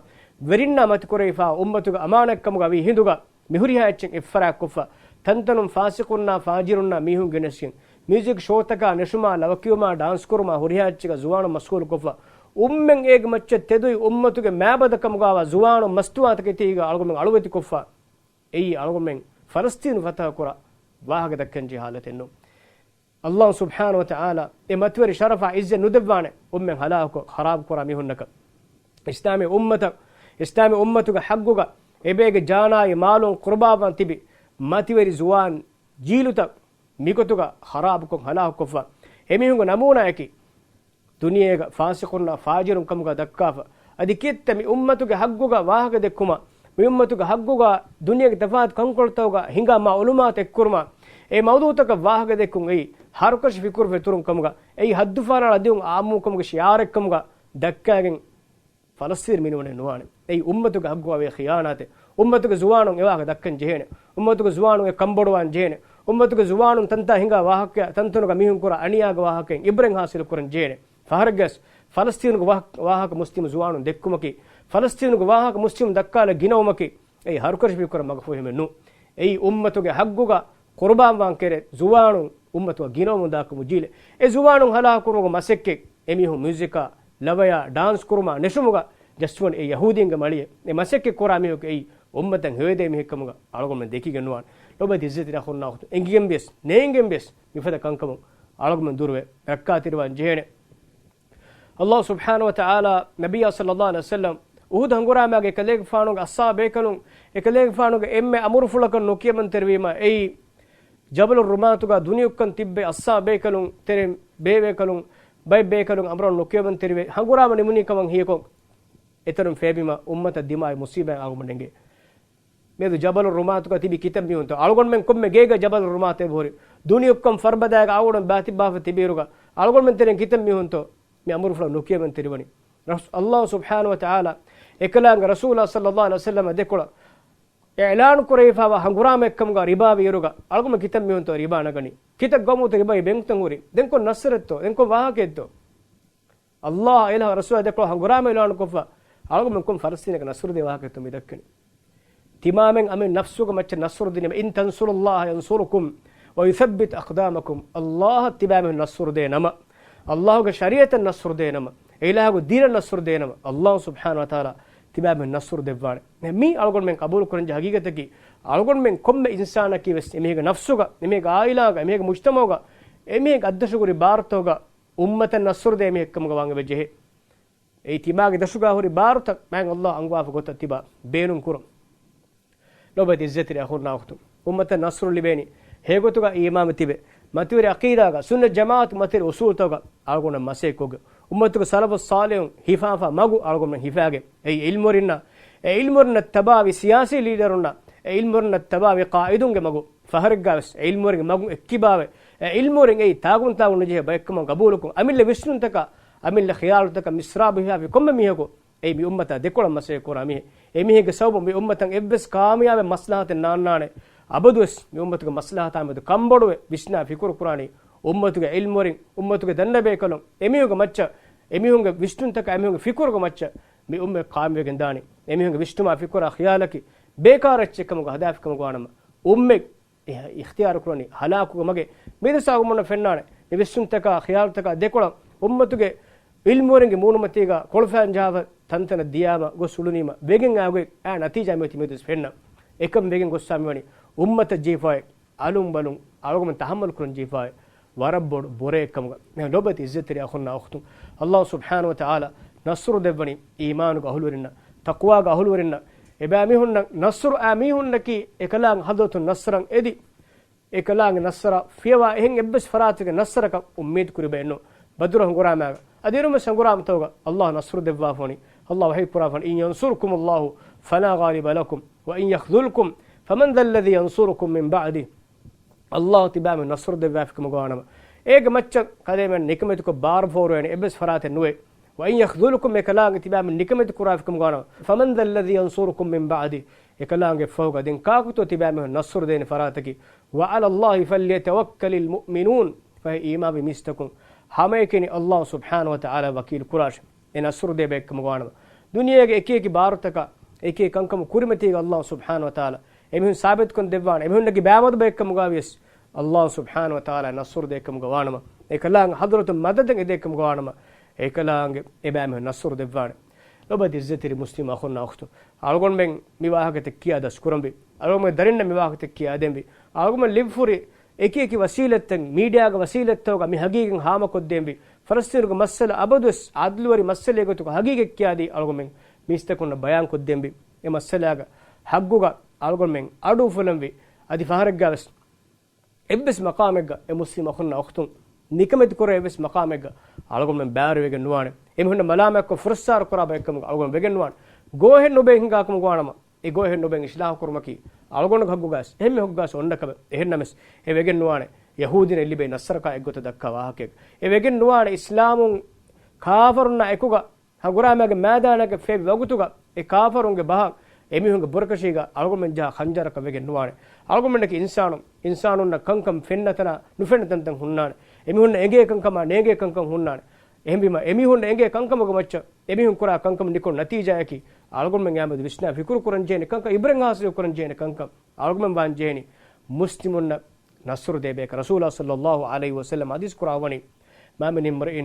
ވެރިންނާ މަތި ކުރެވިފާ އުއްމަތުގެ އަމާނަތް ކަމުގަ ވީ ހިނދުގަ، މި ހުރިހާ އެއްޗެއް އެއްފަރާތް ކޮށްފަ، ތަންތަނުން ފާސިޤުންނާ ފާޖިރުންނާ މީހުން ގެނެސްގެން، މިއުޒިކް ޝޯތަކާ ނެށުމާ، ލަވަކިޔުމާ، ޑާންސް ކުރުމާ ހުރިހާ އެއްޗެއްގަ ޒުވާނުން މަޝްޣޫލު ކޮށްފަ، އުއްމެން އޭގެ މައްޗަށް ތެދުވި އުއްމަތުގެ މާބަދަ ކަމުގަވާ ޒުވާނުން މަސްތުވާތަކެތީގަ އަޅުގަނޑުމެން އަޅުވެތި ކޮށްފަ، އެއީ އަޅުގަނޑުމެން ފަލަސްތީނު ފަތަހަ ކުރާ ވާހަކަ ދައްކަން ޖެހޭ ޙާލަތެއް ނޫން. ﷲ ސުބްޙާނަހޫ ވަތަޢާލާ އެ މަތިވެރި ޝަރަފާ ޢިއްޒަތް ނުދެއްވާނެ އުއްމެން ހަލާކު ޚަރާބު ކުރާ މީހުންނަކަށް. އިސްލާމީ އުއްމަތަށް، އިސްލާމީ އުއްމަތުގެ ޙައްޤުގަ އެބޭގެ ޖާނާއި މާލުން ޤުރުބާވާން ތިބި މަތިވެރި ޒުވާން ޖީލުތައް މިގޮތުގަ ޚަރާބުކޮށް ހަލާކުކޮށްފަ، އެމީހުންގެ ނަމޫނާއަކީ ދުނިޔޭގަ ފާސިޤުންނާ ފާޖިރުން ކަމުގަ ދައްކާފަ، އަދި ކިއެއްތަ މި އުއްމަތުގެ ޙައްޤުގަ ވާހަކަ ދެއްކުމަށް، މި އުއްމަތުގެ ޙައްޤުގަ ދުނިޔޭގެ ތަފާތު ކަންކޮޅުތަކުގަ ހިނގާ މަޢުލޫމާތު އެއްކުރުމަށް، އެ މައުޟޫޢުތަކަށް ވާހަކަ ދެއްކުން އެއީ ހަރުކަށި ފިކުރު ފެތުރުން ކަމުގަ، އެއީ ހައްދުފާނާޅާ ދިއުން އާއްމުކަމުގެ ޝިޢާރެއްކަމުގަ ދައްކާގެން ފަލަސްތީން މިނިވަނެއް ނުވާނެ. އެއީ އުއްމަތުގެ ޙައްޤުގަ ވޭ ޚިޔާނާތެއް. އުއްމަތުގެ ޒުވާނުން އެވާހަކަ ދައްކަން ޖެހޭނެ. އުއްމަތުގެ ޒުވާނުން އެ ކަންބޮޑުވާން ޖެހޭނެ. އުއްމަތުގެ ޒުވާނުން ތަންތާ ހިނގާ ވާހަކަ، ތަންތަނުގަ މީހުން ކުރާ އަނިޔާގެ ވާހަކައިން ޢިބްރަތް ޙާޞިލު ކުރަން ޖެހޭނެ. ފަހަރެއްގަސް ފަލަސްތީނުގެ ވާހަ-، ވާހަކަ މުސްލިމު ޒުވާނުން ދެއްކުމަކީ، ފަލަސްތީނުގެ ވާހަކަ މުސްލިމު ދައްކާލަ ގިނަވުމަކީ، އެއީ ހަރުކަށި ފިކުރަށް މަގުފުހެމެއް ނޫ. އެއީ އުއްމަތުގެ ޙައްޤުގަ ޤުރުބާންވާން ކެރޭ ޒުވާނުން އުއްމަތުގަ ގިނަވަމުން ދާކަމު ޖީލެއް. އެ ޒުވާނުން ހަލާކުކުރުމުގެ މަސައްކަތް އެމީހުން މިއުޒިކާ، ލަވަޔާ، ޑާންސް ކުރުމާ ނެށުމުގަ ޖައްސަވަން އެ ޔަހޫދީންގެ މަޅިއެއް. އެ މަސައްކަތް ކުރާ މީހަކު އެއީ އުއްމަތަށް ހެޔޮއެދޭ މީހެއްކަމުގަ އަޅުގަނޑުމެން ދެކިގެން ނުވާނެ. ލޮބުވެތި އިއްޒަތްތެރި އަޚުންނާ އުޚްތުން، އެނގިގެން ވިޔަސް ނޭނގެން ވިޔަސް މިފަދަ ކަންކަމުން އަޅުގަނޑުމެން ދުރުވެ ރައްކާތެރިވާން ޖެހޭނެ. ﷲ ސުބްޙާނަހޫ ވަތަޢާލާ ނަބިއްޔާ ޞައްލައްލާހު ޢަލައިހި ވަސައްލަމް އުޙުދު ހަނގުރާމައިގެ އެކަލޭގެފާނުގެ އަޞްޙާބޭކަލުން، އެކަލޭގެފާނުގެ އެންމެ އަމުރުފުޅަކަށް ނުކިޔަމަންތެރިވީމަ، އެއީ ޖަބަލު ރުމާތުގަ ދުނިޔެއަކަށް ތިއްބެވި އަޞްޙާބޭކަލުން ތެރެއިން ބޭބޭކަލުން، ބައެއް ބޭކަލުން އަމުރަށް ނުކިޔަމަންތެރިވެ ހަނގުރާމަ ނިމުނީ ކަމަށް ހީކޮށް، އެތަނުން ފޭބީމަ އުއްމަތަށް ދިމާވި މުޞީބާއެއް އަޅުގަނޑުމެން އެނގޭ. މިއަދު ޖަބަލު ރުމާތުގަ ތިބި ކިތައް މީހުންތޯ؟ އަޅުގަނޑުމެން ކޮންމެ ގޭގަ ޖަބަލު ރުމާތު އެބަހުރި. ދުނިޔެއަކަށް ފަރުބަދައިގަ އަޅުގަނޑު ބާތިއްބާފަ ތިބިއިރުގަ އަޅުގަނޑުމެން ތެރެއިން ކިތައް މީހުންތޯ މި އަމުރުފުޅަށް ނުކިޔަމަންތެރިވަނީ؟ ރަސް-، ﷲ ސުބްޙާނަހޫ ވަތަޢާލާ އެކަލާނގެ ރަސޫލާ ޞައްލައްލާހު ޢަލައިހި ވަސައްލަމަށް ދެކޮޅަށް އިޢުލާނު ކުރެވިފައިވާ ހަނގުރާމައެއްކަމުގަ ރިބާވިއިރުގަ އަޅުގަނޑު ކިތައް މީހުންތޯ ރިބާ ނަގަނީ؟ ކިތައް ގައުމުތޯ ރިބާއި ބެންކުތައް ހުރީ؟ ދެން ކޮން ނަޞްރެއްތޯ؟ ދެން ކޮން ވާހަކައެއްތޯ؟ ﷲ އާ އިލާހު ރަސޫލާ ދެކޮޅަށް ހަނގުރާމަ އިޢުލާނު ކޮށްފަ އަޅުގަނޑުމެން ކޮން ފަލަސްތީނަކަށް ނަޞްރު ދޭ ވާހަކައެއްތޯ މި ދައްކަނީ؟ ތިމާމެން އަމިއްލަ ނަފްސުގެ މައްޗަށް ނަޞްރު ދިނީމަ، إن تنصروا الله ينصركم ويثبت أقدامكم. ﷲ އަށް ތިބާމީހުން ނަޞްރު ދޭ ނަމަ، ﷲ ގެ ޝަރީޢަތަށް ނަޞްރު ދޭ ނަމަ، އެ އިލާހުގެ ދީނަށް ނަޞްރު ދޭ ނަމަ، ﷲ ސުބްޙާނަހޫ ވަތަޢާލާ ތިބާމީހުން ނަޞްރު ދެއްވާނެ. މީ އަޅުގަނޑުމެން ޤަބޫލު ކުރަންޖެހޭ ހަގީގަތަކީ، އަޅުގަނޑުމެން ކޮންމެ އިންސާނަކީ ވެސް އެމީހެއްގެ ނަފްސުގަ، އެމީހެއްގެ އާއިލާގަ، އެމީހެއްގެ މުޖްތަމަޢުގަ، އެމީހެއްގެ އަތްދަށުގަ ހުރި ބާރުތަކުގަ އުއްމަތަށް ނަޞްރު ދޭ މީހެއްކަމުގަ ވާން އެބަ ޖެހޭ. އެއީ ތިމާގެ ދަށުގަ ހުރި ބާރުތައް މާތް ﷲ އަންގަވާފަ ގޮތަށް ތިބާ ބޭނުން ކުރުން. ލޮބުވެތި އިއްޒަތްތެރި އަޚުންނާ އުޚްތުން، އުއްމަތަށް ނަޞްރު ލިބޭނީ ހެޔޮގޮތުގަ އީމާންވެ ތިބެ، މަތިވެރި ޢަޤީދާގަ، ސުންނަތް ޖަމާޢަތު މަތިވެރި އުޞޫލުތަކުގަ އަޅުގަނޑު މަސައްކަތްކޮށްގެން، އުއްމަތުގެ ސަލަފު ޞާލިޙުން ހިފާފަ މަގު އަޅުގަނޑު ހިފާގެން، އެއީ ޢިލްމުވެރިންނާ، އެ ޢިލްމުވެރިންނަށް ތަބާވި ސިޔާސީ ލީޑަރުންނާ، އެ ޢިލްމުވެރިންނަށް ތަބާވި ޤާއިދުންގެ މަގު، ފަހަރެއްގަވެސް އެ ޢިލްމުވެރިންގެ މަގުން އެއްކިބާވެ، އެ ޢިލްމުވެރިން އެއީ ތާގުންތާގުން ނުޖެހޭ ބައެއްކަމަށް ގަބޫލުކޮށް، އަމިއްލަ ވިސްނުންތަކާ، އަމިއްލަ ޚިޔާލުތަކަށް މިސްރާބު ހިފާފި ކޮންމެ މީހަކު އެއީ މި އުއްމަތާ ދެކޮޅަށް މަސައްކަތް ކުރާ މީހެއް. އެމީހެއްގެ ސަބަބުން މި އުއްމަތަށް އެއްވެސް ކާމިޔާބެއް މަސްލަހަތެއް ނާންނާނެ. އަބަދުވެސް މި އުއްމަތުގެ މަސްލަހަތާ މެދު ކަންބޮޑުވެ ވިސްނާ ފިކުރު ކުރާނީ އުއްމަތުގެ ޢިލްމުވެރިން، އުއްމަތުގެ ދަންނަބޭކަލުން، އެމީހުންގެ މައްޗަށް، އެމީހުންގެ ވިސްނުންތަކާ އެމީހުންގެ ފިކުރުގެ މައްޗަށް މި އުއްމަތް ޤާއިމްވެގެން ދާނީ. އެމީހުންގެ ވިސްނުމާ ފިކުރާ ޚިޔާލަކީ ބޭކާރު އެއްޗެއްކަމުގަ ހަދާފިކަމުގަ ވާނަމަ، އުއްމަތް އި-، އިޚްތިޔާރު ކުރަނީ ހަލާކުގެ މަގެއް. މިދަސް އަޅުގަނޑުމެންނަށް ފެންނާނެ މި ވިސްނުންތަކާ ޚިޔާލުތަކާ ދެކޮޅަށް އުއްމަތުގެ ޢިލްމުވެރިންގެ މޫނުމަތީގަ ކޮޅުފައިން ޖަހާފަ ތަންތަނަށް ދިޔާމަ ގޮސް އުޅުނީމަ ވެގެން އާ ގޮތް އާ ނަތީޖާ މިއޮތީ މިދަސް ފެންނަ. އެކަން ވެގެން ގޮއްސާ މިވަނީ އުއްމަތަށް ޖެހިފައި އަލުން ބަލުން އަޅުގަނޑު ތަޙައްމަލް ކުރަން ޖެހިފައި ވަރަށް ބޮޑު ބުރައެއްކަމުގަ. ލޮބުވެތި އިއްޒަތްތެރި އަޚުންނާ އުޚްތުން، ﷲ ސުބްޙާނަހޫ ވަތަޢާލާ ނަޞްރު ދެއްވަނީ އީމާނުގެ އަހުލުވެރިންނަށް، ތަޤްވާގެ އަހުލުވެރިންނަށް، އެބައިމީހުންނަށް ނަޞްރު އައި މީހުންނަކީ އެކަލާނގެ ޙަޟްރަތުން ނަޞްރަށް އެދި، އެކަލާނގެ ނަޞްރަށް ފިޔަވާ އެހެން އެއްވެސް ފަރާތެއްގެ ނަޞްރަކަށް އުއްމީދު ކުރިބައެއް ނޫން. ބަދުރު ހަނގުރާމާގަ އަދި އިރުމެސް ހަނގުރާމަތަކުގަ ﷲ ނަޞްރު ދެއްވާފަ ވަނީ. ﷲ ވަޙީ ކުރާފަ ވަނީ، إن ينصركم الله فلا غالب لكم وإن يخذلكم فمن ذا الذي ينصركم من بعده. ﷲ ތިބާމެން ނަޞްރު ދެއްވާފިކަމުގަ ވާނަމަ، އޭގެ މައްޗަށް ކަލޭމެން ނިކަމެތިކޮށް ބާރު ފޯރުވޭނެ އެއްވެސް ފަރާތެއް ނުވޭ. وإن يخذلكم، އެކަލާނގެ ތިބާމެން ނިކަމެތި ކުރާފިކަމުގަ ވާނަމަ، فمن ذا الذي ينصركم من بعده، އެކަލާނގެ ފަހުގަ ދެން ކާކުތޯ ތިބާމެން ނަޞްރު ދޭނެ ފަރާތަކީ؟ وعلى الله فليتوكل المؤمنون، ފަހެ އީމާންވި މީސްތަކުން ހަމައެކަނި ﷲ ސުބްޙާނަހޫ ވަތަޢާލާ ވަކީލު ކުރާށެ. އެ ނަޞްރު ދޭ ބައެއްކަމުގަ ވާނަމަ، ދުނިޔޭގެ އެކި އެކި ބާރުތަކަށް އެކި އެކި ކަންކަމު ކުރިމަތީގަ ﷲ ސުބްޙާނަހޫ ވަތަޢާލާ އެމީހުން ސާބިތުކޮށް ދެއްވާނެ. އެމީހުންނަކީ ބައިމަދު ބައެއްކަމުގަ ވިޔަސް ﷲ ސުބްޙާނަހޫ ވަތަޢާލާ ނަޞްރު ދޭކަމުގަ ވާނަމަ، އެކަލާނގެ ޙަޟްރަތުން މަދަދެއް އެދޭކަމުގަ ވާނަމަ، އެކަލާނގެ އެބައިމީހުން ނަޞްރު ދެއްވާނެ. ލޮބުވެތި ޢިއްޒަތްތެރި މުސްލިމް އަޚުންނާ އުޚްތުން، އަޅުގަނޑުމެން މި ވާހަކަތައް ކިޔާ ދަސްކުރަންވީ. އަޅުގަނޑުމެން ދަރިންނަށް މި ވާހަކަތައް ކިޔާދޭންވީ. އަޅުގަނޑުމެން ލިބިފުރި އެކި އެކި ވަސީލަތްތައް، މީޑިއާގެ ވަސީލަތްތަކުގަ މި ހަގީގަތް ހާމަކޮށްދޭންވީ. ފަލަސްތީނުގެ މައްސަލަ އަބަދުވެސް ޢަދްލުވެރި މައްސަލައެއް ގޮތުގަ ހަގީގަތް ކިޔާދީ އަޅުގަނޑުމެން މީސްތަކުންނަށް ބަޔާންކޮށްދޭންވީ. އެ މައްސަލާގެ ހައްގުގަ އަޅުގަނޑުމެން އަޑު އުފުލަންވީ. އަދި ފަހަރެއްގަވެސް އެއްވެސް މަޤާމެއްގަ އެ މުސްލިމް އަޚުންނާ އުޚްތުން ނިކަމެތި ކުރޭ އެއްވެސް މަޤާމެއްގަ އަޅުގަނޑުމެން ބައިވެރިވެގެން ނުވާނެ. އެމީހުންނަށް މަލާމާތްކޮށް ފުރައްސާރަ ކުރާ ބައެއްކަމުގަ އަޅުގަނޑު ވެގެން ނުވާނެ. ގޯހެއް ނުބޭ ހިނގާކަމުގަ ވާނަމަ، އެ ގޯހެއް ނުބޭ އިޞްލާޙު ކުރުމަކީ އަޅުގަނޑުގެ ހައްގުގަސް، އެހެންމެ ހައްގުގަސް އޮންނަ ކަމެއް. އެހެންނަމަވެސް އެ ވެގެން ނުވާނެ. ޔަހޫދީން އެއްލިބޭ ނަޞްރަކާ އެއްގޮތަށް ދައްކާ ވާހަކައެއް. އެ ވެގެން ނުވާނެ އިސްލާމުން ކާފަރުންނާ އެކުގަ ހަނގުރާމައިގެ މައިދާނަކަށް ފޭބި ވަގުތުގަ އެ ކާފަރުންގެ ބަހަށް އެމީހުންގެ ބުރަކަށީގަ އަޅުގަނޑުމެން ޖަހާ ޚަންޖަރަކަށް ވެގެން ނުވާނެ. އަޅުގަނޑުމެންނަކީ އިންސާނުން، އިންސާނުންނަށް ކަންކަން ފެންނަ ތަނާ ނުފެންނަ ތަންތަން ހުންނާނެ. އެމީހުންނަށް އެނގޭ ކަންކަމާ ނޭނގޭ ކަންކަން ހުންނާނެ. އެހެންވީމަ އެމީހުންނަށް އެނގޭ ކަންކަމުގެ މައްޗަށް އެމީހުން ކުރާ ކަންކަމުން ނިކުން ނަތީޖާއަކީ އަޅުގަނޑުމެން އާމެދު ވިސްނާ ފިކުރު ކުރަން ޖެހޭނެ ކަންކަން، ޢިބްރަތް ޙާޞިލު ކުރަން ޖެހޭނެ ކަންކަން. އަޅުގަނޑުމެން ވާން ޖެހޭނީ މުސްލިމުންނަށް ނަޞްރު ދޭ ބަޔަކަށް. ރަސޫލާ ޞައްލައްލާހު ޢަލައިހި ވަސައްލަމް ޙަދީޘް ކުރައްވަނީ، ما من امرئ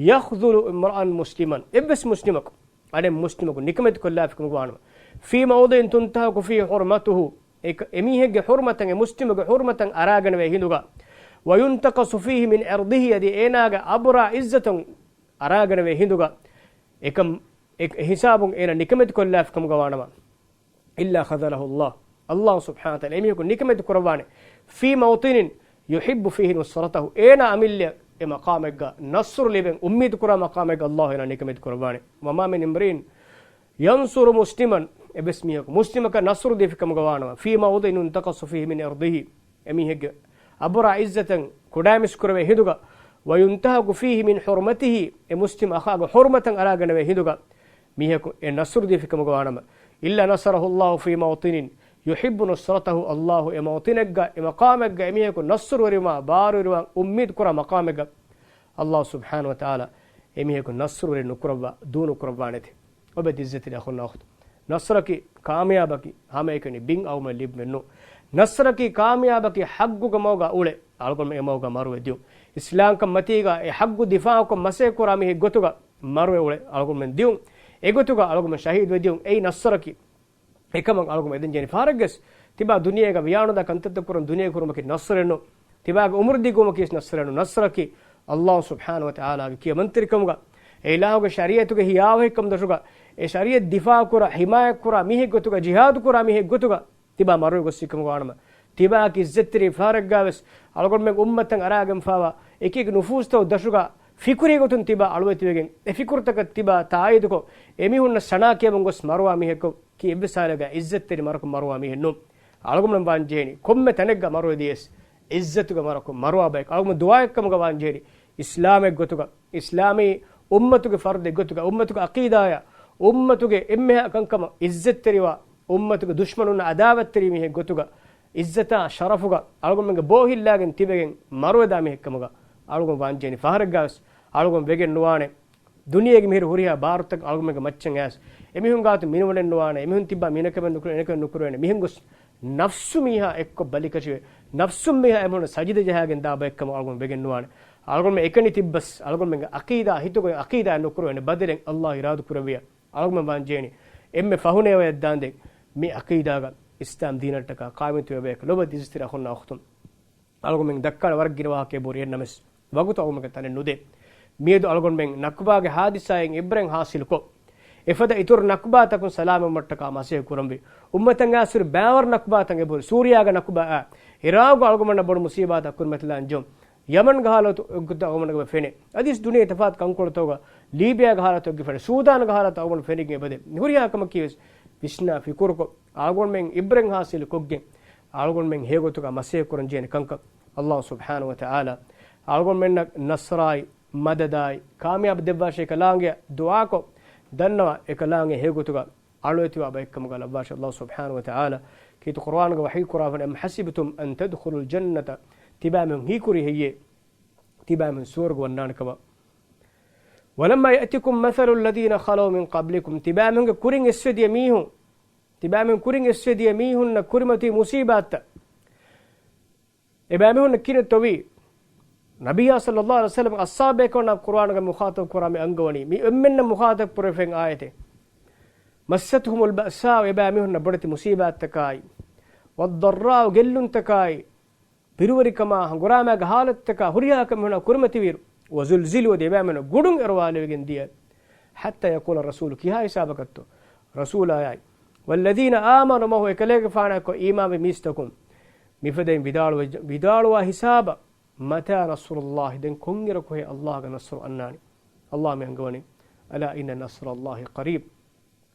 يخذل امرأ مسلما، އެއްވެސް މުސްލިމަކު އަނެއް މުސްލިމަކު ނިކަމެތި ކޮށްލާފިކަމުގަ ވާނަމަ، في موطن تنتهك فيه حرمته، އެ، އެމީހެއްގެ ޙުރުމަތަށް، އެ މުސްލިމުގެ ޙުރުމަތަށް އަރާގަނެވޭ ހިނދުގަ، وينتقص فيه من عرضه، އަދި އޭނާގެ އަބުރާ ޢިއްޒަތުން އަރާގަނެވޭ ހިނދުގަ، އެކަމް، އެ ހިސާބުން އޭނަ ނިކަމެތި ކޮށްލާފިކަމުގަ ވާނަމަ، إلا خذله الله، ﷲ ސުބްޙާނަހޫ ވަތަޢާލާ އެމީހަކު ނިކަމެތި ކުރައްވާނެ، في موطن يحب فيه نصرته، އޭނާ އަމިއްލަ އެ މަޤާމެއްގަ ނަޞްރު ލިބެން އުއްމީދު ކުރާ މަޤާމެއްގަ ﷲ އޭނާ ނިކަމެތި ކުރައްވާނެ. وما من امرئ ينصر مسلما، އެއްވެސް މީހަކު މުސްލިމަކަށް ނަޞްރު ދީފިކަމުގަ ވާނަމަ، في موطن ينتقص فيه من عرضه، އެމީހެއްގެ އަބުރާ ޢިއްޒަތަށް ކުޑައިމިސްކުރެވޭ ހިނދުގަ، وينتهك فيه من حرمته، އެ މުސްލިމް އަޚާގެ ޙުރުމަތަށް އަރާގަނެވޭ ހިނދުގަ، މީހަކު އެ ނަޞްރު ދީފިކަމުގަ ވާނަމަ، إلا نصره الله في موطن يحب نصرته، ﷲ އެ މައުތިނެއްގަ، އެ މަޤާމެއްގަ އެމީހަކު ނަޞްރުވެރިވާ، ބާރުވެރިވާ، އުއްމީދު ކުރާ މަޤާމެއްގަ، ﷲ ސުބްޙާނަހޫ ވަތަޢާލާ އެމީހަކު ނަޞްރުވެރި ނުކުރައްވާ، ދޫ ނުކުރައްވާނެތެ. އޮބެ ޢިއްޒަތްތެރި އަޚުންނާ އުޚްތުން، ނަޞްރަކީ ކާމިޔާބަކީ ހަމައެކަނި ބިން އައުމަށް ލިބުމެއް ނޫން. ނަޞްރަކީ ކާމިޔާބަކީ ޙައްގުގެ މަގުގަ އުޅެ އަޅުގަނޑުމެން އެ މަގުގަ މަރުވެ ދިޔުން. އިސްލާމްކަން މަތީގަ އެ ޙައްގު ދިފާޢުކޮށް މަސައްކަތް ކުރާ މީހެއް ގޮތުގަ މަރުވެ އުޅެ އަޅުގަނޑުމެން ދިޔުން. އެގޮތުގަ އަޅުގަނޑުމެން ޝަހީދުވެ ދިޔުން. އެއީ ނަޞްރަކީ. އެކަމަށް އަޅުގަނޑު އެދެން ޖެހެނީ ފަހަރެއްގަސް ތިބާ ދުނިޔޭގަ ވިޔާނުދާ ކަންތައްތައް ކުރަން ދުނިޔޭ ކުރުމަކީ ނަޞްރެއް ނޫން. ތިބާގެ އުމުރު ދިގުވުމަކީ ނަޞްރެއް ނޫން. ނަޞްރަކީ ﷲ ސުބްޙާނަހޫ ވަތަޢާލާގެ ކިޔަމަންތެރިކަމުގަ، އެ އިލާހުގެ ޝަރީޢަތުގެ ހިޔާވަހިކަމު ދަށުގަ، އެ ޝަރީޢަތް ދިފާޢު ކުރާ، ޙިމާޔަތް ކުރާ މީހެއް ގޮތުގަ، ޖިހާދު ކުރާ މީހެއް ގޮތުގަ، ތިބާ މަރުވެ ގޮސްފިކަމުގަ ވާނަމަ، ތިބާއަކީ ޢިއްޒަތްތެރި ފަހަރެއްގަވެސް އަޅުގަނޑުމެން އުއްމަތަށް އަރާގެންފާވާ އެކި އެކި ނުފޫޒުތަކު ދަށުގަ ފިކުރީ ގޮތުން ތިބާ އަޅުވެތިވެގެން، އެ ފިކުރުތަކަށް ތިބާ ތާއީދުކޮށް، އެމީހުންނަށް ސަނާ ކިޔަމުން ގޮސް މަރުވާ މީހަކު ކީ އެއްވެސް ހާލެއްގަ ޢިއްޒަތްތެރި މަރަކުން މަރުވާ މީހެއް ނޫން. އަޅުގަނޑުމެން ވާން ޖެހެނީ ކޮންމެ ތަނެއްގަ މަރުވެ ދިޔަސް ޢިއްޒަތުގެ މަރަކުން މަރުވާ ބަޔަކު. އަޅުގަނޑު ދުޢާއެއްކަމުގަ ވާން ޖެހެނީ އިސްލާމެއް ގޮތުގަ، އިސްލާމީ އުއްމަތުގެ ފަރުދެއް ގޮތުގަ، އުއްމަތުގެ ޢަޤީދާޔާ، އުއްމަތުގެ އެންމެހާ ކަންކަމަށް ޢިއްޒަތްތެރިވާ، އުއްމަތުގެ ދުޝްމަނުންނަށް ޢަދާވަތްތެރި މީހެއް ގޮތުގަ، ޢިއްޒަތާ ޝަރަފުގަ އަޅުގަނޑުމެންގެ ބޯ ހިއްލާގެން ތިބެގެން މަރުވެދާ މީހެއްކަމުގަ އަޅުގަނޑު ވާން ޖެހެނީ. ފަހަރެއްގަވެސް އަޅުގަނޑު ވެގެން ނުވާނެ. ދުނިޔޭގެ މިހިރު ހުރިހާ ބާރުތައް އަޅުގަނޑުމެންގެ މައްޗަށް އައިސް، އެމީހުން ގާތު މިނިވަނެއް ނުވާނެ، އެމީހުން ތިއްބާ މިނަކަމެއް ނުކުރޭ، އެނަކަމެއް ނުކުރޭނެ. މިހެން ގޮސް ނަފްސު މީހާ އެއްކޮށް ބަލިކަށިވެ، ނަފްސުން މީހާ އެމީހުންނަށް ސަޖިދަ ޖަހާގެން ދާ ބައެއްކަމަށް އަޅުގަނޑު ވެގެން ނުވާނެ. އަޅުގަނޑުމެން އެކަނި ތިއްބަސް، އަޅުގަނޑުމެންގެ ޢަޤީދާ، ހިތުގެ ޢަޤީދާ ނުކުރެވޭނެ، ބަދަލެއް ﷲ އިރާދަ ކުރެއްވިޔާ. އަޅުގަނޑުމެން ވާން ޖެހެނީ އެންމެ ފަހުނޭވަޔަށް ދާންދެން މި ޢަޤީދާގަ އިސްލާމް ދީނަށްޓަކާ ޤާއިމްތިބޭ ބަޔަކަށް. ލޮބުވެތި ޢިއްޒަތްތެރި އަޚުންނާ އުޚްތުން، އަޅުގަނޑުމެން ދައްކާނެ ވަރަށް ގިނަ ވާހަކައެއް ބުރި އެއްނަމަސް، ވަގުތު އަޅުގަނޑުމެންގެ ތަނެއް ނުދޭ. މިއަދު އަޅުގަނޑުމެން ނަކުބާގެ ހާދިސާއިން ޢިބްރަތް ޙާޞިލުކޮށް، އެފަދަ އިތުރު ނަކުބާތަކުން ސަލާމަތްވުމަށްޓަކާ މަސައްކަތް ކުރަންވީ. އުއްމަތަށް އައިސް ހުރި ބައިވަރު ނަކުބާތައް އެބަހުރި. ސޫރިޔާގެ ނަކުބާއާ، އިރާގު އަޅުގަނޑުމެންނަށް ބޮޑު މުސީބާތައް ކުރިމަތިލާން ޖެހުނު. ޔަމަންގެ ހާލަތު އެގޮތަށް އަޅުގަނޑުމެންނަށް ފެނޭ. އަދިވެސް ދުނިޔެ ތަފާތު ކަންކޮޅުތަކުގަ، ލީބިޔާގެ ހާލަތު އެގޮތަށް ފެނޭ. ސޫދާންގެ ހާލަތު އަޅުގަނޑު ފެނިގެން އެބަދޭ. މި ހުރިހާ ކަމަކީވެސް ވިސްނާ ފިކުރުކޮށް، އަޅުގަނޑުމެން އިބްރަތް ހާސިލު ކޮށްގެން، އަޅުގަނޑުމެން ހެޔޮގޮތުގަ މަސައްކަތް ކުރަން ޖެހޭނެ ކަންކަން އައްލާހު ސުބްޙާނަހު ވަ ތަޢާލާ އަޅުގަނޑުމެންނަށް ނަޞްރާއި، މަދަދާއި، ކާމިޔާބު ދެއްވާށޭ. އެކަލާނގެއަށް ދުޢާކޮށް، ދަންނަވާ، އެކަލާނގެ ހެޔޮގޮތުގަ އަޅުވެތިވާ ބައެއްކަމުގަ ލައްވާށޭ. އައްލާހު ސުބްޙާނަހު ވަ ތަޢާލާ ކީރިތި ޤުރުއާނުގަ ވަޙީ ކުރާފަ، أم حسبتم أن تدخلوا الجنة، ތިބާމީހުން ހީކުރީ ހެއްޔޭ؟ ތިބާމީހުން ސުވަރުގެ ވަންނާނެ ކަމަށް. ولما يأتكم مثل الذين خلوا من قبلكم، ތިބާމީހުންގެ ކުރިން އެއްސެދިޔަ މީހުން، ތިބާމީހުން ކުރިން އެއްސެދިޔަ މީހުންނަށް ކުރިމަތި މުޞީބާތްތައް އެބައިމީހުންނަށް ކިހިނެއްތޯ ވީ؟ ނަބިއްޔާ ޞައްލައްލާހު ޢަލައިހި ވަސައްލަމް އަޞްޙާބޭކަންނަށް ޤުރުއާނުގަ މުޚާޠަބު ކުރާ މި އަންގަވަނީ، މި އެންމެންނަށް މުޚާޠަބު ކުރެވިފައި އާޔަތެއް. مستهم البأساء، އެބައިމީހުންނަށް ބޮޑެތި މުޞީބާތްތަކާއި، والضراء، ގެއްލުންތަކާއި، ބިރުވެރިކަމާ، ހަނގުރާމާގެ ހާލަތުތަކާ، ހުރިހާ ކަމެއް ކުރިމަތިވިއިރު، وزلزلوا، އެބައިމީހުންނަށް ގުޑުން އެރުވާލެވިގެން ދިޔަ. حتى يقول الرسول، ކިހާ ހިސާބަކަށްތޯ؟ ރަސޫލާއާއި، والذين آمنوا معه، އެކަލޭގެފާނާއެކު އީމާންވި މީސްތަކުން މިފަދައިން ވިދާޅުވެ-، ވިދާޅުވާ ހިސާބަށް، متى نصر الله، ދެން ކޮންއިރަކުހޭ އައްލާހުގެ ނަޞްރު އަންނާނީ؟ އައްލާހު މި އަންގަވަނީ، ألا إن نصر الله قريب.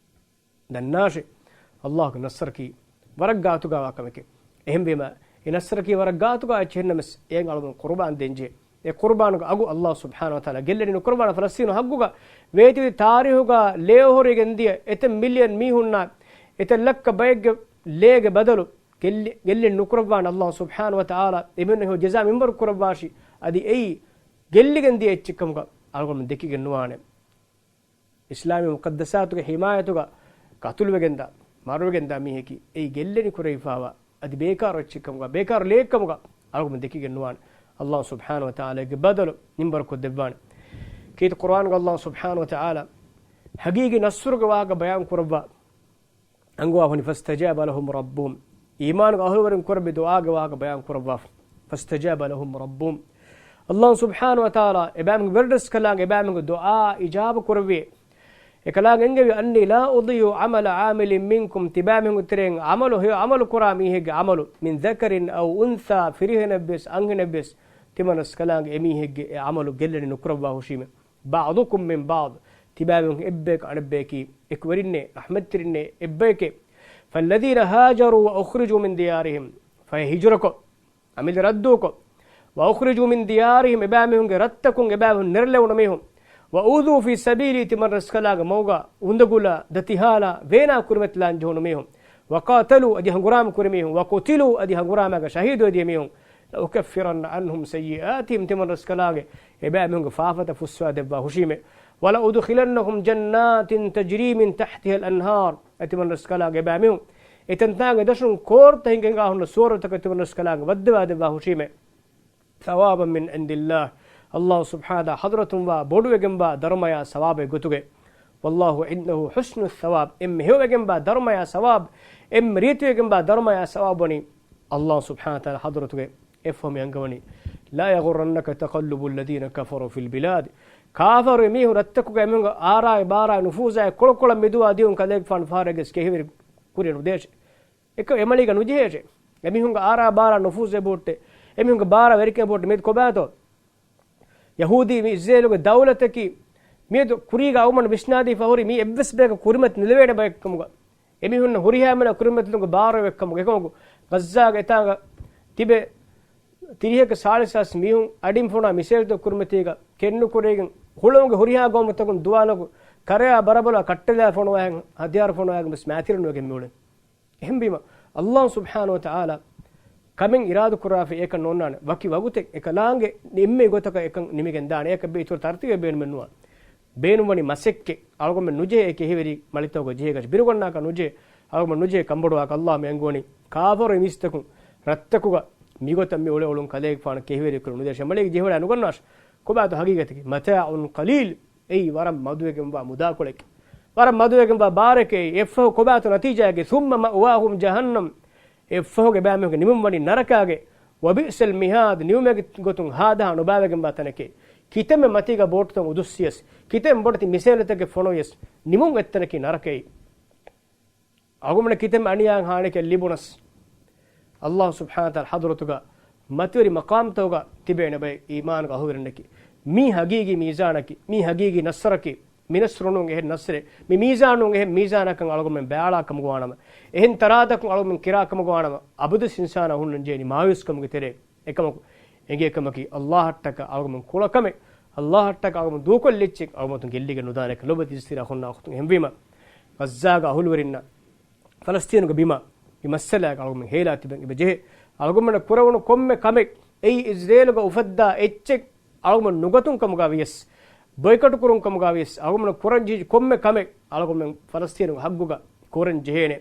ދަންނާށޭ، އައްލާހުގެ ނަޞްރަކީ ވަރަށް ގާތުގަވާ ކަމެކޭ. އެހެންވީމަ، އެ ނަޞްރަކީ ވަރަށް ގާތުގަ އެއްޗެހިންނަމަސް، އެއިން އަޅުގަނޑު ޤުރުބާން ދޭންޖެހޭ. އެ ޤުރުބާނުގެ އަގު އައްލާހު ސުބްޙާނަހު ވަ ތަޢާލާ ގެއްލެނި ނުކުރައްވާނެ. ފަލަސްޠީނު ހައްގުގަ ވޭތުވެދި ތާރީޚުގަ ލޭހޮރިގެން ދިޔަ އެތައް މިލިއަން މީހުންނާ އެތައް ލައްކަ ބައެއްގެ ލޭގެ ބަދަލު ގެއްލި-، ގެއްލެނި ނުކުރައްވާނެ. އައްލާހު ސުބްޙާނަހު ވަ ތަޢާލާ އެމީހުންނަށް ހެޔޮ ޖަޒާ މިންވަރު ކުރައްވާށި. އަދި އެއީ ގެއްލިގެން ދިޔަ އެއްޗެއްކަމުގަ އަޅުގަނޑު ދެކިގެން ނުވާނެ. އިސްލާމީ މުޤައްދަސާތުގެ ޙިމާޔަތުގަ ޤަތުލުވެގެންދާ، މަރުވެގެންދާ މީހަކީ އެއީ ގެއްލެނި ކުރެވިފާވާ އަދި ބޭކާރު އެއްޗެއްކަމުގަ، ބޭކާރު ލެއެއްކަމުގަ އަޅުގަނޑު ދެކިގެން ނުވާނެ. އައްލާހު ސުބްޙާނަހު ވަ ތަޢާލާގެ ބަދަލު މިންވަރުކޮށްދެއްވާނެ. ކީރިތި ޤުރުއާނުގަ އައްލާހު ސުބްޙާނަހު ވަ ތަޢާލާ ޙަޤީޤީ ނަޞްރުގެ ވާހަކަ ބަޔާން ކުރައްވާ އަންގަވާފަނި، فاستجاب لهم ربهم، އީމާނުގެ އަހުލުވެރިން ކުރެއްވި ދުޢާގެ ވާހަކަ ބަޔާން ކުރައްވާފަ. فاستجاب لهم ربهم، އައްލާހު ސުބްޙާނަހު ވަ ތަޢާލާ އެބައިމީހުން ވެރިރަސްކަލާނގެ އެބައިމީހުންގެ ދުޢާ އިޖާބަ ކުރެއްވި. އެކަލާނގެ އެންގެވި، أني لا أضيع عمل عامل منكم، ތިބައިމީހުންގެ ތެރެއިން ޢަމަލު، ހެޔޮ ޢަމަލު ކުރާ މީހެއްގެ ޢަމަލު، من ذكر أو أنثى، ފިރިހެނެއްވެސް އަންހެނެއްވެސް، ތިމަންރަސްކަލާނގެ އެމީހެއްގެ އެ ޢަމަލު ގެއްލެނި ނުކުރައްވާ ހުށީމެ. بعضكم من بعض، ތިބާމީހުން އެއްބަޔަކު އަނެއްބަޔަކީ އެކުވެރިންނޭ، ރަޙްމަތްތެރިންނޭ އެއްބަޔެކޭ. فالذين هاجروا وأخرجوا من ديارهم، ފަހެ ހިޖުރަކޮށް، އަމިއްލަ ރައްދޫކޮށް، وأخرجوا من ديارهم، އެބާމީހުންގެ ރަށްތަކުން އެބާމީހުން ނެރެލެވުނު މީހުން، وأوذوا في سبيلي، ތިމަންރަސްކަލާގެ މަގުގަ އުނދަގުލާ، ދަތިހާލާ، ވޭނާ ކުރިމަތިލާން ޖެހުނު މީހުން، وقاتلوا، އަދި ހަނގުރާމަ ކުރި މީހުން، وقتلوا، އަދި ހަނގުރާމާގަ ޝަހީދުވެދިޔަ މީހުން، لأكفرن عنهم سيئاتهم، ތިމަންރަސްކަލާގެ އެބައިމީހުންގެ ފާފަތައް ފުއްސަވާ ދެއްވާ ހުށީމެ. ولأدخلنهم جنات تجري من تحتها الأنهار، އެ ތިމަންރަސްކަލާގެ އެބައިމީހުން އެތަންތާނގެ ދަށުން ކޯރުތައް ހިނގަ ހިނގާ ހުންނަ ސުވަރުތަކަށް ތިމަންރަސްކަލާގެ ވައްދަވާ ދެއްވާ ހުށީމެ. ثوابا من عند الله، އައްލާހު ސުބްޙާނަހު ވަ ތަޢާލާ ޙަޟްރަތުންވާ ބޮޑުވެގެންވާ ދަރުމަޔާ ސަވާބެއް ގޮތުގައި. والله عنده حسن الثواب، އެންމެ ހެޔޮވެގެންވާ ދަރުމަޔާ ސަވާބު، އެންމެ ރީތިވެގެންވާ ދަރުމަޔާ ސަވާބު ވަނީ އައްލާހު ސުބްޙާނަހު ވަ ތަޢާލާ ޙަޟްރަތުގައި. އެއަށްފަހު މި އަންގަވަނީ، لا يغرنك تقلب الذين كفروا في البلاد، ކާފަރު މީހުން ރަށްތަކުގަ އެމީހުންގެ އާރާއި ބާރާއި ނުފޫޒާއި ކޮޅުކޮޅަށް މެދުވާ ދިޔުން ކަލޭގެފާނު ފަހަރެއްގެސް ކެހިވެރި ކުރިއަށް ނުދޭށޭ. އެކަ އެމަޅީގަ ނުޖެހޭށޭ. އެމީހުންގެ އާރާ ބާރާ ނުފޫޒެއް ބޯއްޓެ، އެމީހުންގެ ބާރާ ވެރިކަން ބޯއްޓެ މިއަދު ކޮބާތޯ؟ ޔަހޫދީ މި އިސްރޭލުގެ ދައުލަތަކީ މިއަދު ކުރީގަ އަޅުގަނޑު ވިސްނާދީފަ ހުރި މީ އެއްވެސް ބަޔަކަށް ކުރިމަތި ނުލެވޭނެ ބައެއްކަމުގަ، އެމީހުންނަށް ހުރިހާ މައްސަލަ ކުރިމަތިލުމުގެ ބާރު އެއްކަމުގަ، އެކަމަކު ޣައްޒާގެ އެތާނގަ ތިބެ ތިރީހަކަށް ސާޅީސް ހާސް މީހުން އަޑިން ފޮނާ މިސޭލްތައް ކުރިމަތީގަ ކެއްނުކުރެވިގެން ހުޅުވުމުގެ ހުރިހާ ގައުމުތަކުން ދުވާލަކު ކަރަޔާ ބަރަބަލާ ކައްޓެލާ ފޮނުވާ ހަތިޔާރު ފޮނުވާގެން ވެސް މާތިރި ނުވެގެން މިއުޅެނީ. އެހެންވީމަ، އައްލާހު ސުބްޙާނަހު ވަ ތަޢާލާ ކަމެއް އިރާދަ ކުރާފަ އެކަން ނޯންނާނެ. ވަކި ވަގުތެއް އެކަލާނގެ އެންމެ ގޮތަކަށް އެކަން ނިމިގެން ދާނެ. އެކަށް އިތުރު ތަރުތީބެއް ބޭނުމެއް ނުވާނެ. ބޭނުންވަނީ މަސައްކަތް. އަޅުގަނޑުމެން ނުޖެހޭ އެ ކެހިވެރި މަޅިތަކުގަ ޖެހޭކަށް، ބިރުގަންނާކަށް ނުޖެހޭ. އަޅުގަނޑުމެން ނުޖެހޭ ކަންބޮޑުވާކަށް. އައްލާހު މި އަންގަވަނީ ކާފަރު މީސްތަކުން ރަށްތަކުގަ މިގޮތަށް މި އުޅެ އުޅުން ކަލޭގެފާނު ކެހިވެރި ކުރެވި ނުދޭށޭ. އެމަޅީގަ ޖެހިވަޑައި ނުގަންނާށޭ. ކޮބާތޯ ހަގީގަތަކީ؟ متاع قليل، އެއީ ވަރަށް މަދުވެގެންވާ މުދާކޮޅެކޭ. ވަރަށް މަދުވެގެންވާ ބާރެކޭ. އެއަށްފަހު ކޮބާތޯ ނަތީޖާއެއް؟ ثم مأواهم جهنم، އެއަށްފަހުގެ އެބައިމީހުންގެ ނިމުމަށް ވަނީ ނަރަކާގެ. وبئس المهاد، ނިމުމެއްގެ ގޮތުން ހާދަހާ ނުބާވެގެންވާ ތަނެކޭ. ކިތަންމެ މަތީގަ ބޯޓުތައް އުދުއްސިޔަސް، ކިތަންމެ ބޮޑެތި މިސޭލުތަކެއް ފޮނުވިޔަސް، ނިމުން އެއްތަނަކީ ނަރަކައެއް. އަޅުގަނޑުމެން ކިތަންމެ އަނިޔާއެއް ހާނިކެއް ލިބުނަސް، އައްލާހު ސުބްޙާނަހު ވަތަޢާލާ ޙަޟްރަތުގަ މަތިވެރި މަޤާމްތަކުގަ ތިބޭނެ ބައެއް އީމާނުގެ އަހުލުވެރިންނަކީ. މީ ހަގީގީ މީޒާނަކީ، މީ ހަގީގީ ނަޞްރަކީ. މި ނަޞްރު ނޫން އެހެން ނަޞްރެއް، މި މީޒާން ނޫން އެހެން މީޒާނަކަށް އަޅުގަނޑުމެން ބައިވެލާ ކަމުގަ ވާނަމަ، އެހެން ތަރާދަކުން އަޅުގަނޑުމެން ކިރާ ކަމުގަ ވާނަމަ، އަބަދުވެސް އިންސާނާ ހުންނަން ޖެހެނީ މާޔޫސްކަމުގެ ތެރޭ. އެކަމަކު، އެނގޭ ކަމަކީ، އައްލާހަށްޓަކާ އަޅުގަނޑުމެން ކުޅަކަމެއް، އައްލާހަށްޓަކާ އަޅުގަނޑުމެން ދޫކޮށްލިއްޗެއް އަޅުގަނޑު ގެއްލިގެން ނުދާނެކަން. ލޮބުވެތި އިސްތިރާ ހުންނަ އުޚްތުން އެހެންވީމަ، ޣައްޒާގެ އަހުލުވެރިންނަށް ފަލަސްތީނުގެ ބިމަށް މި މައްސަލާގަ އަޅުގަނޑުމެން ހޭލާ ތިބެން އެބަ ޖެހޭ. އަޅުގަނޑުމެންނަށް ކުރެވުނު ކޮންމެ ކަމެއް، އެއީ އިޒްރޭލުގަ އުފައްދާ އެއްޗެއް އަޅުގަނޑުމެން ނުގަތުން ކަމުގަ ވިޔަސް، ބޮއިކޮޓު ކުރުން ކަމުގަ ވިޔަސް، އަޅުގަނޑުމެން ކުރަން ޖެހި ކޮންމެ ކަމެއް އަޅުގަނޑުމެން ފަލަސްތީނުގެ ހައްގުގަ ކުރަން ޖެހޭނެ.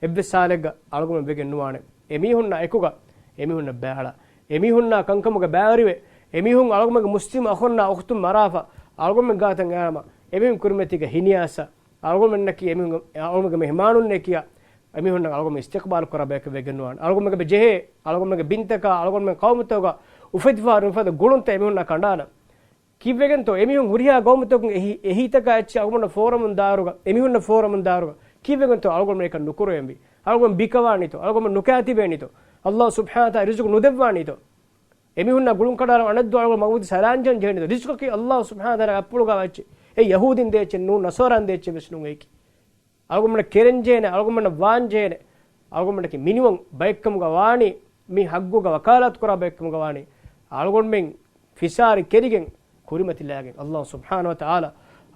އެއްވެސް ހާލެއްގަ އަޅުގަނޑުމެން ވެގެން ނުވާނެ. އެމީހުންނާ އެކުގަ، އެމީހުންނަށް ބައިވެލާ، އެމީހުންނާ ކަންކަމުގަ ބައިވެރިވެ، އެމީހުން އަޅުގަނޑުމެންގެ މުސްލިމް އަޚުންނާ އުޚްތުން މަރާފަ، އަޅުގަނޑުމެން ގާތަށް އައިމަ، އެމީހުން ކުރިމަތީގަ ހިނިއާސަ، އަޅުގަނޑުމެންނަކީ އެމީހުން، އަޅުގަނޑުމެންގެ މެހެމާނުންނޭ ކިޔާ، އެމީހުންނަށް އަޅުގަނޑުމެން އިސްތިޤްބާލު ކުރާ ބަޔަކަށް ވެގެން ނުވާނެ. އަޅުގަނޑުމެންގެ ޖެހޭ، އަޅުގަނޑުމެންގެ ބިންތަކާ، އަޅުގަނޑުމެން ޤައުމުތަކުގަ އުފެދިފަ ނުފަދަ ގުޅުންތައް އެމީހުންނާ ކަނޑާނަ. ކީއްވެގެންތޯ އެމީހުން ހުރިހާ ޤައުމުތަކުން އެހީ، އެހީތަކާ އެއްޗެއް އަޅުގަނޑަށް ފޯރަމުން ދާއިރުގަ، އެމީހުންނަށް ފޯރަމުން ދާއިރުގަ، ކީއްވެގެންތޯ އަޅުގަނޑުމެން އެކަން ނުކުރެވެންވީ؟ އަޅުގަނޑު ބިކަވާނީތޯ؟ އަޅުގަނޑު ނުކާތިބޭނީތޯ؟ އައްލާހު ސުބްޙާނަހު ވަތަޢާލާ ރިޒުޤު ނުދެއްވާނީތޯ؟ އެމީހުންނާ ގުޅުން ކަނޑާލަން އަނެއްދުވަހު އަޅުގަނޑު މަގުމަތި ސަލާންޖަން ޖެހެނީތޯ؟ ރިޒުޤަކީ އައްލާހު ސުބްޙާނަހު ވަތަޢާލާގެ އަތްޕުޅުގަ އެއްޗެއް. އެ ޔަހޫދީން ދޭ އެއްޗެއް ނޫން، ނަޞާރާން ދޭ އެއްޗެއް ވެސް ނޫން އެކި. އަޅުގަނޑުމެންނަށް ކެރެން ޖެހޭނެ، އަޅުގަނޑުމެންނަށް ވާން ޖެހޭނެ، އަޅުގަނޑުމެންނަކީ މިނިވަން ބައެއްކަމުގަ ވާނީ، މި ހައްގުގަ ވަކާލާތު ކުރާ ބައެއްކަމުގަ ވާނީ، އަޅުގަނޑުމެން ފިސާރި ކެރިގެން ކުރިމަތިލާގެން. އައްލާހު ސުބްޙާނަހު ވަތަޢާލާ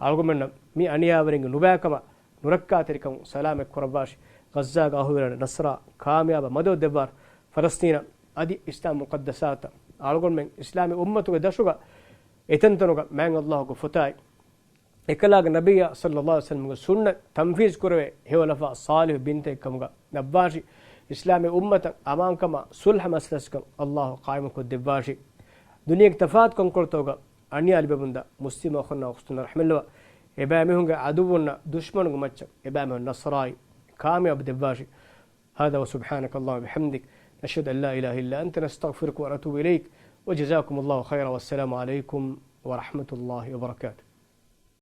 އަޅުގަނޑުމެންނަށް މި އަނިޔާވެރިންގެ ނުބައިކަމަށް ނުރައްކާތެރިކަމުން ސަލާމަތް ކުރައްވާށި. ޣައްޒާގެ އަހުލުވެރިން ނަޞްރާ ކާމިޔާބަށް މަދަދު ދެއްވާށި. ފަލަސްތީނަށް އަދި އިސްލާމް މުޤައްދަސާތަށް އަޅުގަނޑުމެން އިސްލާމީ އުއްމަތުގެ ދަށުގަ އެތަންތަނުގަ މާތް އައްލާހުގެ ފޮތާއި، އެކަލާގެ ނަބިއްޔާ ޞައްލައްލާހު ޢަލައިހި ވަސައްލަމްގެ ސުންނަތް ތަންފީޒު ކުރެވޭ ހެޔޮލަފާ ޞާލިޙު ބިންތެއް ކަމުގަ ނައްވާށި. އިސްލާމީ އުއްމަތަށް އަމާންކަމާ ޞުލްޙަ މަޖިލިސްކަން އައްލާހު ޤާއިމުކޮށްދެއްވާށި. ދުނިޔޭގެ ތަފާތު ކަންކޮޅުތަކުގަ އަނިޔާ ލިބެމުންދާ މުސްލިމް އަޚުންނާ އުޚްތުންނަށް ރަޙްމަތްލަވާ، އެބައިމީހުންގެ ޢަދުއްވުންނާ ދުޝްމަނުންގެ މައްޗަށް އެބައިމީހުން ނަޞްރާއި ކާމިޔާބު ދެއްވާށި. هذا وسبحانك اللهم وبحمدك، نشهد أن لا إله إلا أنت، نستغفرك ونتوب إليك، وجزاكم الله خيرا، والسلام عليكم ورحمة الله وبركاته.